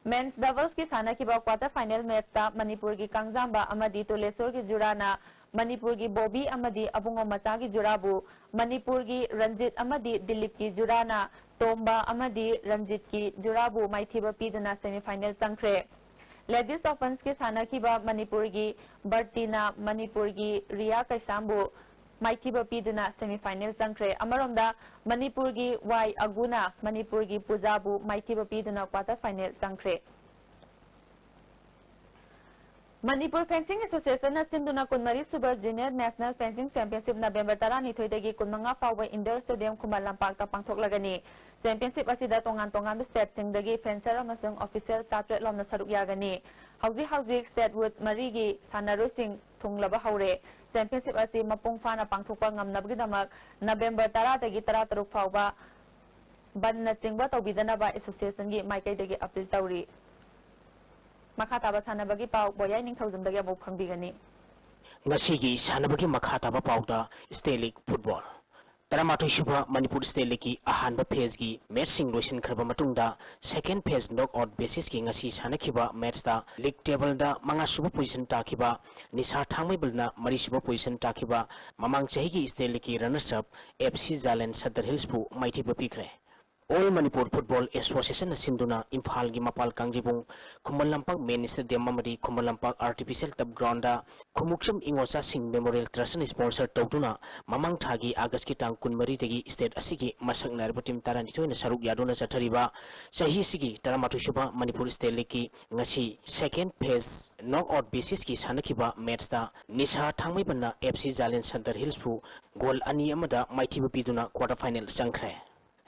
ꯃꯦꯟꯁ ꯗꯕꯜꯁꯀꯤ ꯁꯥꯟꯅꯈꯤꯕ ꯀ꯭ꯋꯥꯇꯔ ꯐꯥꯏꯅꯦꯜ ꯃꯦꯆꯇ ꯃꯅꯤꯄꯨꯔꯒꯤ ꯀꯥꯡꯖꯥꯝꯕ ꯑꯃꯗꯤ ꯇꯨꯂꯦꯁꯣꯔꯒꯤ ꯖꯨꯔꯥꯅ ꯃꯅꯤꯄꯨꯔꯒꯤ ꯕꯣꯕꯤ ꯑꯃꯗꯤ ꯑꯕꯨꯡꯉꯣ ꯃꯆꯥꯒꯤ ꯖꯨꯔꯥꯕꯨ, ꯃꯅꯤꯄꯨꯔꯒꯤ ꯔꯟꯖꯤꯠ ꯑꯃꯗꯤ ꯗꯤꯂꯤꯞꯀꯤ ꯖꯨꯔꯥꯅ ꯇꯣꯝꯕ ꯑꯃꯗꯤ ꯔꯟꯖꯤꯠꯀꯤ ꯖꯨꯔꯥꯕꯨ ꯃꯥꯏꯊꯤꯕ ꯄꯤꯗꯨꯅ ꯁꯦꯃꯤꯐꯥꯏꯅꯦꯜ ꯆꯪꯈ꯭ꯔꯦ꯫ ꯂꯦꯗꯤꯁ ꯑꯣꯄꯟꯁꯀꯤ ꯁꯥꯟꯅꯈꯤꯕ ꯃꯅꯤꯄꯨꯔꯒꯤ ꯕꯔꯇꯤꯅ ꯃꯅꯤꯄꯨꯔꯒꯤ ꯔꯤꯌꯥ ꯀꯩꯁꯥꯝꯕꯨ ꯃꯥꯏꯊꯤꯕ ꯄꯤꯗꯨꯅ ꯁꯦꯃꯤꯐꯥꯏꯅꯦꯜ ꯆꯪꯈ꯭ꯔꯦ꯫ ꯑꯃꯔꯣꯝꯗ ꯃꯅꯤꯄꯨꯔꯒꯤ ꯋꯥꯏ ꯑꯒꯨꯅ ꯃꯅꯤꯄꯨꯔꯒꯤ ꯄꯨꯖꯥꯕꯨ ꯃꯥꯏꯊꯤꯕ ꯄꯤꯗꯨꯅ ꯀ꯭ꯋꯥꯇꯔ ꯐꯥꯏꯅꯦꯜ ꯆꯪꯈ꯭ꯔꯦ꯫ ꯃꯅꯤꯄꯨꯔ ꯐꯦꯟꯁꯤꯡ ꯑꯦꯁꯣꯁꯤꯌꯦꯁꯟꯅ ꯁꯤꯟꯗꯨꯅ ꯀꯨꯟꯃꯔꯤ ꯁꯨꯕ junior national fencing championship November ꯇꯔꯥꯅꯤꯊꯣꯏꯗꯒꯤ ꯀꯨꯟꯃꯉꯥ ꯐꯥꯎꯕ ꯏꯟꯗꯣꯔ ꯁ꯭ꯇꯦꯗꯤꯌꯝ ꯈꯨꯃꯟ ꯂꯝꯄꯥꯛꯇ ꯄꯥꯡꯊꯣꯛꯂꯒꯅꯤ꯫ ꯆꯦꯝꯄꯤꯌꯟꯁꯤꯞ ꯑꯁꯤꯗ ꯇꯣꯉꯥꯟ ꯇꯣꯉꯥꯟꯕ ꯁ꯭ꯇꯦꯠꯁꯤꯡꯗꯒꯤ ꯐꯦꯟꯁꯔ ꯑꯃꯁꯨꯡ ꯑꯣꯐꯤꯁꯤꯌꯦꯜ ꯆꯥꯇ꯭ꯔꯦꯠ ꯂꯣꯝꯅ ꯁꯔꯨꯛ ꯌꯥꯒꯅꯤ꯫ ꯍꯧꯖꯤꯛ ꯍꯧꯖꯤꯛ ꯁ꯭ꯇꯦꯠ ꯋꯨꯗ ꯃꯔꯤꯒꯤ ꯁꯥꯟꯅꯔꯣꯏꯁꯤꯡ ꯊꯨꯡꯂꯕ ꯍꯧꯔꯦ꯫ ꯆꯦꯝꯄꯤꯌꯟꯁꯤꯞ ꯑꯁꯤ ꯃꯄꯨꯡ ꯐꯥꯅ ꯄꯥꯡꯊꯣꯛꯄ ꯉꯝꯅꯕꯒꯤꯗꯃꯛ ꯅꯕꯦꯝꯕꯔ ꯇꯔꯥꯗꯒꯤ ꯇꯔꯥꯇꯔꯨꯛ ꯐꯥꯎꯕ ꯕꯟꯅꯆꯤꯡꯕ ꯇꯧꯕꯤꯗꯅꯕ ꯑꯦꯁꯣꯁꯤꯌꯦꯁꯟꯒꯤ ꯃꯥꯏꯀꯩꯗꯒꯤ ꯑꯄꯤꯜ ꯇꯧꯔꯤ꯫ ꯃꯈꯥ ꯇꯥꯕ ꯁꯥꯟꯅꯕꯒꯤ ꯄꯥꯎ ꯕꯣꯌꯥꯏ ꯅꯤꯡꯊꯧꯖꯝꯗꯒꯤ ꯑꯃꯨꯛ ꯐꯪꯕꯤꯒꯅꯤ꯫ ꯉꯁꯤꯒꯤ ꯁꯥꯟꯅꯕꯒꯤ ꯃꯈꯥ ꯇꯥꯕ ꯄꯥꯎꯗ ꯁ꯭ꯇꯦꯠ ꯂꯤꯒ ꯐꯨꯠꯕꯣꯜ꯫ ꯇꯔꯥꯃꯥꯊꯣꯏ ꯁꯨꯕ ꯃꯅꯤꯄꯨꯔ ꯁ꯭ꯇꯦꯠ ꯂꯤꯒꯀꯤ ꯑꯍꯥꯟꯕ ꯐꯦꯖꯒꯤ ꯃꯦꯆꯁꯤꯡ ꯂꯣꯏꯁꯤꯟꯈ꯭ꯔꯕ ꯃꯇꯨꯡꯗ, ꯁꯦꯀꯦꯟ ꯐꯦꯖ ꯅꯣꯛ ꯑꯥꯎꯠ ꯕꯦꯁꯤꯁꯀꯤ ꯉꯁꯤ ꯁꯥꯟꯅꯈꯤꯕ ꯃꯦꯆꯇ ꯂꯤꯒ ꯇꯦꯕꯜꯗ ꯃꯉꯥ ꯁꯨꯕ ꯄꯣꯖꯤꯁꯟ ꯇꯥꯈꯤꯕ ꯅꯤꯁꯥ ꯊꯥꯡꯃꯩꯕꯟꯅ ꯃꯔꯤ ꯁꯨꯕ ꯄꯣꯖꯤꯁꯟ ꯇꯥꯈꯤꯕ ꯃꯃꯥꯡ ꯆꯍꯤꯒꯤ ꯁ꯭ꯇꯦꯠ ꯂꯤꯒꯀꯤ ꯔꯅꯔꯁ ꯑꯞ ꯑꯦꯐ ꯁꯤ ꯖꯥꯂꯦꯟ ꯁꯗꯔ ꯍꯤꯜꯁꯄꯨ ꯃꯥꯏꯊꯤꯕ ꯄꯤꯈ꯭ꯔꯦ꯫ All Manipur Football Association ꯅ ꯁꯤꯟꯗꯨꯅ ꯏꯝꯐꯥꯜꯒꯤ ꯃꯄꯥꯜ ꯀꯥꯡꯖꯩꯕꯨꯡ ꯈꯨꯃꯟ ꯂꯝꯄꯥꯛ main stadium ꯑꯃꯗꯤ Khuman Lampak artificial turf ground ꯗ ꯈꯨꯃꯨꯛꯆꯝ ꯏꯉꯣꯆꯥꯁꯤꯡ Memorial Trust ꯅ sponsor ꯇꯧꯗꯨꯅ ꯃꯃꯥꯡ ꯊꯥꯒꯤ August ꯀꯤ ꯇꯥꯡ ꯀꯨꯟꯃꯔꯤꯗꯒꯤ state ꯑꯁꯤꯒꯤ ꯃꯁꯛ ꯅꯥꯏꯔꯕ team ꯇꯔꯥꯅꯤꯊꯣꯏꯅ ꯁꯔꯨꯛ ꯌꯥꯗꯨꯅ ꯆꯠꯊꯔꯤꯕ ꯆꯍꯤ ꯑꯁꯤꯒꯤ ꯇꯔꯥꯃꯥꯊꯣꯏ ꯁꯨꯕ Manipur State League ꯀꯤ ꯉꯁꯤ second phase knock out basis ꯀꯤ ꯁꯥꯟꯅꯈꯤꯕ match ꯇ ꯅꯤꯁꯥ ꯊꯥꯡꯃꯩꯕꯟꯅ F C Jalen Sadar Hills ꯄꯨ goal ꯑꯅꯤ ꯑꯃꯗ ꯃꯥꯏꯊꯤꯕ ꯄꯤꯗꯨꯅ quarter final ꯆꯪꯈ꯭ꯔꯦ꯫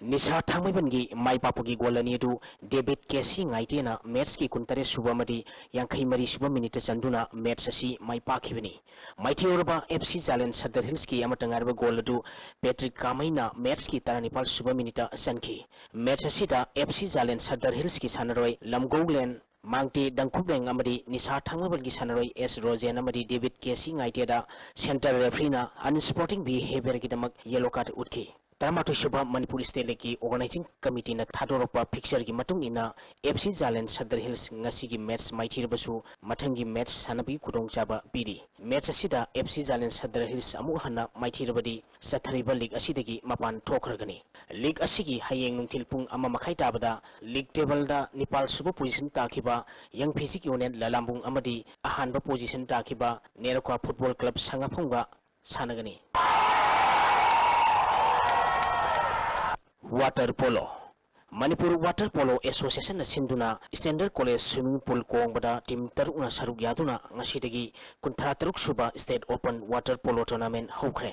ꯅꯤꯁꯥ ꯊꯥꯡꯃꯩꯕꯟꯒꯤ ꯃꯥꯏ ꯄꯥꯛꯄꯒꯤ goal ꯑꯅꯤ ꯑꯗꯨ David K C ꯉꯥꯏꯇꯦꯅ match ꯀꯤ ꯀꯨꯟꯇꯔꯦꯠ ꯁꯨꯕ ꯑꯃꯗꯤ ꯌꯥꯡꯈꯩ ꯃꯔꯤ ꯁꯨꯕ minute ꯇ ꯆꯟꯗꯨꯅ match ꯑꯁꯤ ꯃꯥꯏ ꯄꯥꯛꯈꯤꯕꯅꯤ꯫ ꯃꯥꯏꯊꯤꯔꯕ F C Jalen Sadar Hills ꯀꯤ ꯑꯃꯠꯇ ꯉꯥꯏꯔꯕ goal ꯑꯗꯨ Patrick ꯀꯥꯃꯩꯅ match ꯀꯤ ꯇꯔꯥꯅꯤꯄꯥꯜ ꯁꯨꯕ minute ꯇ ꯆꯟꯈꯤ꯫ Match ꯑꯁꯤꯗ F C Jalen Sadar Hills ꯀꯤ ꯁꯥꯟꯅꯔꯣꯏ ꯂꯝꯒꯧꯂꯦꯟ ꯃꯥꯡꯇꯦ ꯗꯪꯈꯨꯞꯂꯦꯡ ꯑꯃꯗꯤ ꯅꯤꯁꯥ ꯊꯥꯡꯃꯩꯕꯟꯒꯤ ꯁꯥꯟꯅꯔꯣꯏ S ꯔꯣꯖꯦꯟ ꯑꯃꯗꯤ David K C ꯉꯥꯏꯇꯦꯗ center referee ꯅ unsporting behaviour ꯒꯤꯗꯃꯛ yellow card ꯎꯠꯈꯤ꯫ ꯇꯔꯥꯃꯥꯊꯣꯏ ꯁꯨꯕ Manipur State League ꯀꯤ organizing committee ꯅ ꯊꯥꯗꯣꯔꯛꯄ fixture ꯒꯤ ꯃꯇꯨꯡ ꯏꯟꯅ F C Jalen Sadar Hills ꯉꯁꯤꯒꯤ match ꯃꯥꯏꯊꯤꯔꯕꯁꯨ ꯃꯊꯪꯒꯤ match ꯁꯥꯟꯅꯕꯒꯤ ꯈꯨꯗꯣꯡꯆꯥꯕ ꯄꯤꯔꯤ꯫ Match ꯑꯁꯤꯗ F C Jalen Sadar Hills ꯑꯃꯨꯛ ꯍꯟꯅ ꯃꯥꯏꯊꯤꯔꯕꯗꯤ ꯆꯠꯊꯔꯤꯕ league ꯑꯁꯤꯗꯒꯤ ꯃꯄꯥꯟ ꯊꯣꯛꯈ꯭ꯔꯒꯅꯤ꯫ League ꯑꯁꯤꯒꯤ ꯍꯌꯦꯡ ꯅꯨꯡꯊꯤꯜ ꯄꯨꯡ ꯑꯃ ꯃꯈꯥꯏ ꯇꯥꯕꯗ league table ꯗ ꯅꯤꯄꯥꯜ ꯁꯨꯕ position ꯇꯥꯈꯤꯕ Young Physique Union ꯂꯂꯥꯝꯕꯨꯡ ꯑꯃꯗꯤ ꯑꯍꯥꯟꯕ position ꯇꯥꯈꯤꯕ ꯅꯦꯔꯣꯀꯥ Football Club ꯁꯉꯥꯐꯝꯒ ꯁꯥꯟꯅꯒꯅꯤ꯫ Water Polo꯫ Manipur Water Polo Association ꯅ ꯁꯤꯟꯗꯨꯅ Standard College Swimming Pool ꯀꯣꯡꯕꯗ team ꯇꯔꯨꯛꯅ ꯁꯔꯨꯛ ꯌꯥꯗꯨꯅ ꯉꯁꯤꯗꯒꯤ ꯀꯨꯟꯊ꯭ꯔꯥ ꯇꯔꯨꯛ ꯁꯨꯕ State Open Water Polo Tournament ꯍꯧꯈ꯭ꯔꯦ꯫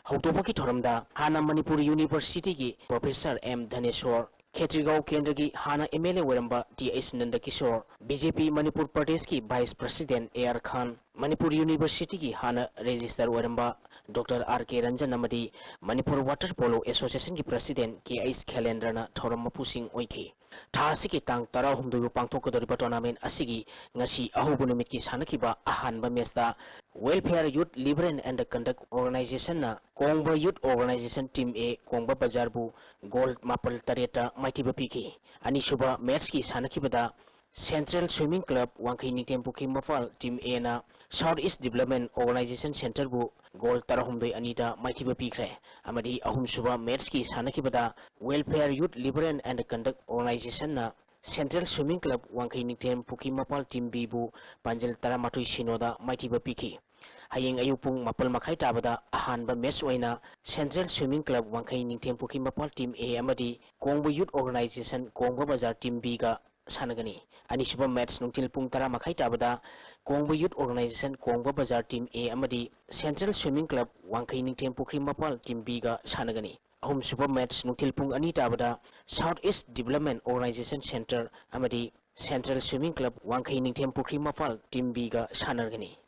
ꯍꯧꯗꯣꯛꯄꯒꯤ ꯊꯧꯔꯝꯗ ꯍꯥꯟꯅ ꯃꯅꯤꯄꯨꯔ University ꯒꯤ Professor M ꯙꯅꯦꯁꯣꯔ, ꯈꯦꯇ꯭ꯔꯤꯒꯥꯎ ꯀꯦꯟꯗ꯭ꯔꯒꯤ ꯍꯥꯟꯅ M L A ꯑꯣꯏꯔꯝꯕ T H ꯅꯟꯗꯀꯤꯁꯣꯔ, B J P Manipur ꯄ꯭ꯔꯗꯦꯁꯀꯤ Vice President A R Khan, Manipur University ꯒꯤ ꯍꯥꯟꯅ Registrar ꯑꯣꯏꯔꯝꯕ Doctor R K ꯔꯟꯖꯟ ꯑꯃꯗꯤ ꯃꯅꯤꯄꯨꯔ Water Polo Association ꯒꯤ President K H ꯈꯦꯂꯦꯟꯗ꯭ꯔꯅ ꯊꯧꯔꯝ ꯃꯄꯨꯁꯤꯡ ꯑꯣꯏꯈꯤ꯫ ꯊꯥ ꯑꯁꯤꯒꯤ ꯇꯥꯡ ꯇꯔꯥꯍꯨꯝꯗꯣꯏꯕꯨ ꯄꯥꯡꯊꯣꯛꯀꯗꯧꯔꯤꯕ tournament ꯑꯁꯤꯒꯤ ꯉꯁꯤ ꯑꯍꯧꯕ ꯅꯨꯃꯤꯠꯀꯤ ꯁꯥꯟꯅꯈꯤꯕ ꯑꯍꯥꯟꯕ match ꯇ Welfare Youth Liberation and Conduct Organization ꯅ ꯀꯣꯡꯕ Youth Organization Team A ꯀꯣꯡꯕ ꯕꯖꯥꯔꯕꯨ goal ꯃꯥꯄꯜ ꯇꯔꯦꯠꯇ ꯃꯥꯏꯊꯤꯕ ꯄꯤꯈꯤ꯫ ꯑꯅꯤꯁꯨꯕ match ꯀꯤ ꯁꯥꯟꯅꯈꯤꯕꯗ Central Swimming Club ꯋꯥꯡꯈꯩ ꯅꯤꯡꯊꯦꯝ ꯄꯨꯈ꯭ꯔꯤ ꯃꯄꯥꯜ Team A ꯅ South East Development Organization Centre ꯕꯨ goal ꯇꯔꯥꯍꯨꯝꯗꯣꯏ ꯑꯅꯤꯗ ꯃꯥꯏꯊꯤꯕ ꯄꯤꯈ꯭ꯔꯦ꯫ ꯑꯃꯗꯤ ꯑꯍꯨꯝꯁꯨꯕ match ꯀꯤ ꯁꯥꯟꯅꯈꯤꯕꯗ Welfare Youth Liberation and Conduct Organization ꯅ Central Swimming Club ꯋꯥꯡꯈꯩ ꯅꯤꯡꯊꯦꯝ ꯄꯨꯈ꯭ꯔꯤ ꯃꯄꯥꯜ Team B ꯕꯨ ꯄꯥꯟꯖꯜ ꯇꯔꯥꯃꯥꯊꯣꯏ ꯁꯤꯅꯣꯗ ꯃꯥꯏꯊꯤꯕ ꯄꯤꯈꯤ꯫ ꯍꯌꯦꯡ ꯑꯌꯨꯛ ꯄꯨꯡ ꯃꯥꯄꯜ ꯃꯈꯥꯏ ꯇꯥꯕꯗ ꯑꯍꯥꯟꯕ match ꯑꯣꯏꯅ Central Swimming Club ꯋꯥꯡꯈꯩ ꯅꯤꯡꯊꯦꯝ ꯄꯨꯈ꯭ꯔꯤ ꯃꯄꯥꯜ Team A ꯑꯃꯗꯤ ꯀꯣꯡꯕ Youth Organization ꯀꯣꯡꯕ ꯕꯖꯥꯔ Team B ꯒ ꯁꯥꯟꯅꯒꯅꯤ꯫ ꯑꯅꯤꯁꯨꯕ match ꯅꯨꯡꯊꯤꯜ ꯄꯨꯡ ꯇꯔꯥ ꯃꯈꯥꯏ ꯇꯥꯕꯗ ꯀꯣꯡꯕ Youth Organization ꯀꯣꯡꯕ ꯕꯖꯥꯔ Team A ꯑꯃꯗꯤ Central Swimming Club ꯋꯥꯡꯈꯩ ꯅꯤꯡꯊꯦꯝ ꯄꯨꯈ꯭ꯔꯤ ꯃꯄꯥꯜ Team B ꯒ ꯁꯥꯟꯅꯒꯅꯤ꯫ ꯑꯍꯨꯝꯁꯨꯕ match ꯅꯨꯡꯊꯤꯜ ꯄꯨꯡ ꯑꯅꯤ ꯇꯥꯕꯗ South East Development Organization Centre ꯑꯃꯗꯤ Central Swimming Club ꯋꯥꯡꯈꯩ ꯅꯤꯡꯊꯦꯝ ꯄꯨꯈ꯭ꯔꯤ ꯃꯄꯥꯜ Team B ꯒ ꯁꯥꯟꯅꯒꯅꯤ꯫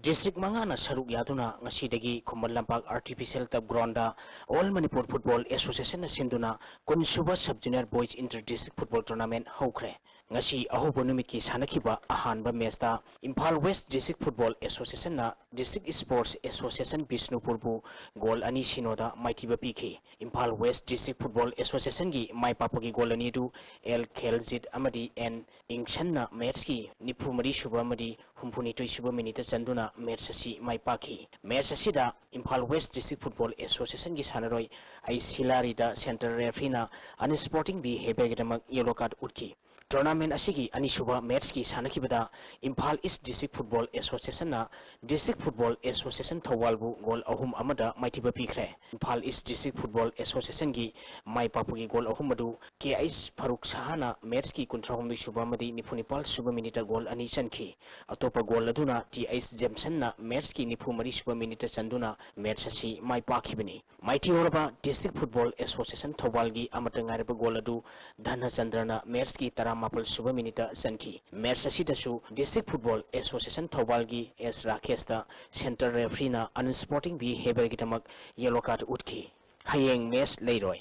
District ꯃꯉꯥꯅ ꯁꯔꯨꯛ ꯌꯥꯗꯨꯅ ꯉꯁꯤꯗꯒꯤ Khuman Lampak Artificial Turf Ground ꯗ All Manipur Football Association ꯅ ꯁꯤꯟꯗꯨꯅ ꯀꯨꯟꯁꯨꯕ Sub Junior Boys Inter District Football Tournament ꯍꯧꯈ꯭ꯔꯦ꯫ ꯉꯁꯤ ꯑꯍꯧꯕ ꯅꯨꯃꯤꯠꯀꯤ ꯁꯥꯟꯅꯈꯤꯕ ꯑꯍꯥꯟꯕ match ꯇ Imphal West District Football Association ꯅ District Sports Association ꯕꯤꯁꯅꯨꯄꯨꯔꯕꯨ goal ꯑꯅꯤ ꯁꯤꯅꯣꯗ ꯃꯥꯏꯊꯤꯕ ꯄꯤꯈꯤ꯫ Imphal West District Football Association ꯒꯤ ꯃꯥꯏ ꯄꯥꯛꯄꯒꯤ goal ꯑꯅꯤ ꯑꯗꯨ L ꯈꯦꯜꯖꯤꯠ ꯑꯃꯗꯤ N ꯏꯪꯁꯟꯅ match ꯀꯤ ꯅꯤꯐꯨ ꯃꯔꯤ ꯁꯨꯕ ꯑꯃꯗꯤ ꯍꯨꯝꯐꯨ ꯅꯤꯊꯣꯏ ꯁꯨꯕ minute ꯇ ꯆꯟꯗꯨꯅ match ꯑꯁꯤ ꯃꯥꯏ ꯄꯥꯛꯈꯤ꯫ Match ꯑꯁꯤꯗ Imphal West District Football Association ꯒꯤ ꯁꯥꯟꯅꯔꯣꯏ ꯑꯩ ꯁꯤꯂꯥꯔꯤꯗ centre referee ꯅ unsporting behaviour ꯒꯤꯗꯃꯛ yellow card ꯎꯠꯈꯤ꯫ Tournament ꯑꯁꯤꯒꯤ ꯑꯅꯤꯁꯨꯕ match ꯀꯤ ꯁꯥꯟꯅꯈꯤꯕꯗ Imphal East District Football Association ꯅ District Football Association ꯊꯧꯕꯥꯜꯕꯨ goal ꯑꯍꯨꯝ ꯑꯃꯗ ꯃꯥꯏꯊꯤꯕ ꯄꯤꯈ꯭ꯔꯦ꯫ Imphal East District Football Association ꯒꯤ ꯃꯥꯏ ꯄꯥꯛꯄꯒꯤ goal ꯑꯍꯨꯝ ꯑꯗꯨ K H ꯐꯔꯨꯛ ꯁꯍꯥꯅ match ꯀꯤ ꯀꯨꯟꯊ꯭ꯔꯥ ꯍꯨꯝꯗꯣꯏ ꯁꯨꯕ ꯑꯃꯗꯤ ꯅꯤꯐꯨ ꯅꯤꯄꯥꯜ ꯁꯨꯕ minute ꯇ goal ꯑꯅꯤ ꯆꯟꯈꯤ꯫ ꯑꯇꯣꯞꯄ goal ꯑꯗꯨꯅ T H ꯖꯦꯝꯁꯟꯅ match ꯀꯤ ꯅꯤꯐꯨ ꯃꯔꯤ ꯁꯨꯕ minute ꯇ ꯆꯟꯗꯨꯅ match ꯑꯁꯤ ꯃꯥꯏ ꯄꯥꯛꯈꯤꯕꯅꯤ꯫ ꯃꯥꯏꯊꯤꯍꯧꯔꯕ District Football Association ꯊꯧꯕꯥꯜꯒꯤ ꯑꯃꯠꯇ ꯉꯥꯏꯔꯕ goal ꯑꯗꯨ ꯙꯅꯆꯟꯗ꯭ꯔꯅ match ꯀꯤ ꯇꯔꯥꯃꯥꯄꯜ ꯁꯨꯕ minute ꯇ ꯆꯟꯈꯤ꯫ Match ꯑꯁꯤꯗꯁꯨ District Football Association ꯊꯧꯕꯥꯜꯒꯤ S ꯔꯥꯀꯦꯁꯇ centre referee ꯅ unsporting behaviour ꯒꯤꯗꯃꯛ yellow card ꯎꯠꯈꯤ꯫ ꯍꯌꯦꯡ match ꯂꯩꯔꯣꯏ꯫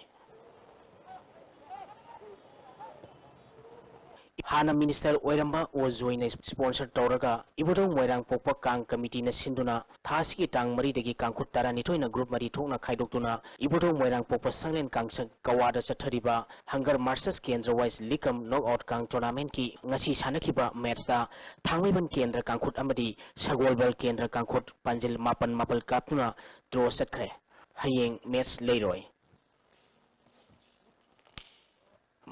ꯍꯥꯟꯅ ꯃꯤꯅꯤꯁꯇꯔ ꯑꯣꯏꯔꯝꯕ ꯑꯣ ꯖꯣꯏꯅ ꯁ꯭ꯄꯣꯟꯁꯔ ꯇꯧꯔꯒ ꯏꯕꯨꯙꯧ ꯃꯣꯏꯔꯥꯡ ꯄꯣꯛꯄ ꯀꯥꯡ ꯀꯃꯤꯇꯤꯅ ꯁꯤꯟꯗꯨꯅ ꯊꯥ ꯑꯁꯤꯒꯤ ꯇꯥꯡ ꯃꯔꯤꯗꯒꯤ ꯀꯥꯡꯈꯨꯠ ꯇꯔꯥꯅꯤꯊꯣꯏꯅ ꯒ꯭ꯔꯨꯞ ꯃꯔꯤ ꯊꯣꯛꯅ ꯈꯥꯏꯗꯣꯛꯇꯨꯅ ꯏꯕꯨꯙꯧ ꯃꯣꯏꯔꯥꯡ ꯄꯣꯛꯄ ꯁꯪꯂꯦꯟ ꯀꯥꯡꯁꯪ ꯀꯋꯥꯗ ꯆꯠꯊꯔꯤꯕ ꯍꯪꯒꯔ ꯃꯥꯔꯁꯦꯁ ꯀꯦꯟꯗ꯭ꯔ ꯋꯥꯏꯁ ꯂꯤꯛ ꯀꯝ ꯅꯣꯛ ꯑꯥꯎꯠ ꯀꯥꯡ ꯇꯣꯔꯅꯥꯃꯦꯟꯠꯀꯤ ꯉꯁꯤ ꯁꯥꯟꯅꯈꯤꯕ ꯃꯦꯠꯁꯇ ꯊꯥꯡꯃꯩꯕꯟ ꯀꯦꯟꯗ꯭ꯔ ꯀꯥꯡꯈꯨꯠ ꯑꯃꯗꯤ ꯁꯒꯣꯜꯕꯜ ꯀꯦꯟꯗ꯭ꯔ ꯀꯥꯡꯈꯨꯠ ꯄꯥꯟꯖꯤꯜ ꯃꯥꯄꯟ ꯃꯥꯄꯜ ꯀꯥꯞꯇꯨꯅ ꯗ꯭ꯔꯣ ꯆꯠꯈ꯭ꯔꯦ꯫ ꯍꯌꯦꯡ ꯃꯦꯠꯁ ꯂꯩꯔꯣꯏ꯫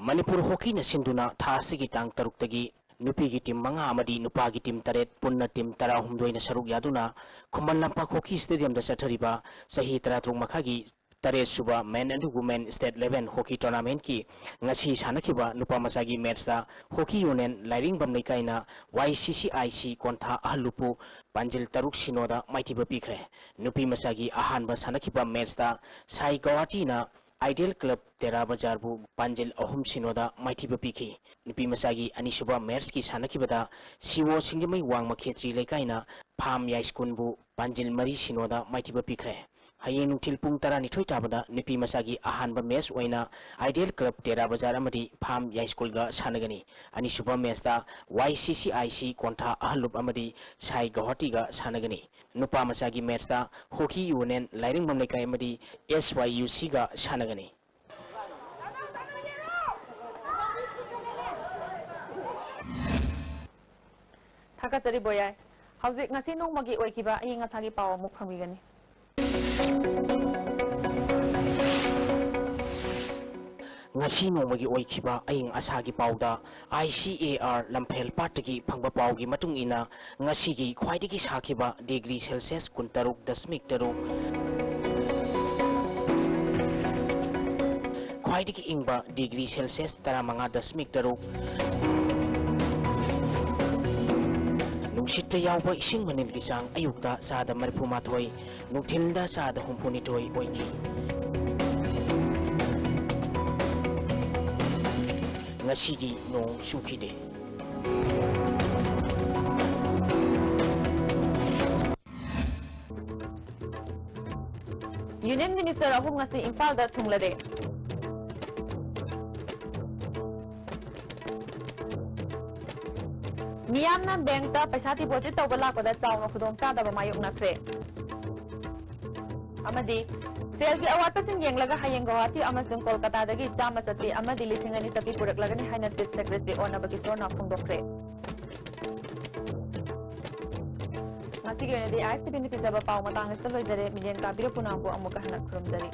ꯃꯅꯤꯄꯨꯔ ꯍꯣꯀꯤꯅ ꯁꯤꯟꯗꯨꯅ ꯊꯥ ꯑꯁꯤꯒꯤ ꯇꯥꯡ ꯇꯔꯨꯛꯇꯒꯤ ꯅꯨꯄꯤꯒꯤ ꯇꯤꯝ ꯃꯉꯥ ꯑꯃꯗꯤ ꯅꯨꯄꯥꯒꯤ ꯇꯤꯝ ꯇꯔꯦꯠ, ꯄꯨꯟꯅ ꯇꯤꯝ ꯇꯔꯥꯍꯨꯝꯗꯣꯏꯅ ꯁꯔꯨꯛ ꯌꯥꯗꯨꯅ ꯈꯨꯃꯟ ꯂꯝꯄꯥꯛ ꯍꯣꯀꯤ ꯁ꯭ꯇꯦꯗꯤꯌꯝꯗ ꯆꯠꯊꯔꯤꯕ ꯆꯍꯤ ꯇꯔꯥꯇꯔꯨꯛ ꯃꯈꯥꯏꯒꯤ ꯇꯔꯦꯠ ꯁꯨꯕ Men and Women State Level hockey ꯇꯣꯔꯅꯥꯃꯦꯟꯠꯀꯤ ꯉꯁꯤ ꯁꯥꯟꯅꯈꯤꯕ ꯅꯨꯄꯥ ꯃꯆꯥꯒꯤ ꯃꯦꯠꯁꯇ ꯍꯣꯀꯤ ꯌꯨꯅꯤꯌꯟ ꯂꯥꯏꯔꯤꯡꯕꯝ ꯂꯩꯀꯥꯏꯅ ꯋꯥꯏ ꯁꯤ ꯁꯤ ꯑꯥꯏ ꯁꯤ ꯀꯣꯟꯊꯥ ꯑꯍꯜꯂꯨꯞꯄꯨ ꯄꯥꯟꯖꯤꯜ ꯇꯔꯨꯛ ꯁꯤꯅꯣꯗ ꯃꯥꯏꯊꯤꯕ ꯄꯤꯈ꯭ꯔꯦ꯫ ꯅꯨꯄꯤ ꯃꯆꯥꯒꯤ ꯑꯍꯥꯟꯕ ꯁꯥꯟꯅꯈꯤꯕ ꯃꯦꯠꯁꯇ ꯁꯥꯏ ꯒꯧꯍꯥꯇꯤꯅ ꯑꯥꯏꯗꯤꯌꯦꯜ ꯀ꯭ꯂꯕ ꯇꯦꯔꯥ ꯕꯖꯥꯔꯕꯨ ꯄꯥꯟꯖꯤꯜ ꯑꯍꯨꯝ ꯁꯤꯅꯣꯗ ꯃꯥꯏꯊꯤꯕ ꯄꯤꯈꯤ꯫ ꯅꯨꯄꯤ ꯃꯆꯥꯒꯤ ꯑꯅꯤꯁꯨꯕ ꯃꯦꯠꯁꯀꯤ ꯁꯥꯟꯅꯈꯤꯕꯗ ꯁꯤꯑꯣ ꯁꯤꯡꯖꯃꯩ ꯋꯥꯡꯃ ꯈꯦꯇ꯭ꯔꯤ ꯂꯩꯀꯥꯏꯅ ꯐꯥꯝ ꯌꯥꯏꯁ꯭ꯀꯨꯜꯕꯨ ꯄꯥꯟꯖꯤꯜ ꯃꯔꯤ ꯁꯤꯅꯣꯗ ꯃꯥꯏꯊꯤꯕ ꯄꯤꯈ꯭ꯔꯦ꯫ ꯍꯌꯦꯡ ꯅꯨꯡꯊꯤꯜ ꯄꯨꯡ ꯇꯔꯥꯅꯤꯊꯣꯏ ꯇꯥꯕꯗ ꯅꯨꯄꯤ ꯃꯆꯥꯒꯤ ꯑꯍꯥꯟꯕ ꯃꯦꯠꯁ ꯑꯣꯏꯅ ꯑꯥꯏꯗꯤꯌꯦꯜ ꯀ꯭ꯂꯕ ꯇꯦꯔꯥ ꯕꯖꯥꯔ ꯑꯃꯗꯤ ꯐꯥꯝ ꯌꯥꯏꯁ꯭ꯀꯨꯜꯒ ꯁꯥꯟꯅꯒꯅꯤ꯫ ꯑꯅꯤꯁꯨꯕ ꯃꯦꯠꯁꯇ ꯋꯥꯏ ꯁꯤ ꯁꯤ ꯑꯥꯏ ꯁꯤ ꯀꯣꯟꯊꯥ ꯑꯍꯜꯂꯨꯞ ꯑꯃꯗꯤ ꯁꯥꯏ ꯒꯧꯍꯥꯇꯤꯒ ꯁꯥꯟꯅꯒꯅꯤ꯫ ꯅꯨꯄꯥ ꯃꯆꯥꯒꯤ ꯃꯦꯠꯁꯇ ꯍꯣꯀꯤ ꯌꯨꯅꯤꯌꯟ ꯂꯥꯏꯔꯤꯡꯕꯝ ꯂꯩꯀꯥꯏ ꯑꯃꯗꯤ ꯑꯦꯁ ꯋꯥꯏ ꯌꯨ ꯁꯤꯒ ꯁꯥꯟꯅꯒꯅꯤ꯫ ꯊꯥꯒꯠꯆꯔꯤ ꯕꯣꯌꯥꯏ꯫ ꯍꯧꯖꯤꯛ ꯉꯁꯤ ꯅꯣꯡꯃꯒꯤ ꯑꯣꯏꯈꯤꯕ ꯑꯏꯪ ꯑꯁꯥꯒꯤ ꯄꯥꯎ ꯑꯃꯨꯛ ꯐꯪꯕꯤꯒꯅꯤ꯫ ꯉꯁꯤ ꯅꯣꯡꯃꯒꯤ ꯑꯣꯏꯈꯤꯕ ꯑꯏꯪ ꯑꯁꯥꯒꯤ ꯄꯥꯎꯗ ꯑꯥꯏ ꯁꯤ ꯑꯦ ꯑꯥꯔ ꯂꯝꯐꯦꯜ ꯄꯥꯠꯇꯒꯤ ꯐꯪꯕ ꯄꯥꯎꯒꯤ ꯃꯇꯨꯡ ꯏꯟꯅ, ꯉꯁꯤꯒꯤ ꯈ꯭ꯋꯥꯏꯗꯒꯤ ꯁꯥꯈꯤꯕ ꯗꯤꯒ꯭ꯔꯤ ꯁꯦꯜꯁꯤꯌꯁ ꯀꯨꯟꯇꯔꯨꯛ ꯗꯁꯃꯤꯛ ꯇꯔꯨꯛ, ꯈ꯭ꯋꯥꯏꯗꯒꯤ ꯏꯪꯕ ꯗꯤꯒ꯭ꯔꯤ ꯁꯦꯜꯁꯤꯌꯁ ꯇꯔꯥꯃꯉꯥ ꯗꯁꯃꯤꯛ ꯇꯔꯨꯛ, ꯅꯨꯡꯁꯤꯠꯇ ꯌꯥꯎꯕ ꯏꯁꯤꯡ ꯃꯅꯤꯜꯒꯤ ꯆꯥꯡ ꯑꯌꯨꯛꯇ ꯆꯥꯗ ꯃꯔꯤꯐꯨ ꯃꯥꯊꯣꯏ, ꯅꯨꯡꯊꯤꯜꯗ ꯆꯥꯗ ꯍꯨꯝꯐꯨ ꯅꯤꯊꯣꯏ ꯑꯣꯏꯈꯤ꯫ ꯉꯁꯤꯒꯤ ꯅꯣꯡ ꯆꯨꯈꯤꯗꯦ꯫ ꯌꯨꯅꯤꯌꯟ ꯃꯤꯅꯤꯁꯇꯔ ꯑꯍꯨꯝ ꯉꯁꯤ ꯏꯝꯐꯥꯜꯗ ꯊꯨꯡꯂꯔꯦ꯫ ꯃꯤꯌꯥꯝꯅ ꯕꯦꯡꯛꯇ ꯄꯩꯁꯥ ꯗꯤꯄꯣꯖꯤꯠ ꯇꯧꯕ ꯂꯥꯛꯄꯗ ꯆꯥꯎꯅ ꯈꯨꯗꯣꯡꯆꯥꯗꯕ ꯃꯥꯌꯣꯛꯅꯈ꯭ꯔꯦ꯫ ꯑꯃꯗꯤ ꯁꯦꯜꯒꯤ ꯑꯋꯥꯠꯄꯁꯤꯡ ꯌꯦꯡꯂꯒ ꯍꯌꯦꯡ ꯒꯧꯍꯥꯇꯤ ꯑꯃꯁꯨꯡ ꯀꯣꯜꯀꯇꯥꯗꯒꯤ ꯆꯥꯝꯃ ꯆꯠꯄꯤ ꯑꯃꯗꯤ ꯂꯤꯁꯤꯡ ꯑꯅꯤ ꯆꯠꯄꯤ ꯄꯨꯔꯛꯂꯒꯅꯤ ꯍꯥꯏꯅ ꯆꯤꯐ ꯁꯦꯀ꯭ꯔꯦꯇꯔꯤ ꯑꯣꯅꯕ ꯀꯤꯁꯣꯔꯅ ꯐꯣꯡꯗꯣꯛꯈ꯭ꯦ꯫ ꯉꯁꯤꯒꯤ ꯑꯣꯏꯅꯗꯤ ꯑꯥꯏ ꯑꯦꯁ ꯇꯤ ꯚꯤꯅ ꯄꯤꯖꯕ ꯄꯥꯎ ꯃꯇꯥꯡ ꯑꯁꯤꯗ ꯂꯣꯏꯖꯔꯦ꯫ ꯃꯤꯠꯌꯦꯡ ꯀꯥꯕꯤꯔ ꯄꯨꯝꯅꯃꯛꯄꯨ ꯑꯃꯨꯛꯀ ꯍꯟꯅ ꯈꯨꯔꯨꯝꯖꯔꯤ꯫